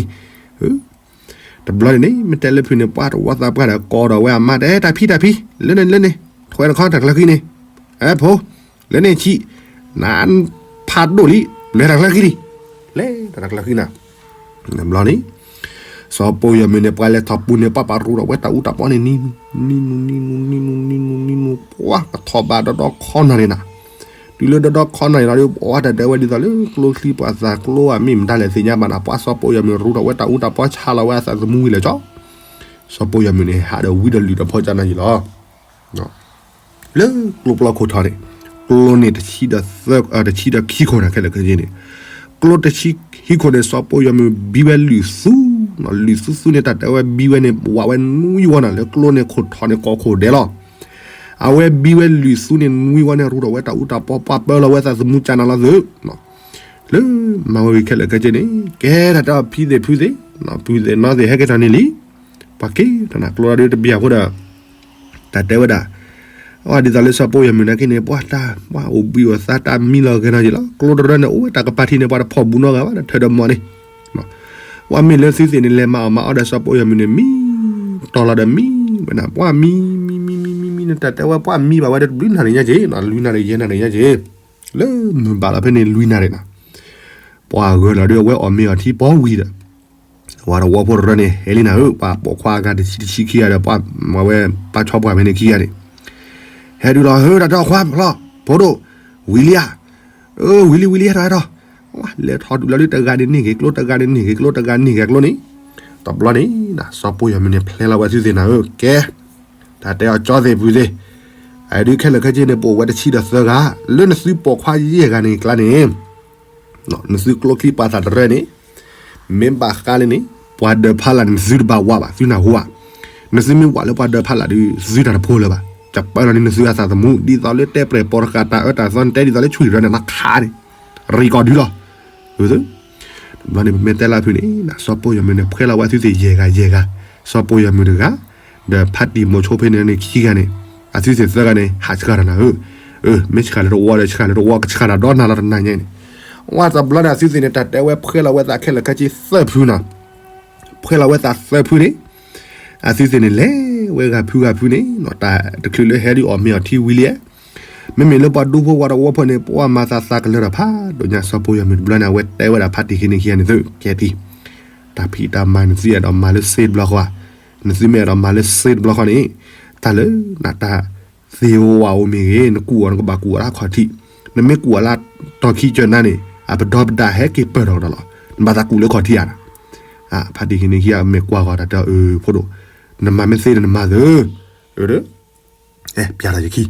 တဘျီန့ၣ်န့ၣ် မ့ၢ်တဲလၢဖုန့ၣ် ပှၤတဝီသးပှၢ်ဒီးကိးဒီးဝဲအမါတဲ တၢ်ဖံတၢ်ဖံ, လၢန့ၣ်လၢန့ၣ်, ထွဲတခီတၢ်ချၢဃံန့ၣ်, ဖိ, လၢန့ၣ်ဆံး, နဖးဒိၣ်လံ, လဲၤတၢ်ချၢဃံလံ, လဲၤတၢ်ချၢဃံနၤ, တဘျီန့ၣ် စီၤပိၢ်ယၤမုၢ်န့ၣ် ပှၤလဲၤထီၣ်ပူၤန့ၣ် ပှၤပာ်ရူဒီးဝဲတၢ်အူတၢ်ပီန့ၣ် နံၤနုၤ နံၤနုၤ နံၤနုၤ နံၤနုၤ နံၤနုၤ ပှၤကထီၣ်ဘးဒီဒီခီနၣ်ရံၣ်နၤ, တုၤလၢဒီဒီခီနၣ်ရံၣ်လီၤဒီး ပှၤတၢ်ဒၢးဝဲဒ်သိးလၢကျိချံပှာ်သၣ်ကျိအမ့ၢ်မတၤလဲၣ်သ့ၣ်ညါဘၣ်နၤ, ပှၤစီၤပိၢ်ယၤမုၢ်ရူဒီးဝဲတၢ်အူတၢ်ပီဆါလီၤဝဲအသးသမူဝံၤလၢာ်ကၠီ, စီၤပိၢ်ယၤမုၢ်န့ၣ် ဟးဒီးဝံဒီးလုၢ်ဒီးဖီကၠီနၤယံၤလီၤ လၢကျိပျီခိၣ်ထီန့ၣ်, ကျိန့ၣ် တဆံဒီးခံခိၣ်န့ၣ် ခဲလၢာ်ခဲဆ့န့ၣ်, ကျိတဆံခံခိၣ်န့ၣ် စီၤပိၢ်ယၤမုၢ်ဘံဝဲလွံၢ်သူ, လွံၢ်သူသူန့ၣ် တၢ်တဲဝဲဘံဝဲန့ၣ် ဝးဝဲနွံဝီနၤ လၢကျိန့ၣ်ခိၣ်ထီန့ၣ် ကိးခိၣ်ဒဲးလီၤ. အဝဲဘံဝဲလွံၢ်သူန့ၣ် နွံဝီန့ၣ် ရူဒီးဝဲတၢ်အူတၢ်ပီ ပှၤပၢလီၤဝဲသးသမူကၠီနၤလီၤသုး လၢမၤဝဲဝံၤခဲလၢာ်ခဲဆ့န့ၣ် ကဲတၢ်တဲအီၤဖံသ့ၣ်ဖုသ့ၣ်, ဖုသ့ၣ်နီသ့ၣ် ဟဲက့ၤထီၣ်န့ၣ်လံ, ပှၤက့ၤထီၣ်နၤကျိဒီးတဘံၣ်အဃိဒီး, တၢ်တဲဝဲဒၣ်, အဒ်သိးလၢစီၤပိၢ်ယၤမုၢ်နာ်က့န့ၣ် ပှၤတၢ် ပှၤအိၣ်ဘှံးအိၣ်သါတၢ်မံလီၤဂဲၤနီၤယံၤလီၤ, ကျိတရၢန့ၣ် အိၣ်ဝဲတၢ်ကပၤထံးန့ၣ် ပှၤတဖီၣ်ဘူးနီတဂၤဘၣ် တထၢဒီးမီၢ်န့ၣ် ပှၤမ့ၢ်လၢသုသ့ၣ်န့ၣ် လဲၤမၤအီၣ်မၤအီဒီးစီၤပိၢ်ယၤမုၢ်န့ၣ် မံ တီၢ်လီၤဒီးမံဝဲနၤ ပှၤမံ မံ မံ မံ မံ မံန့ၣ် တၢ်တဲဝဲပှၤမံဘၣ်ဝဲဒီးတဘျုးနၣ်ရံၣ်ညါက့ၤ လွံၢ်နၣ်ရံၣ် ယဲၢ်နၣ်ရံၣ်ညါက့ၤ, လၢမုၢ်ဘၣ်လီၤဖဲန့ၣ်လွံၢ်နၣ်ရံၣ်နၤ, ပှၤဂၢၢ်လီၤဒီးအဝဲအီၣ်မ့ၤအီထံပီဝံၤဒီး ပှၤတဝီဖိတရၢန့ၣ် ဟဲလံနၤဧၢ, ပှၤပိာ်ခွါအဂၤတဆံတဆံခံဂၤဒီး ပှၤဝဲပၢ်ဆီပှၢ်ဖဲန့ၣ်ခံဂၤန့ၣ်, ဟဲဒုးလီၤဧၢ တၢ်တဲအီၤခွါဖျီ ဖိဒိၣ်, ဝံၤလံဧါ, အၢ ဝံၤလံဝံၤလံ ဟဲထီၣ်ဟဲထီၣ်, လဲၤထီၣ်ဒုးလီၤလၢတဂၤန့ၣ်န့ၢ်ဂ့ၤကျိ တဂၤန့ၣ်န့ၢ်ဂ့ၤကျိ တဂၤန့ၢ်ဂ့ၤကျိန့ၣ်, တဘျီန့ၣ် စီၤပိၢ်ယၤမုၢ်န့ၣ် ဖျဲလီၤဝဲသုသ့ၣ်နၤဧၢ ကဲ, တၢ်တဲအီၤကၠီသ့ၣ်ဖုသ့ၣ်, အဒုးခဲလၢာ်ခဲဆ့န့ၣ် ပအိၣ်ဝဲတဆံဒီးသၢဂၤ, လၢနသုပိာ်ခွါယဲၢ်ဂၤန့ၣ်ကျါန့ၣ် နသုကျိချံပှာ်သၣ်တရၢန့ၣ်, မ့ၢ်ဘၣ်ဃးလၢန့ၣ် ပှၤဒၢးဖးလၢ်န့ၣ် နသုတဘၣ်ဝးဘၣ် သုနၢ်ဟူဧါ, နသုမ့ၢ်ဝးလၢပှၤဒၢးဖးလၢ်ဒီး သုတၢ်တဖိလၢၤဘၣ်, ကပၢလီၤန့ၢ်နသုအသးသမူ ဒ်သိးလၢတဲပြဲၢ်ပိာ်တဃာ်တၢ်အၢတၢ်သီန့ၣ် တဲဒ်သိးလၢဆွံၣ်တရၢန့ၣ် နခးန့ၣ်, ရံၣ်ကီၢ်ဒုလီၤ တဘျီန့ၣ် ပမ့ၢ်တဲလၢဖုန့ၣ် စီၤပိၢ်ယၤမုၢ်န့ၣ် ဖှဲလီၤဝဲသုသ့ၣ်ယဲၢ်ဂၤယဲၢ်ဂၤ, စီၤပိၢ်ယၤမုၢ်တဂၤ, ဒီးဖါတံၢ်မိၤဆိဖဲန့ၣ်န့ၣ်ခံဂၤန့ၣ်, အသုသ့ၣ်သၢဂၤန့ၣ် ဟးဆှၣ်တၢ်နၤဧၢ, မ့ၢ်ဆှၣ်လၢတဝီဒီးဆှၣ်လၢတဝီ ကဆှၣ်တၢ်ဒီနၤလီၤတနၤညါန့ၣ်, ဝဲတဘျီန့ၣ်အသုသ့ၣ်န့ၣ် တၢ်တဲဝဲဖှဲလီၤဝဲသးခဲလၢာ်ခဲဆ့သၢဖုနၤ, ဖှဲလီၤဝဲသးသၢဖုန့ၣ် အသုသ့ၣ်န့ၣ်လဲၤဝဲဂၤဖုဂၤဖုန့ၣ် တၢ်တချုးလၢဟဲဒုးအီၣ်မ့ၤအီထံဝံၤလံ, မ့မ့ၢ်လၢပှၤဒူဖိပှၤတဝီဖိန့ၣ် ပှၤမၤသးသးကလၢၤဒီးဖးဒိၣ်ညါ စီၤပိၢ်ယၤမုၢ်တဘျီန့ၣ် အဝဲတဲဝဲဒၣ်ဖါတံၢ်ခံန့ၣ်ခံဂၤန့ၣ်သု ကဲတံၢ်, တၢ်ဖံးတၢ်မၤနသုအဲၣ်ဒိးမၤလၢစ့တဘျီဃီဧါ, နသုမ့ၢ်အဲၣ်ဒိးမၤလၢစ့တဘျီဃီန့ၣ်, တၢ်လၢနတၢ်သ့ဝဲအိၣ်မ့ၢ်ဂ့ၤ နကူၣ်အီၤနကဘၣ်ကူၣ်အီၤလၢအခီၣ်ထံး, နမ့ၢ်ကူၣ်အီၤလၢတီၤခံကၢၢ်နၤန့ၣ် အပဒီပတၢ်ဟဲက့ၤပၢၢ်ထီၣ်ကဒီးလီၤ, နဘၣ်သးကူၣ်လၢခီၣ်ထံးဧါ, ဖါတံၢ်ခံန့ၣ်ခံဂၤမ့ၢ်ကွၢ်ဂီၤတၢ်တဲအီၤ အၢ ဖိဒိၣ်, နမၤမ့ၢ်သ့ဒီးနမၤသၢ ပျးထီၣ်ယခံ,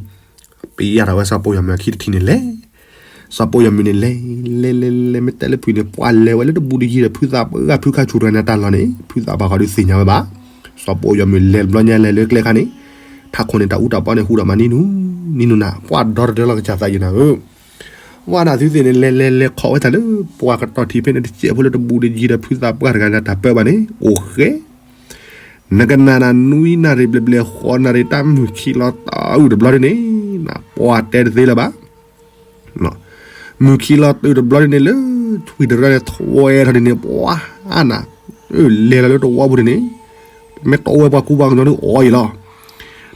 ပျးထီၣ်ဝဲစီၤပိၢ်ယၤမုၢ်အခံတထံၣ်န့ၣ်လဲၤ, စီၤပိၢ်ယၤမုၢ်န့ၣ်လဲၤ လဲၤလဲၤလဲၤ မ့ၢ်တဲလၢဖုန့ၣ် ပှၤလဲၤဝဲလၢတဘူးတယံၤဒီး ဖုသးပှၢ်ဂၤဖုခါဆူၣ်တဂၤန့ၣ်တၢ်လီၢ်န့ၣ် ဖုသးပှၢ်ဃီဒုးသ့ၣ်ညါဝဲဘၣ်, စီၤပိၢ်ယၤမုၢ်လဲၤတဘျီညါလဲၤလၢကျဲခါန့ၣ်, ထးခိၣ်န့ၣ်တၢ်အူတၢ်ပီန့ၣ်ဟူးဒီးမၤနံၤနူၤ, နံၤနူၤနၤ ပှၤဒီတဒၢလီၤကစၢ်သးယံၤနၤဧၢ ဝဲဒၣ်သုသ့ၣ်န့ၣ် လဲၤလဲၤလဲၤခီၣ်ဝဲတၢ်လၢ ပှၤကတီၢ်ထံးဖဲန့ၣ်တစဲးဖိလၢတဘူးတယံၤဒီး ဖုသးပှၢ်တဂၤန့ၣ်တၢ်ပၢဘၣ်န့ၣ် အိၣ်ဃဲ, နကနၣ်နၤနွံနၣ်ရံၣ်ဘျဲၣ်ဘျဲၣ် ဃိးနၣ်ရံၣ် တၢ်မုၢ်ခံလီၤတၢ်အုၣ်တဘျီဒ်န့ၣ် ပှၤတဲတသ့လၢၤဘၣ်. မုၢ်ခံလီၤတုၤတဘျီန့ၣ်လၢ ထွံၣ်တရၢန့ၣ် ထွဲထီၣ်ဒ်န့ၣ် ပှၤနၤ လဲၤလီၤလၢတဝီပူၤန့ၣ်န့ၣ် မ့ၢ်တအိၣ်ဝဲပှၤကူပှၤကညီဒုးအီၣ်အံၤလီၤ.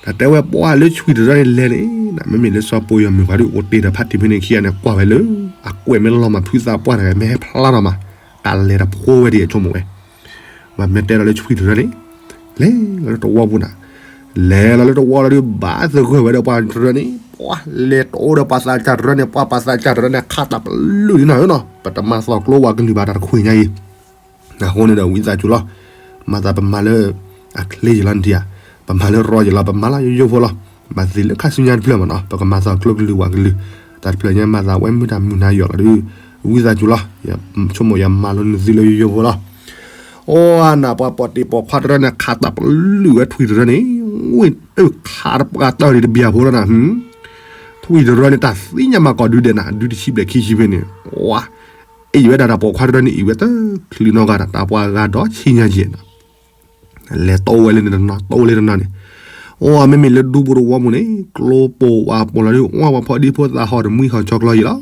တၢ်တဲဝဲပှၤလၢထွံၣ်တရၢန့ၣ်လဲၤန့ၣ် မ့မ့ၢ်လၢစီၤပီယီၤမုၢ်ပှၤဒုးအိၣ်တ့ၢ်ဒီးဖါတံၢ်ဖဲန့ၣ်ခံဂၤန့ၣ် ကွၢ်ဝဲလၢ အကွဲးမ့ၢ်လီၤမးဖုသးပှၢ်တဂၤ မ့ၢ်ဟဲဖျါထီၣ်မး ကလဲၤတဖိဝဲဒ်အဆိကမိၣ်ဝဲ မ့ၢ်တဲလီၤလၢထွံၣ်တရၢန့ၣ် လဲၤလီၤလၢတဝီပူၤနၤ လဲၤလီၤလၢတဝီလီၤဒုး ဘၣ်သဂၢၢ်ဝဲဒီးပှၤတရၢန့ၣ် ပှၤလဲၤတအိၣ်ဒီးပှၤသးစၢ်တရၢန့ၣ် ပှၤပှၤသးစၢ်တရၢန့ၣ် ခးတၢ်ပလုၢ်ဒ်နီၤဧၢနီၤ ပတမၤသီၣ်ကျိဝးကလုၢ်ဘၣ်တၢ်တခွံညါအံၤ အဃိန့ၣ်ဒီးဝံသးစူၤလီၤ မၤသးပမၤလၢ အချ့ယံၤလီၤနထံၣ်ဧါ ပမၤလၢရီယံၤလီၤ ပမၤလၢယိယိဖိလီၤ မၤသ့လၢခါဆူညါတဖျၢၣ်မးနီၤ ပကမၤသီၣ်ကျိကလုၢ်ဝးကလုၢ် တၢ်တဖျၢၣ်ညါမၤသးဝဲမုၢ်တၢ်မုၢ်နၤယီၤလီၤဒုး ဝံသးစူၤလီၤ ဆိကမိၣ်ယမၤလိနသုလၢယိယိဖိလီၤ အိၣ်နၤပှၤပိာ်တံၢ်ပိာ်ခွါတရၢန့ၣ် ခးတၢ်ပလုၢ်ဝဲထွံၣ်တရၢန့ၣ် ဝ့ၢ်အၢၣ်ခးတပှၢ်တၢၢ်ဒံးတဘျီဖိလီၤနၤ ထွံၣ်တရၢန့ၣ် တၢ်သ့ၣ်ညါမးကီးဒုဒဲးနၤ ဒုတဆံဘျဲၣ်ခံဆံဖဲန့ၣ် ဝါ အံၤဝဲဒၣ်တၢ်ပိာ်ခွါတရၢန့ၣ် အံၤဝဲတချုးနီတဂၤဒီး တၢ်ပှၤဂၤဒီးဆံညါယဲၢ်နၤ လဲၤတအိၣ်ဝဲလၢန့ၣ်တနီၤ တအိၣ်ဝဲလၢတနီၤန့ၣ် အိၣ်မ့မ့ၢ်လၢဒူပူၤတဝီပူၤန့ၣ် ကျိပိာ်ဝးပိာ်လီၤဒုး ဝၢ်ပှၤဖီဒံဖိသးဟီၣ်တမှံဟီၣ်ဆီကျီယံၤလီၤ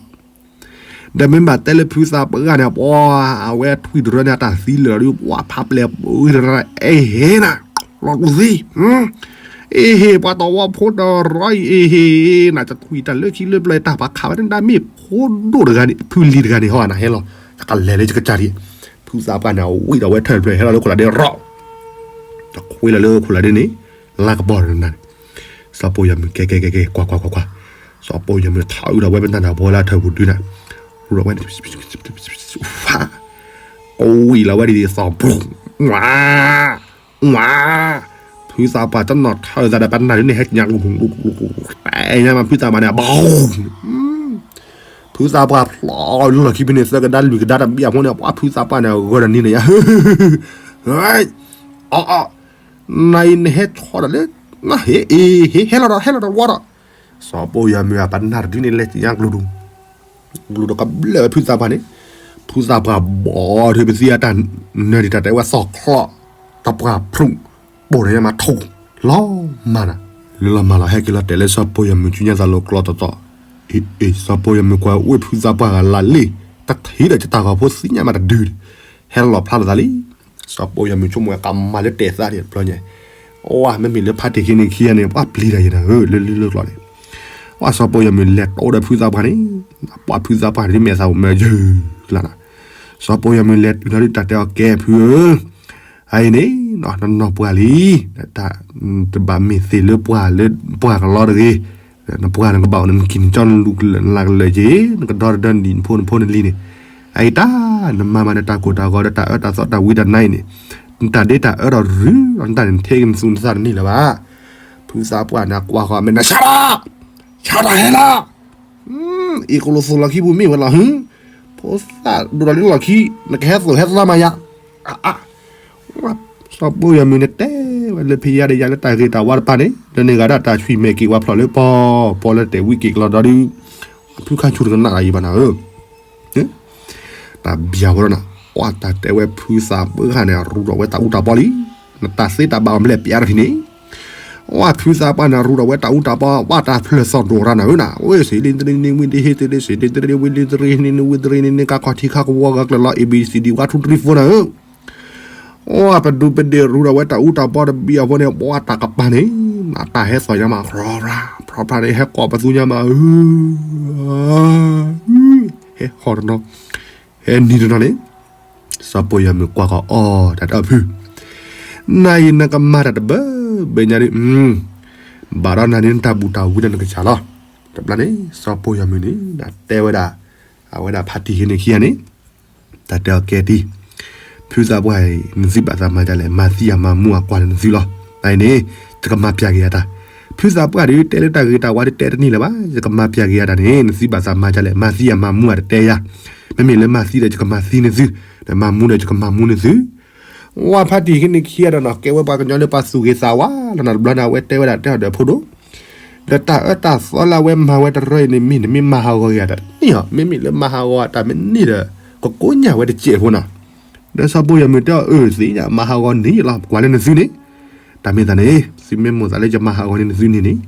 ဒီးမ့ၢ်ဘၣ်တဲလၢဖုသးပှၢ်န့ၣ် ပှၤအဝဲထွံၣ်တရၢန့ၣ် အတၢ်သံလၢာ်လီၤဒုး ပှၤဖးပျဲၢ်ပှၤတရၢ အဲၣ်ဟ့နၤ လီၤတူၢ်သံ အ့ဟ့ ပှၤတဝီဖိတရၢအံၤ အ့ဟ့ နတထွံၣ်တၢ်လၢခံလၢပျၢၤတၢ်ပှၤခးဝဲန့ၣ် ဒၣ်မ့ၢ်ဖိဒိၣ်တဂၤန့ၣ် ဖုလံၤတဂၤန့ၣ် ဟီနၤဟဲလီၤ ယကလဲၤလၢယကစၢ်ဒံး ဖုသးပှၢ်န့ၣ် အဝံၣ်ဒီးဝဲထၢၣ်တဖျၢၣ် ဟဲလီၤလၢခိၣ်လးဒ့ရီး တခွ့လီၤလၢခိၣ်လးဒ့န့ၣ် လါကပီၤနၤန့ၣ် စီၤပီယီၤမုၢ်ကဲကဲကဲကဲ ကွၢ်ကွၢ်ကွၢ်ကွၢ် စီၤပီယီၤမုၢ်ထီၣ်အုးဒီးဝဲပနၢ်တၢ်ဘီလၢအထၢၣ်ပူၤဒုနၤ ရူဒီးဝဲန့ၣ် ဖး ကဝံၣ်လီၤဝဲဒ်သိး ဝါ ဝါ ဖုသးပှၢ်တနီၤထၢၣ်သးဒီးပနၢ်ဒ်န့ၣ် ဟဲကညး တဲညါမးဖုသးပှၢ်န့ၣ် ဘီ ဖုသးပှၢ်ဖျိလၢလီၢ်ခံဖဲန့ၣ် သၢကဒါလွံၢ်ကဒါတဘျီအဖိန့ၣ် ပှၤဖုသးပှၢ်န့ၣ် ဂၢၢ်ဒီးနံၤန့ၣ်ယါ အီၣ်အီၣ် နအံၤနဟဲဆီဒီးလၢ နဟ့ၣ်အ့ဟ့ၣ် ဟဲလီၤဒီး ဟဲလီၤဒီးဝီဒီး စီၤပီယီၤမုၢ်အပနၢ်တဒုန့ၣ် လဲၤကညးကျိၤဒူ ကျိၤဒီးကဘျၢၣ်ဝဲဖုသးပှၢ်န့ၣ် ဖုသးပှၢ်ဘီၣ်ထံပသံအတၢ်နၢၤဒံးတၢ်တဲဝဲသီၣ်ချီၣ် တပှၢ်ဖျိၣ် ပိာ်ဒီးညါမးထိၣ် လီၤမၢ်နၤ လၢလီၤမၢ်လီၤ ဟဲက့ၤလီၤတဲာ်လၢစီၤပီယီၤမုၢ်ဆူညါသးလိာ်ကျီတီတီ အ့ စီၤပီယီၤမုၢ်ကွၢ်အိၣ်ဖုသးပှၢ်ဂၤလၢ်လံ တထံၣ်ဒီးယတၢ်ဂီၤဖိသ့ၣ်ညါမးတဒု ဟဲလီၤဖျါလီၤသးလံ စီၤပီယီၤမုၢ်ဆိကမိၣ်ဝဲကမၤလၢတဲာ်သးဒံးတဘျီညါ အိၣ်မ့မ့ၢ်လၢဖါတံၢ်ခံန့ၣ်ခံဂၤန့ၣ် ပှၤပျံၤတၢ်ယဲၢ်နၤဧၢ လၢလံလၢကျီန့ၣ် ပှၤစီၤပီယီၤမုၢ်လဲၤတအိၣ်ဒီးဖုသးပှၢ်န့ၣ် ပှၤဖုသးပှၢ်န့ၣ်မ့ၢ်သးအိၣ်မၢယဲၢ်လၢ်နၤ စီၤပီယီၤမုၢ်လဲၤတုၤလီၤဒုးတၢ်တဲအီၤကဲဖုဧၢ အအံၤန့ၣ် နနီၢ်ပှၢ်လံ တဘၣ်မ့ၢ်သ့ၣ်လၢပှၤလၢပှၤကလီတဂ့ၤ နပှၢ်နကဘၣ်အိၣ်နကံၢ်နကၠီနလူၤကလၢာ်နလၤကလၢာ်က့ၤ နကဒီတဒၢနဒံၣ်နဖိနဖိနလံၤန့ၣ် အအံၤတၢ် နမၤမးဒီးတၢ်ကိၢ်တၢ်ဂီၤဒီးတၢ်အၢတၢ်သီတၢ်ဝံတၢ်နါအံၤန့ၣ် နတၢ်ဒ့တၢ်အၢဒီးရုၤ နတၢ်န့ၣ်နထဲက့ၤနသူၣ်နသးတန့ၢ်လၢၤဘၣ် ဖုသးပှၢ်န့ၣ်ကွၢ်ဃီၤမ့ၢ်နဆါလီၤ ဆါလီၤဟဲလီၤ အံၤကလိာ်သိၣ်လီၤခံပူၤမ့ၢ်ဝဲလီၤဟု ဖိသၣ်ဒိၣ်ဒီးလၢလီၢ်ခံ နကဟဲသိၣ်ဟဲသီမးယၤ အါ စီၤပီယီၤမုၢ်န့ၣ်တဲဝဲလၢဖဲယါဒီးယါလၢတၢ်ဂ့ၤတၢ်ဝါတဖၣ်န့ၣ် လၢန့ၣ်ဂၤဒၣ်တၢ်ဆွံၣ်မဲာ်က့ၤဝါဖျိးလၢပီၤ ပီၤလၢတဲာ်ဝံက့ၤကလီဒီဒု ဖုခါဆူၣ်တကနၣ်အံၤဘၣ်နၤဧၢ တၢ်ဘျၢဖိဒီးနၤ ပှၤတၢ်တဲဝဲဖုသးပှၢ်န့ၣ် ရူဒီးဝဲတၢ်အူတၢ်ပီလံ နတၢ်သ့တၢ်ဘၣ်အီၤမ့ၢ်လဲၣ်ပျးထီၣ်ထံန့ၣ် ဝဲဖုသးပှၢ်န့ၣ် ရူဒီးဝဲတၢ်အူတၢ်ပီ ဝဲတၢ်ဖျၢၣ်သီၣ်ဒိၣ်ရၢနၤဧၢနၤ ဝဲစ့လ့တရံန့ၣ် ဝံတဟ့တရံ စ့လ့တရံ ဝံလ့တရံန့ၣ် ဝံတရံန့ၣ် ကါခီထံခါကဝီၤဂၤကျၢၤလီၤ A B C D one two three four နၤဧၢ အိၣ်ပဒူပဒ့ၣ်ရူဒီးဝဲတၢ်အူတၢ်ပီတဘံၣ်အဃိန့ၣ် ပှၤတၢ်ကပၤန့ၣ် တၢ်ဟဲသီၣ်ညါမး ဖြီဖြါ ဖြီဖြါန့ၣ် ဟဲကိးပသူညါမး ဟဲဟီၣ်တနီၤ ဟဲနံၤတနီၤန့ၣ် စီၤပီယီၤမုၢ်ကွၢ်ကီးအီၤ တၢ်တဲအီၤဖု နၤအံၤနကမၤတၢ်တဘၢဘၢညါဒ် ဘၣ်ဒီးနၤန့ၣ် နတၢ်ဘူၣ်တၢ်ဝံဒီးနကစၢ်လီၤ တဘျီန့ၣ် စီၤပီယီၤမုၢ်န့ၣ် တဲဝဲဒၣ် အဝဲဒၣ်ဖါတံၢ်ဟ့န့ၣ်ခံဂၤန့ၣ် တၢ်တဲအီၤကဲတံၢ် ဖုသးပှၢ်အံၤ နသုဘၣ်သးမၤဒ်လဲၣ် မၤသံယၤမၤမူအကွၢ်လၢနသုလီၤ အအံၤန့ၣ် ယကမၤပျၢ်က့ၤယၤတၢ် ဖုသးပှၢ်ဒုးတဲလၢတၢ်ဂ့ၤတၢ်ဝါဒုးတဲတန့ၢ်လၢၤဘၣ် ယကမၤပျၢ်က့ၤယၤတၢ်န့ၣ် နသုဘၣ်သးမၤဒ်လဲၣ် မၤသံယၤမၤမူအတတဲယၤ မ့မ့ၢ်လၢမၤသံဒီးယကမၤသံနသု ဒီးမၤမူဒီးယကမၤမူနသု ဝဲဖါတံၢ်ဟ့န့ၣ်ခံဂၤဒီးနီၤ ကဲဝဲပှၤကညီလၢပှၤသူၣ်ဂ့ၤသးဝါလီၤနၤတဘျီန့ၣ် အဝဲတဲဝဲဒၣ်တဲအီၤဒီးဖိဒိၣ် ဒီးတၢ်အၢတၢ်သီလၢအဝဲမၤဝဲတရၢအံၤန့ၣ်မ့ၢ်န့ၣ် မ့ၢ်မၤဟးဂီၤက့ၤအတၢ်တန့ၢ်အီၤ မ့မ့ၢ်လၢမၤဟးဂီၤအတၢ်မ့ၢ်န့ၢ်ဒီး ကကိးညၣ်ဝဲတစဲးဖိနီၤ ဒီးစီၤပီယီၤမုၢ်တဲအီၤ အၢ သ့ၣ်ညါ မၤဟးဂီၤန့ၢ်လီၤ ကွၢ်လၢနသုန့ၣ် တၢ်မ့ၢ်သးန့ၣ် သုမ့ၢ်မိၣ်သးလၢယမၤဟးဂီၤန့ၢ်နသုန့ၣ်န့ၣ်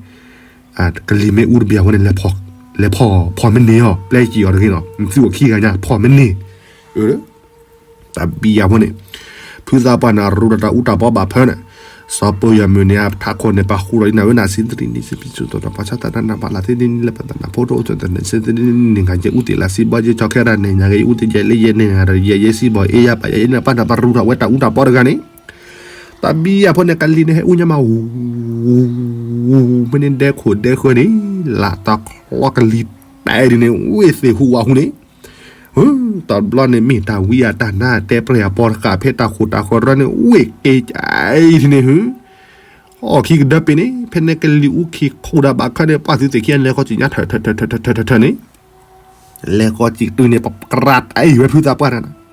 ကလံၤမ့ၣ်အူတဘ့ၣ်အဃိန့ၣ် လဲၤဖီၣ်မ့ၢ်န့ၢ်အီၤ ပျဲစံးအီၤတဂ့ၤနီၤ နသုအိၣ်ခံဂၤညါ ဖီၣ်မ့ၢ်န့ၢ် တဘံယၤဖိန့ၣ် ဖုသးပှၢ်န့ၣ်ရူဒီးတၢ်အူတၢ်ပီဘၣ်ဖၢန့ၣ် စီၤပိၢ်ယီၤမုၢ်န့ၣ် ထးခိၣ်န့ၣ် ပာ်ဃူဒီးနဝဲနၤ ဆံသရံနံၣ် ဆံပစူၣ်တီၤ ပှၤဆါတၢ်နးနး ပှၤလၢသ့ၣ်နံၣ်လၢပသးနးဖိတအိၣ် နံၣ်ဂၤယဲၢ်အူသ့ၣ်လၢစံဘီယဲၢ် ခီခဲဒၣ်န့ၣ် ညါဂ့ၤအူသ့ၣ်ယဲၢ်လၢယဲၢ်န့ၣ် ယဲၢ်ယဲၢ်စံဘီအ့ယါပာ်ယဲၢ်န့ၣ် ပၢ်နၤပရူထီၣ်ဝဲတၢ်အူတၢ်ပီတဂၤန့ၣ် တဘံယၤဖိန့ၣ် ကလံၤန့ၣ်ဟဲအူညါမး မ့ၢ်န့ၣ်ဒဲခိၣ်ဒဲဃၢၤန့ၣ် လၢတၢ်ချီကလံၤတဲဒ်န့ၣ် ဝ့ၢ်သ့ၣ်ဟူးဝးဟူးန့ၣ် တဘျီန့ၣ်မ့ၢ်တၢ်ဝံအတၢ်နါတဲပြဲၢ်အပီတဃာ်ဖဲတၢ်ခိၣ်တၢ်ဃီရၢန့ၣ် ဝ့ၢ်က့ၤကၠဲအံၤန့ၣ် အီၣ်ခံကဒၢပ့ၤန့ၣ် ဖဲန့ၣ်ကလံၤအူခံခိၣ်ဒၣ်ဘၣ်ခၢန့ၣ် ပှၢ်သုသ့ၣ်ခံဂၤလဲၤဃီစံၣ်ညါထၢၣ်ထၢၣ်ထၢၣ်ထၢၣ်ထၢၣ်န့ၣ် လဲၤဃီစံၣ်တုၤန့ၣ် ပကြၤတၢ်အံၤဝဲဖုသးပှၢ်န့ၣ်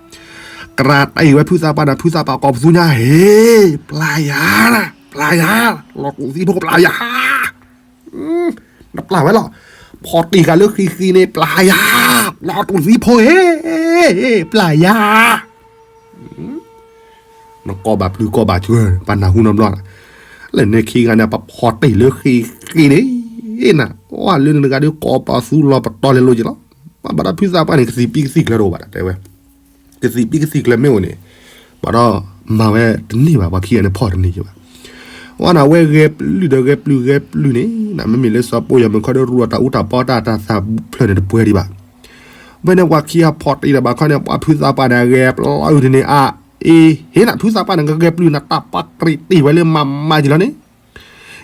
ကြၤတၢ်အံၤဝဲဖုသးပှၢ်န့ၣ် ဖုသးပှၢ်ကိးပသူညါ ဟ့ ပျၢ်ယၤ ပျၢ်ယၤ လီၤတူာ်သံဖိကပျၢ်ယၤ နပျၢ်ဝဲလီၤ ဖီၣ်တ့ၢ်ဃာ်လၢဃံဃံန့ၣ် ပျၢ်ယၤ လီၤတူာ်သံဖိ ဟ့ ပျၢ်ယၤ နကိးဘၣ်ပျုၤကိးဘၣ်စှၤ ပှၤနၢ်ဟူနီတဘျီ လၢန့ၣ်ခံဂၤန့ၣ် ပဖီၣ်တ့ၢ်လၢဃံဃံန့ၣ် နဝဲလၢနတဂၤဒုးကိးပသူလီၤပတီၢ်လဲၤလိၤက့ၤလီၤ ဘၣ်ဒီးဖုသးပှၢ်န့ၣ် ကသံၣ်ပံကသံၣ်ကျၢၤတအိၣ်ဘၣ်တဲဝဲ ကသံၣ်ပံကသံၣ်ကျၢၤမ့ၢ်အိၣ်န့ၣ် ဘၣ်ဒီးမၤဝဲတန့ၢ်ဘၣ် ပှၤခံဂၤန့ၣ်ဖီၣ်တန့ၢ်က့ၤဘၣ် ဝဲန့ၣ်ဝဲဂဲၤပျုၢ်ဒီးဂဲၤပျုၢ်ဂဲၤပျုၢ်န့ၣ် မ့မ့ၢ်လၢစီၤပိၢ်ယီၤမုၢ်ခီဒီးရူဒီးတၢ်အူတၢ်ပီတၢ်တၢ်သးဖျၢၣ်န့ၣ်တပှဲၤဒံးဘၣ် ဖဲန့ၣ်ပှၤခံဂၤဖီၣ်တ့ၢ်ဒီးဘၣ်ခီန့ၣ် ပှၤဖုသးပှၢ်န့ၣ် အဂဲၤပျီအုၣ်တန့ၣ် အအ့ ဟ့နၤ ဖုသးပှၢ်န့ၣ် ကဂဲၤပျုၢ်နၤ တၢ်ပှၤကြၢးတ့ၢ်ဝဲလၢမၤမၤက့ၤလီၤန့ၣ်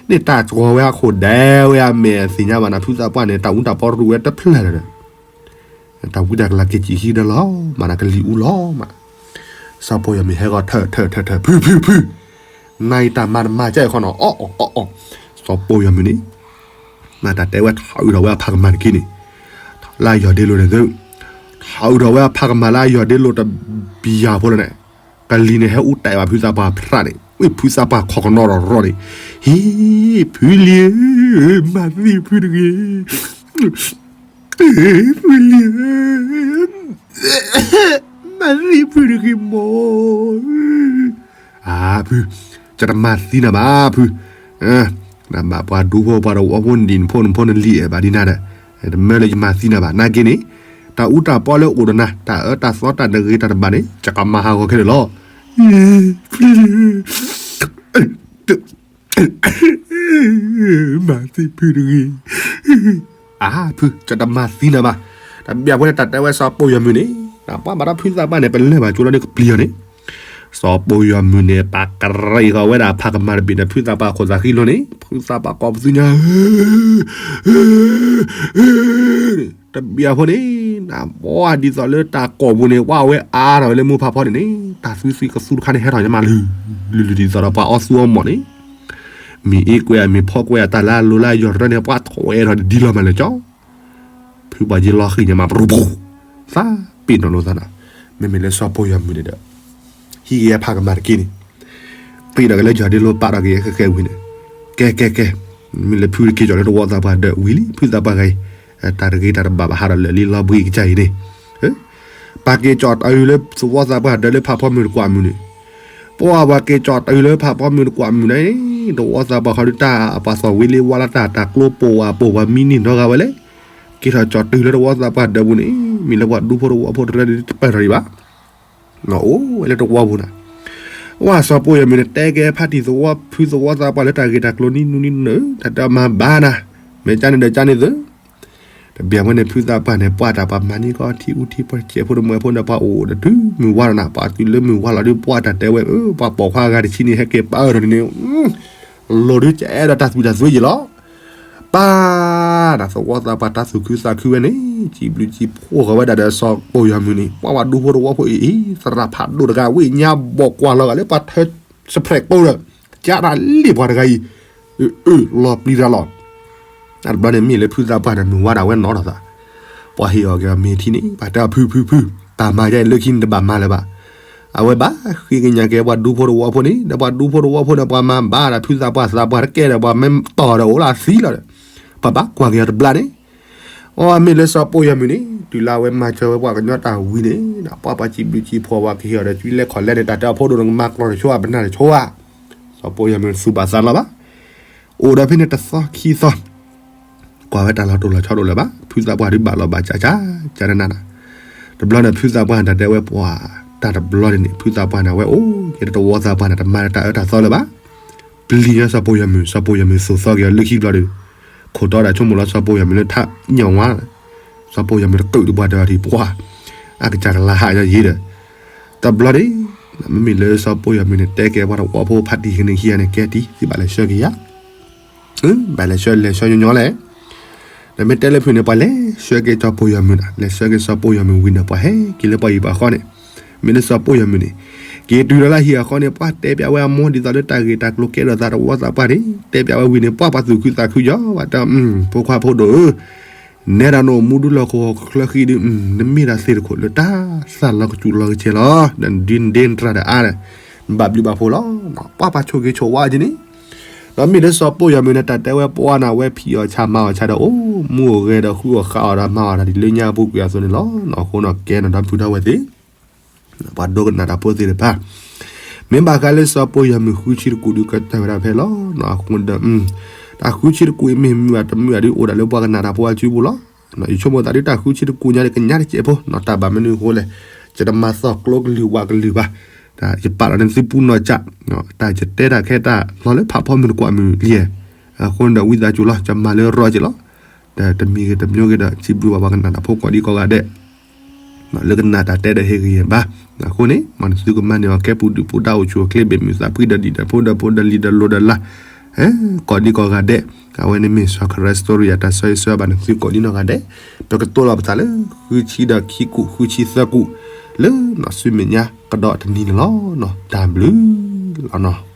န့ၣ်တၢ်ကီၤဝဲအခိၣ်ဒဲးဝဲအမဲာ်သ့ၣ်ညါဘၣ်နၤ ဖုသးပှၢ်န့ၣ် တၢ်အူတၢ်ပီရူဝဲတဖျၢၣ်လီၤ တၢ်ဝံတၢ်ကလၤက့ၤစံၣ်ဟံးဒီးလီၤမး နကလံၤအူလီၤမး စီၤပိၢ်ယီၤမုၢ်ဟဲဂီၤထၢၣ်ထၢၣ်ထၢၣ်ထၢၣ် ဖုဖုဖု နၤအံၤတၢ်မၤတမၤကၢ်အံၤခီနီၤ အီၣ်အီၣ်အီၣ်အီၣ် စီၤပိၢ်ယီၤမုၢ်န့ၣ် မၤတၢ်တဲဝဲထီၣ်အုးထီၣ်ဝဲအဖးကမၢ်တက့ၢ်န့ၣ် လၢအယီၢ်ဒ့လိာ်န့ၣ်သု ထီၣ်အုးထီၣ်ဝဲအဖးကမၢ်လၢအယီၢ်ဒ့လိာ်တဘံယၤဖိလီၤန့ၣ် ကလံၤန့ၣ်ဟဲအူတဲာ်ဘၣ်ဖုသးပှၢ်ဖျါန့ၣ် ဝံၣ်ဖုသးပှၢ်ခီကနီဒီးရီန့ၣ် ဟ့ ဖုလံၤဧၢ မၤသံဖုတဂ့ၤ ဖုလံၤဧၢ မၤသံဖုတဂ့ၤမး အၢ ဖု ကတမၤသံနၤဘၣ်ဖု နဘၣ်ပှၤဒူဖိပှၤတဝီဖိနဒံၣ်နဖိနဖိနလံၤအဲၣ်ဘၣ်ဒ်နၤဒီး တမၢလၢယမၤသံနၤဘၣ် နာ်က့န့ၣ် တၢ်အူတၢ်ပီလၢအိၣ်ဒီးနၤ တၢ်အၢတၢ်သီတၢ်တဂ့ၤတၢ်တဘၣ်န့ၣ် ယကမၤဟးဂီၤခဲလၢာ်လီၤ မၤသံဖုတဂ့ၤ အၢ ဖု ကတမၤသံနၤဘၣ် တဘၣ်ဖဲန့ၣ်တၢ်တဲဝဲစီၤပိၢ်ယီၤမုၢ်န့ၣ် ပှၤဘၣ်ဒီးဖုသးပှၢ်န့ၣ် ပလဲၤဘၣ်ကၠိလီၤန့ၣ်ကပျံၤအီၤန့ၣ် စီၤပိၢ်ယီၤမုၢ်န့ၣ် ပာ်ကရံးဃီၤဝဲဒၣ်ဖးကမၢ်တဘ့ၣ်န့ၣ် ဖုသးပှၢ်ခိၣ်သးဃံလိၤန့ၣ် ဖုသးပှၢ်ကိးပသူညါ တဘံယၤဖိန့ၣ် နဘီဒ်သိးလၢတၢ်ကိာ်ပူၤန့ၣ် ဝဲအဝဲအါထီၣ်ဝဲလၢမိၢ်ဖးဖီန့ၣ်န့ၣ် တၢ်သူသံကသူတခါန့ၣ် ဟဲထီၣ်ညါမးလုာ် လုာ်လုာ်ဒ်သိးဒီးပှၤအီသူအီမီၢ်န့ၣ် မ့ၢ်အ့ကွဲးမ့ၢ်ဖီကွဲးတၢ်လၢအလိၤလၢအယီၢ်တရၢန့ၣ် ပှၤထွဲထီၣ်ဒ်လီၤမးလၢကၠီ ဖုပှၤယ့လီၤဃံၤညါမး ပရူပူၤ သးပ့ၤနီၣ်လိာ်သးနီၤ မ့မ့ၢ်လၢစီၤပိၢ်ယီၤမုၢ်န့ၣ်ဒီး ဟံးက့ၤဖးကမၢ်တက့ၢ်န့ၣ် ပ့ၤဒီးက့ၤလၢယီၢ်ဒ့လိၤပာ်ဒီးက့ၤဃဲဃဲဝံၤန့ၣ် ကဲကဲကဲ မ့ၢ်လၢဖုတက့ၤကၠီၣ်လၢသဝီသးပှၢ်ဒၢးဝံၤလံ ဖုသးပှၢ်ဂၤအံၤ တၢ်တဂ့ၤတၢ်တဘၣ်ဘၣ်ဟးဒီးလၢာ်လံလီၤဘှံးကစၢ်အံၤန့ၣ် ပာ်က့ၤကၠီၣ်တၢ်အုးလၢသဝီသးပှၢ်ဒၢးလၢဖးဖီမုၢ်တကွၢ်မုၢ်န့ၣ် ပှၤပှၤက့ၤကၠီၣ်တၢ်အုးလၢဖးဖီမုၢ်တကွၢ်မုၢ်န့ၣ် သဝီသးပှၢ်ခီဒုတၢ်ပှၤသီၣ်ဝံၤလံဝါလီၤတၢ် တၢ်ကျိပိာ်ဝဲပိာ်ဝဲမံန့ၢ်နီတဂၤဝဲလဲၣ် က့ၤထီၣ်ကၠီၣ်တၢ်အုးလၢသဝီသးပှၢ်ဒၢးပူၤန့ၣ် မ့ၢ်လၢပှၤဒူဖိသဝီဖိတရၢဒုတပၢၢ်ထီၣ်ဒံးဘၣ် အိၣ်ဝဲလၢသဝီပူၤန့ၣ် ဝဲစီၤပိၢ်ယီၤမုၢ်န့ၣ် တဲက့ၤဖါတံၢ်သဝီဖုသဝီသးပှၢ်လၢတၢ်ဂ့ၢ်တၢ်ကျိၤနံၤနူနံၤနုၤ တၢ်တဲမၤဘၣ်နၤ မ့ၢ်ကန့ၣ်ဒီးကန့ၣ်သု တဘၣ်ဝဲန့ၣ် ဖုသးပှၢ်န့ၣ် ပှၤတၢ်ပှၤမၤန့ၢ်ကီထံအူထံပှၤစဲးဖိတမွဲဖိန့ၣ် ပှၤအိၣ်ဒီးတုၤမုၢ်ဝါလီၤနၤ ပှၤတုၤလၢမုၢ်ဝါလီၤဒုး ပှၤတၢ်တဲဝဲ ပှၤပိာ်ခွါဂၤတဆံန့ၣ် ဟဲက့ၤပၢၢ်ထီၣ်န့ၣ် လိၤဒုးကအဲၣ်ဒိးတၢ်သူၣ်တၢ်သွဲယံၤလီၤ ပၢ် တၢ်သဝီသးပှၢ်တၢ်သူၣ်ခုသးခုဝဲန့ၣ် စံးဘျုးစံးဖှိၣ်ဃီၤဝဲဒၣ်ဒီးစီၤပိၢ်ယီၤမုၢ်န့ၣ် ပှၤဝဲဒူဖိသဝီဖိအံၤ သရၣ်ဖးဒိၣ်တဂၤ ဝ့ၢ်ညါဘီၣ်ကွၢ်လီၤဂာ်လၢပှၤထၢစဖရဲးကိးဒီး ကးတၢ်လံၣ်ပှၤတဂၤအံၤ အၢ လီၤပျံၤတၢ်လီၤ အတဘျီန့ၣ်မ့ၢ်လၢဖုသးပှၢ်န့ၣ် မုၢ်ဝါဒၣ်ဝဲနီၤထီၣ်သး ပှၤဟ့ၣ်အီၤက့ၤမ့ၢ်ထံန့ၣ် ပှၤတဲအီၤဖုဖုဖု တၢ်မၤယါအံၤလၢခံန့ၣ်တဘၣ်မၤလၢၤဘၣ် အဝဲဘၣ်ဃ့ကညးက့ၤပှၤဒူဖိသဝီဖိန့ၣ် ဒီးပှၤဒူဖိသဝီဖိန့ၣ် ပှၤမၤဘၣ်ဒီးဖုသးပှၢ်သးပှၢ်တကဲဒီး ပှၤမ့ၢ်တီၢ်ဒီးအိၣ်လၢအသံလီၤဒီး ပှၤဘၣ်ကွၢ်က့ၤအီၤတဘျီန့ၣ် အီ မ့ၢ်လၢစီၤပိၢ်ယီၤမုၢ်န့ၣ် တုၤလၢအဝဲမၤစၢၤဝဲပှၤကညီတၢ်ဝံၤန့ၣ် ပှၤပှၤစံးဘျုးစံးဖှိၣ်ဝဲကဟ့ၣ်အီၤဒီး ကွံလဲၤခီၣ်လဲၤန့ၣ် တၢ်တဲအီၤဖိဒိၣ်န့ၣ် ကမၤကျီၢ်တဆိဧါ ပနၢ်တဆိဧါ စီၤပိၢ်ယီၤမုၢ်သူၣ်ဘၣ်သးလီဘၣ် အိၣ်ဒီးဖဲန့ၣ်တသီခံသီ တဘၣ်ဝဲတၢ်လီၤတိၢ်လီၤဆီဒိၣ်လၢၤဘၣ်. ဖုသးပှၢ်ဒုးဘၣ်လီၤဘၣ်စးစး ကနနၤ. တဘျီန့ၣ် ဖုသးပှၢ်တၢ်တဲဝဲပှၤ တၢ်တဘျီန့ၣ်န့ၣ် ဖုသးပှၢ်န့ၣ် အဝဲအိၣ်က့ၤတဝီသးပှၢ်န့ၣ် တမၤတၢ်အၢတၢ်သီလၢၤဘၣ်. ပျံၤညီစီၤပိာ်ယွၤမုၢ်, စီၤပိာ်ယွၤမုၢ်သိၣ်သီက့ၤအီၤလၢခံဘျီဒီး ခိၣ်တီဒၣ်ဆိကမိၣ်လီၤ စီၤပိာ်ယွၤမုၢ်လၢထးညီၣ်ဝါ စီၤပိာ်ယွၤမုၢ်တကုးတပှၢ်တၢၢ်ဒီးပှၤ အကစၢ်ကလၤဟးညီယံၤဒီး တဘျီန့ၣ် မ့မ့ၢ်လၢစီၤပိာ်ယွၤမုၢ်န့ၣ် တဲကဲပှၤတဝီဖိဖးတံၢ်ကန့ၢ်ခံဂၤန့ၣ် ကဲတံၢ် သုဘၣ်လဲၤဆှၢက့ၤယၤ ဘၣ်လဲၤဆှၢလဲၤဆှၢညီညီလဲၣ်. ဒီးမ့ၢ်တဲလၢဖုၣ်န့ၣ် ပှၤလဲၤဆှၢက့ၤစီၤပိာ်ယွၤမုၢ်နီၤ, လဲၤဆှၢက့ၤစီၤပိာ်ယွၤမုၢ်ဝံၤန့ၣ် ပှၤဟဲက့ၤလၢပှၤဟံၣ်ပှၤဃီန့ၣ်, မ့ၢ်လၢစီၤပိာ်ယွၤမုၢ်န့ၣ် က့ၤတုၤဒီးလၢဟံၣ်အဃီန့ၣ် ပှၤတဲပျးဝဲအမိၢ်ဒ်သိးလၢတၢ်ဂ့ၢ်တၢ်ကျိၤကဲထီၣ်သးတဝီသးပှၢ်န့ၣ် တဲပျးဝဲဝံၤန့ၣ် ပှၤပှၤသူၣ်ခုသးခုယီၤ ဘၣ်တၢ် ဖိခွါဖိဒိၣ်ဧၢ နဲဒၣ်နအိၣ်မူဒုလီၢ်ခိၣ်ဟီၣ်ခိၣ်ချၢဃံဒုး နမ့ၢ်ဒၣ်သ့ၣ်တခိၣ်လၢတၢ်သၣ်လီၤကစူၤလီၤကဆဲးလီၤ. ဒီးဒ်နဒ့နတြၢ်ဒီးအါဒီး နဘၣ်ဘျုးဘၣ်ဖှိၣ်လီၤ. ပှၤပှၤဆိၣ်ဂ့ၤဆိၣ်ဝါက့ၤန့ၣ်, ဒီးမ့ၢ်လၢစီၤပိာ်ယွၤမုၢ်န့ၣ် တၢ်တဲဝဲပှၤန့ၣ် အဝဲဖံးအီၣ်ဆၣ်မၤအီၣ်ဆၣ်ဒီး အိၣ်မူအိၣ်ဂဲၤဒီးဃုအီၣ်ဃးအီၣ်ဒီးမၤအီၣ်တၢ်ဒ်လၢညါအပူၤကွံာ်အသိးန့ၣ်လီၤ. အဃိန့ၣ်ကဲန့ၣ်ဒီပုၢ်ဒီဝဲၢ်သ့ၣ် ပှၤဒိကနၣ်တၢ်ဖိသ့ၣ်တဖၣ်, မ့ၢ်ဘၣ်ဃးလၢစီၤပိာ်ယွၤမုၢ်ဃုဆံတကူာ်ဒုးကတၢၢ်ဝဲဒၣ်ဖဲလီၤ. အဃိဒီး တၢ်ဃုဆံတကူာ်အံၤမ့ၢ်မုာ်ဘၣ်တမုာ်ဘၣ်ဒုးအိၣ်ဒၣ်လၢပှၤကနၣ်တၢ်ဖိအစုပူၤလီၤ. ယဆိကမိၣ်သးဒုးတၢ်ဃုဆံတကူာ်ညါဒုးကညးတစဲးဖိနီၤ တၢ်ဘၣ်မနုၤအဃိလဲၣ်, ယတမၤသီၣ်ကျိကလုၢ်ဝးကလုၢ်ဘၣ်, ယပာ်လီၤန့ၢ်သုပူၤနီၢ်ကၠး, တၢ်ယတဲတၢ်ခဲတၢ်လီၤလၢဖးဖီမုၢ်တကွၢ်မုၢ်လံ, အဃိဒီးဝံသးစူၤလီၤ ယမၤလၢရီက့ၤလီၤ. ဒီးတမံၤဂ့ၤတမံၤဂ့ၤဒီး စံးဘျုးဘၣ်ပှၤကနၣ်တၢ်ဖိကိးဒံကိးဂၤဒဲး လၢကနၣ်တၢ်တဲဒီးဟ့ၣ်ဂံၢ်ဟ့ၣ်ဘါ, အဃိန့ၣ် မ်နသုကမၤန့ၢ်အီၤကဲပူၤဒုၣ်ပူၤဒါအိၣ်ဆူၣ်အိၣ်ချ့ ဘ့ၣ်မုၢ်သးဖှံဒီးဒံၣ်ဒီးဖိဒီးဖိဒီးလံၤဒီးလိၤဒီးလါ, ကိးဒံကိးဂၤဒဲး, အဝဲန့ၣ်မ့ၢ်စီၤခရံာ်စတီရံယၤတၢ်ဆၢဂ့ၤဆၢဝါဘၣ်နသုကိးဒံနီၢ်ဂၤဒဲး, ပကတိၤလီၤပသးလၢ ဃုဆံဒီးခံကူာ် ဃုဆံသၢကူာ် လၢနီၢ်ဆူမဲာ်ညါကဒီးတနံၤန့ၣ်လီၤ. တၢ်ဘျုးလီၤနီၤ.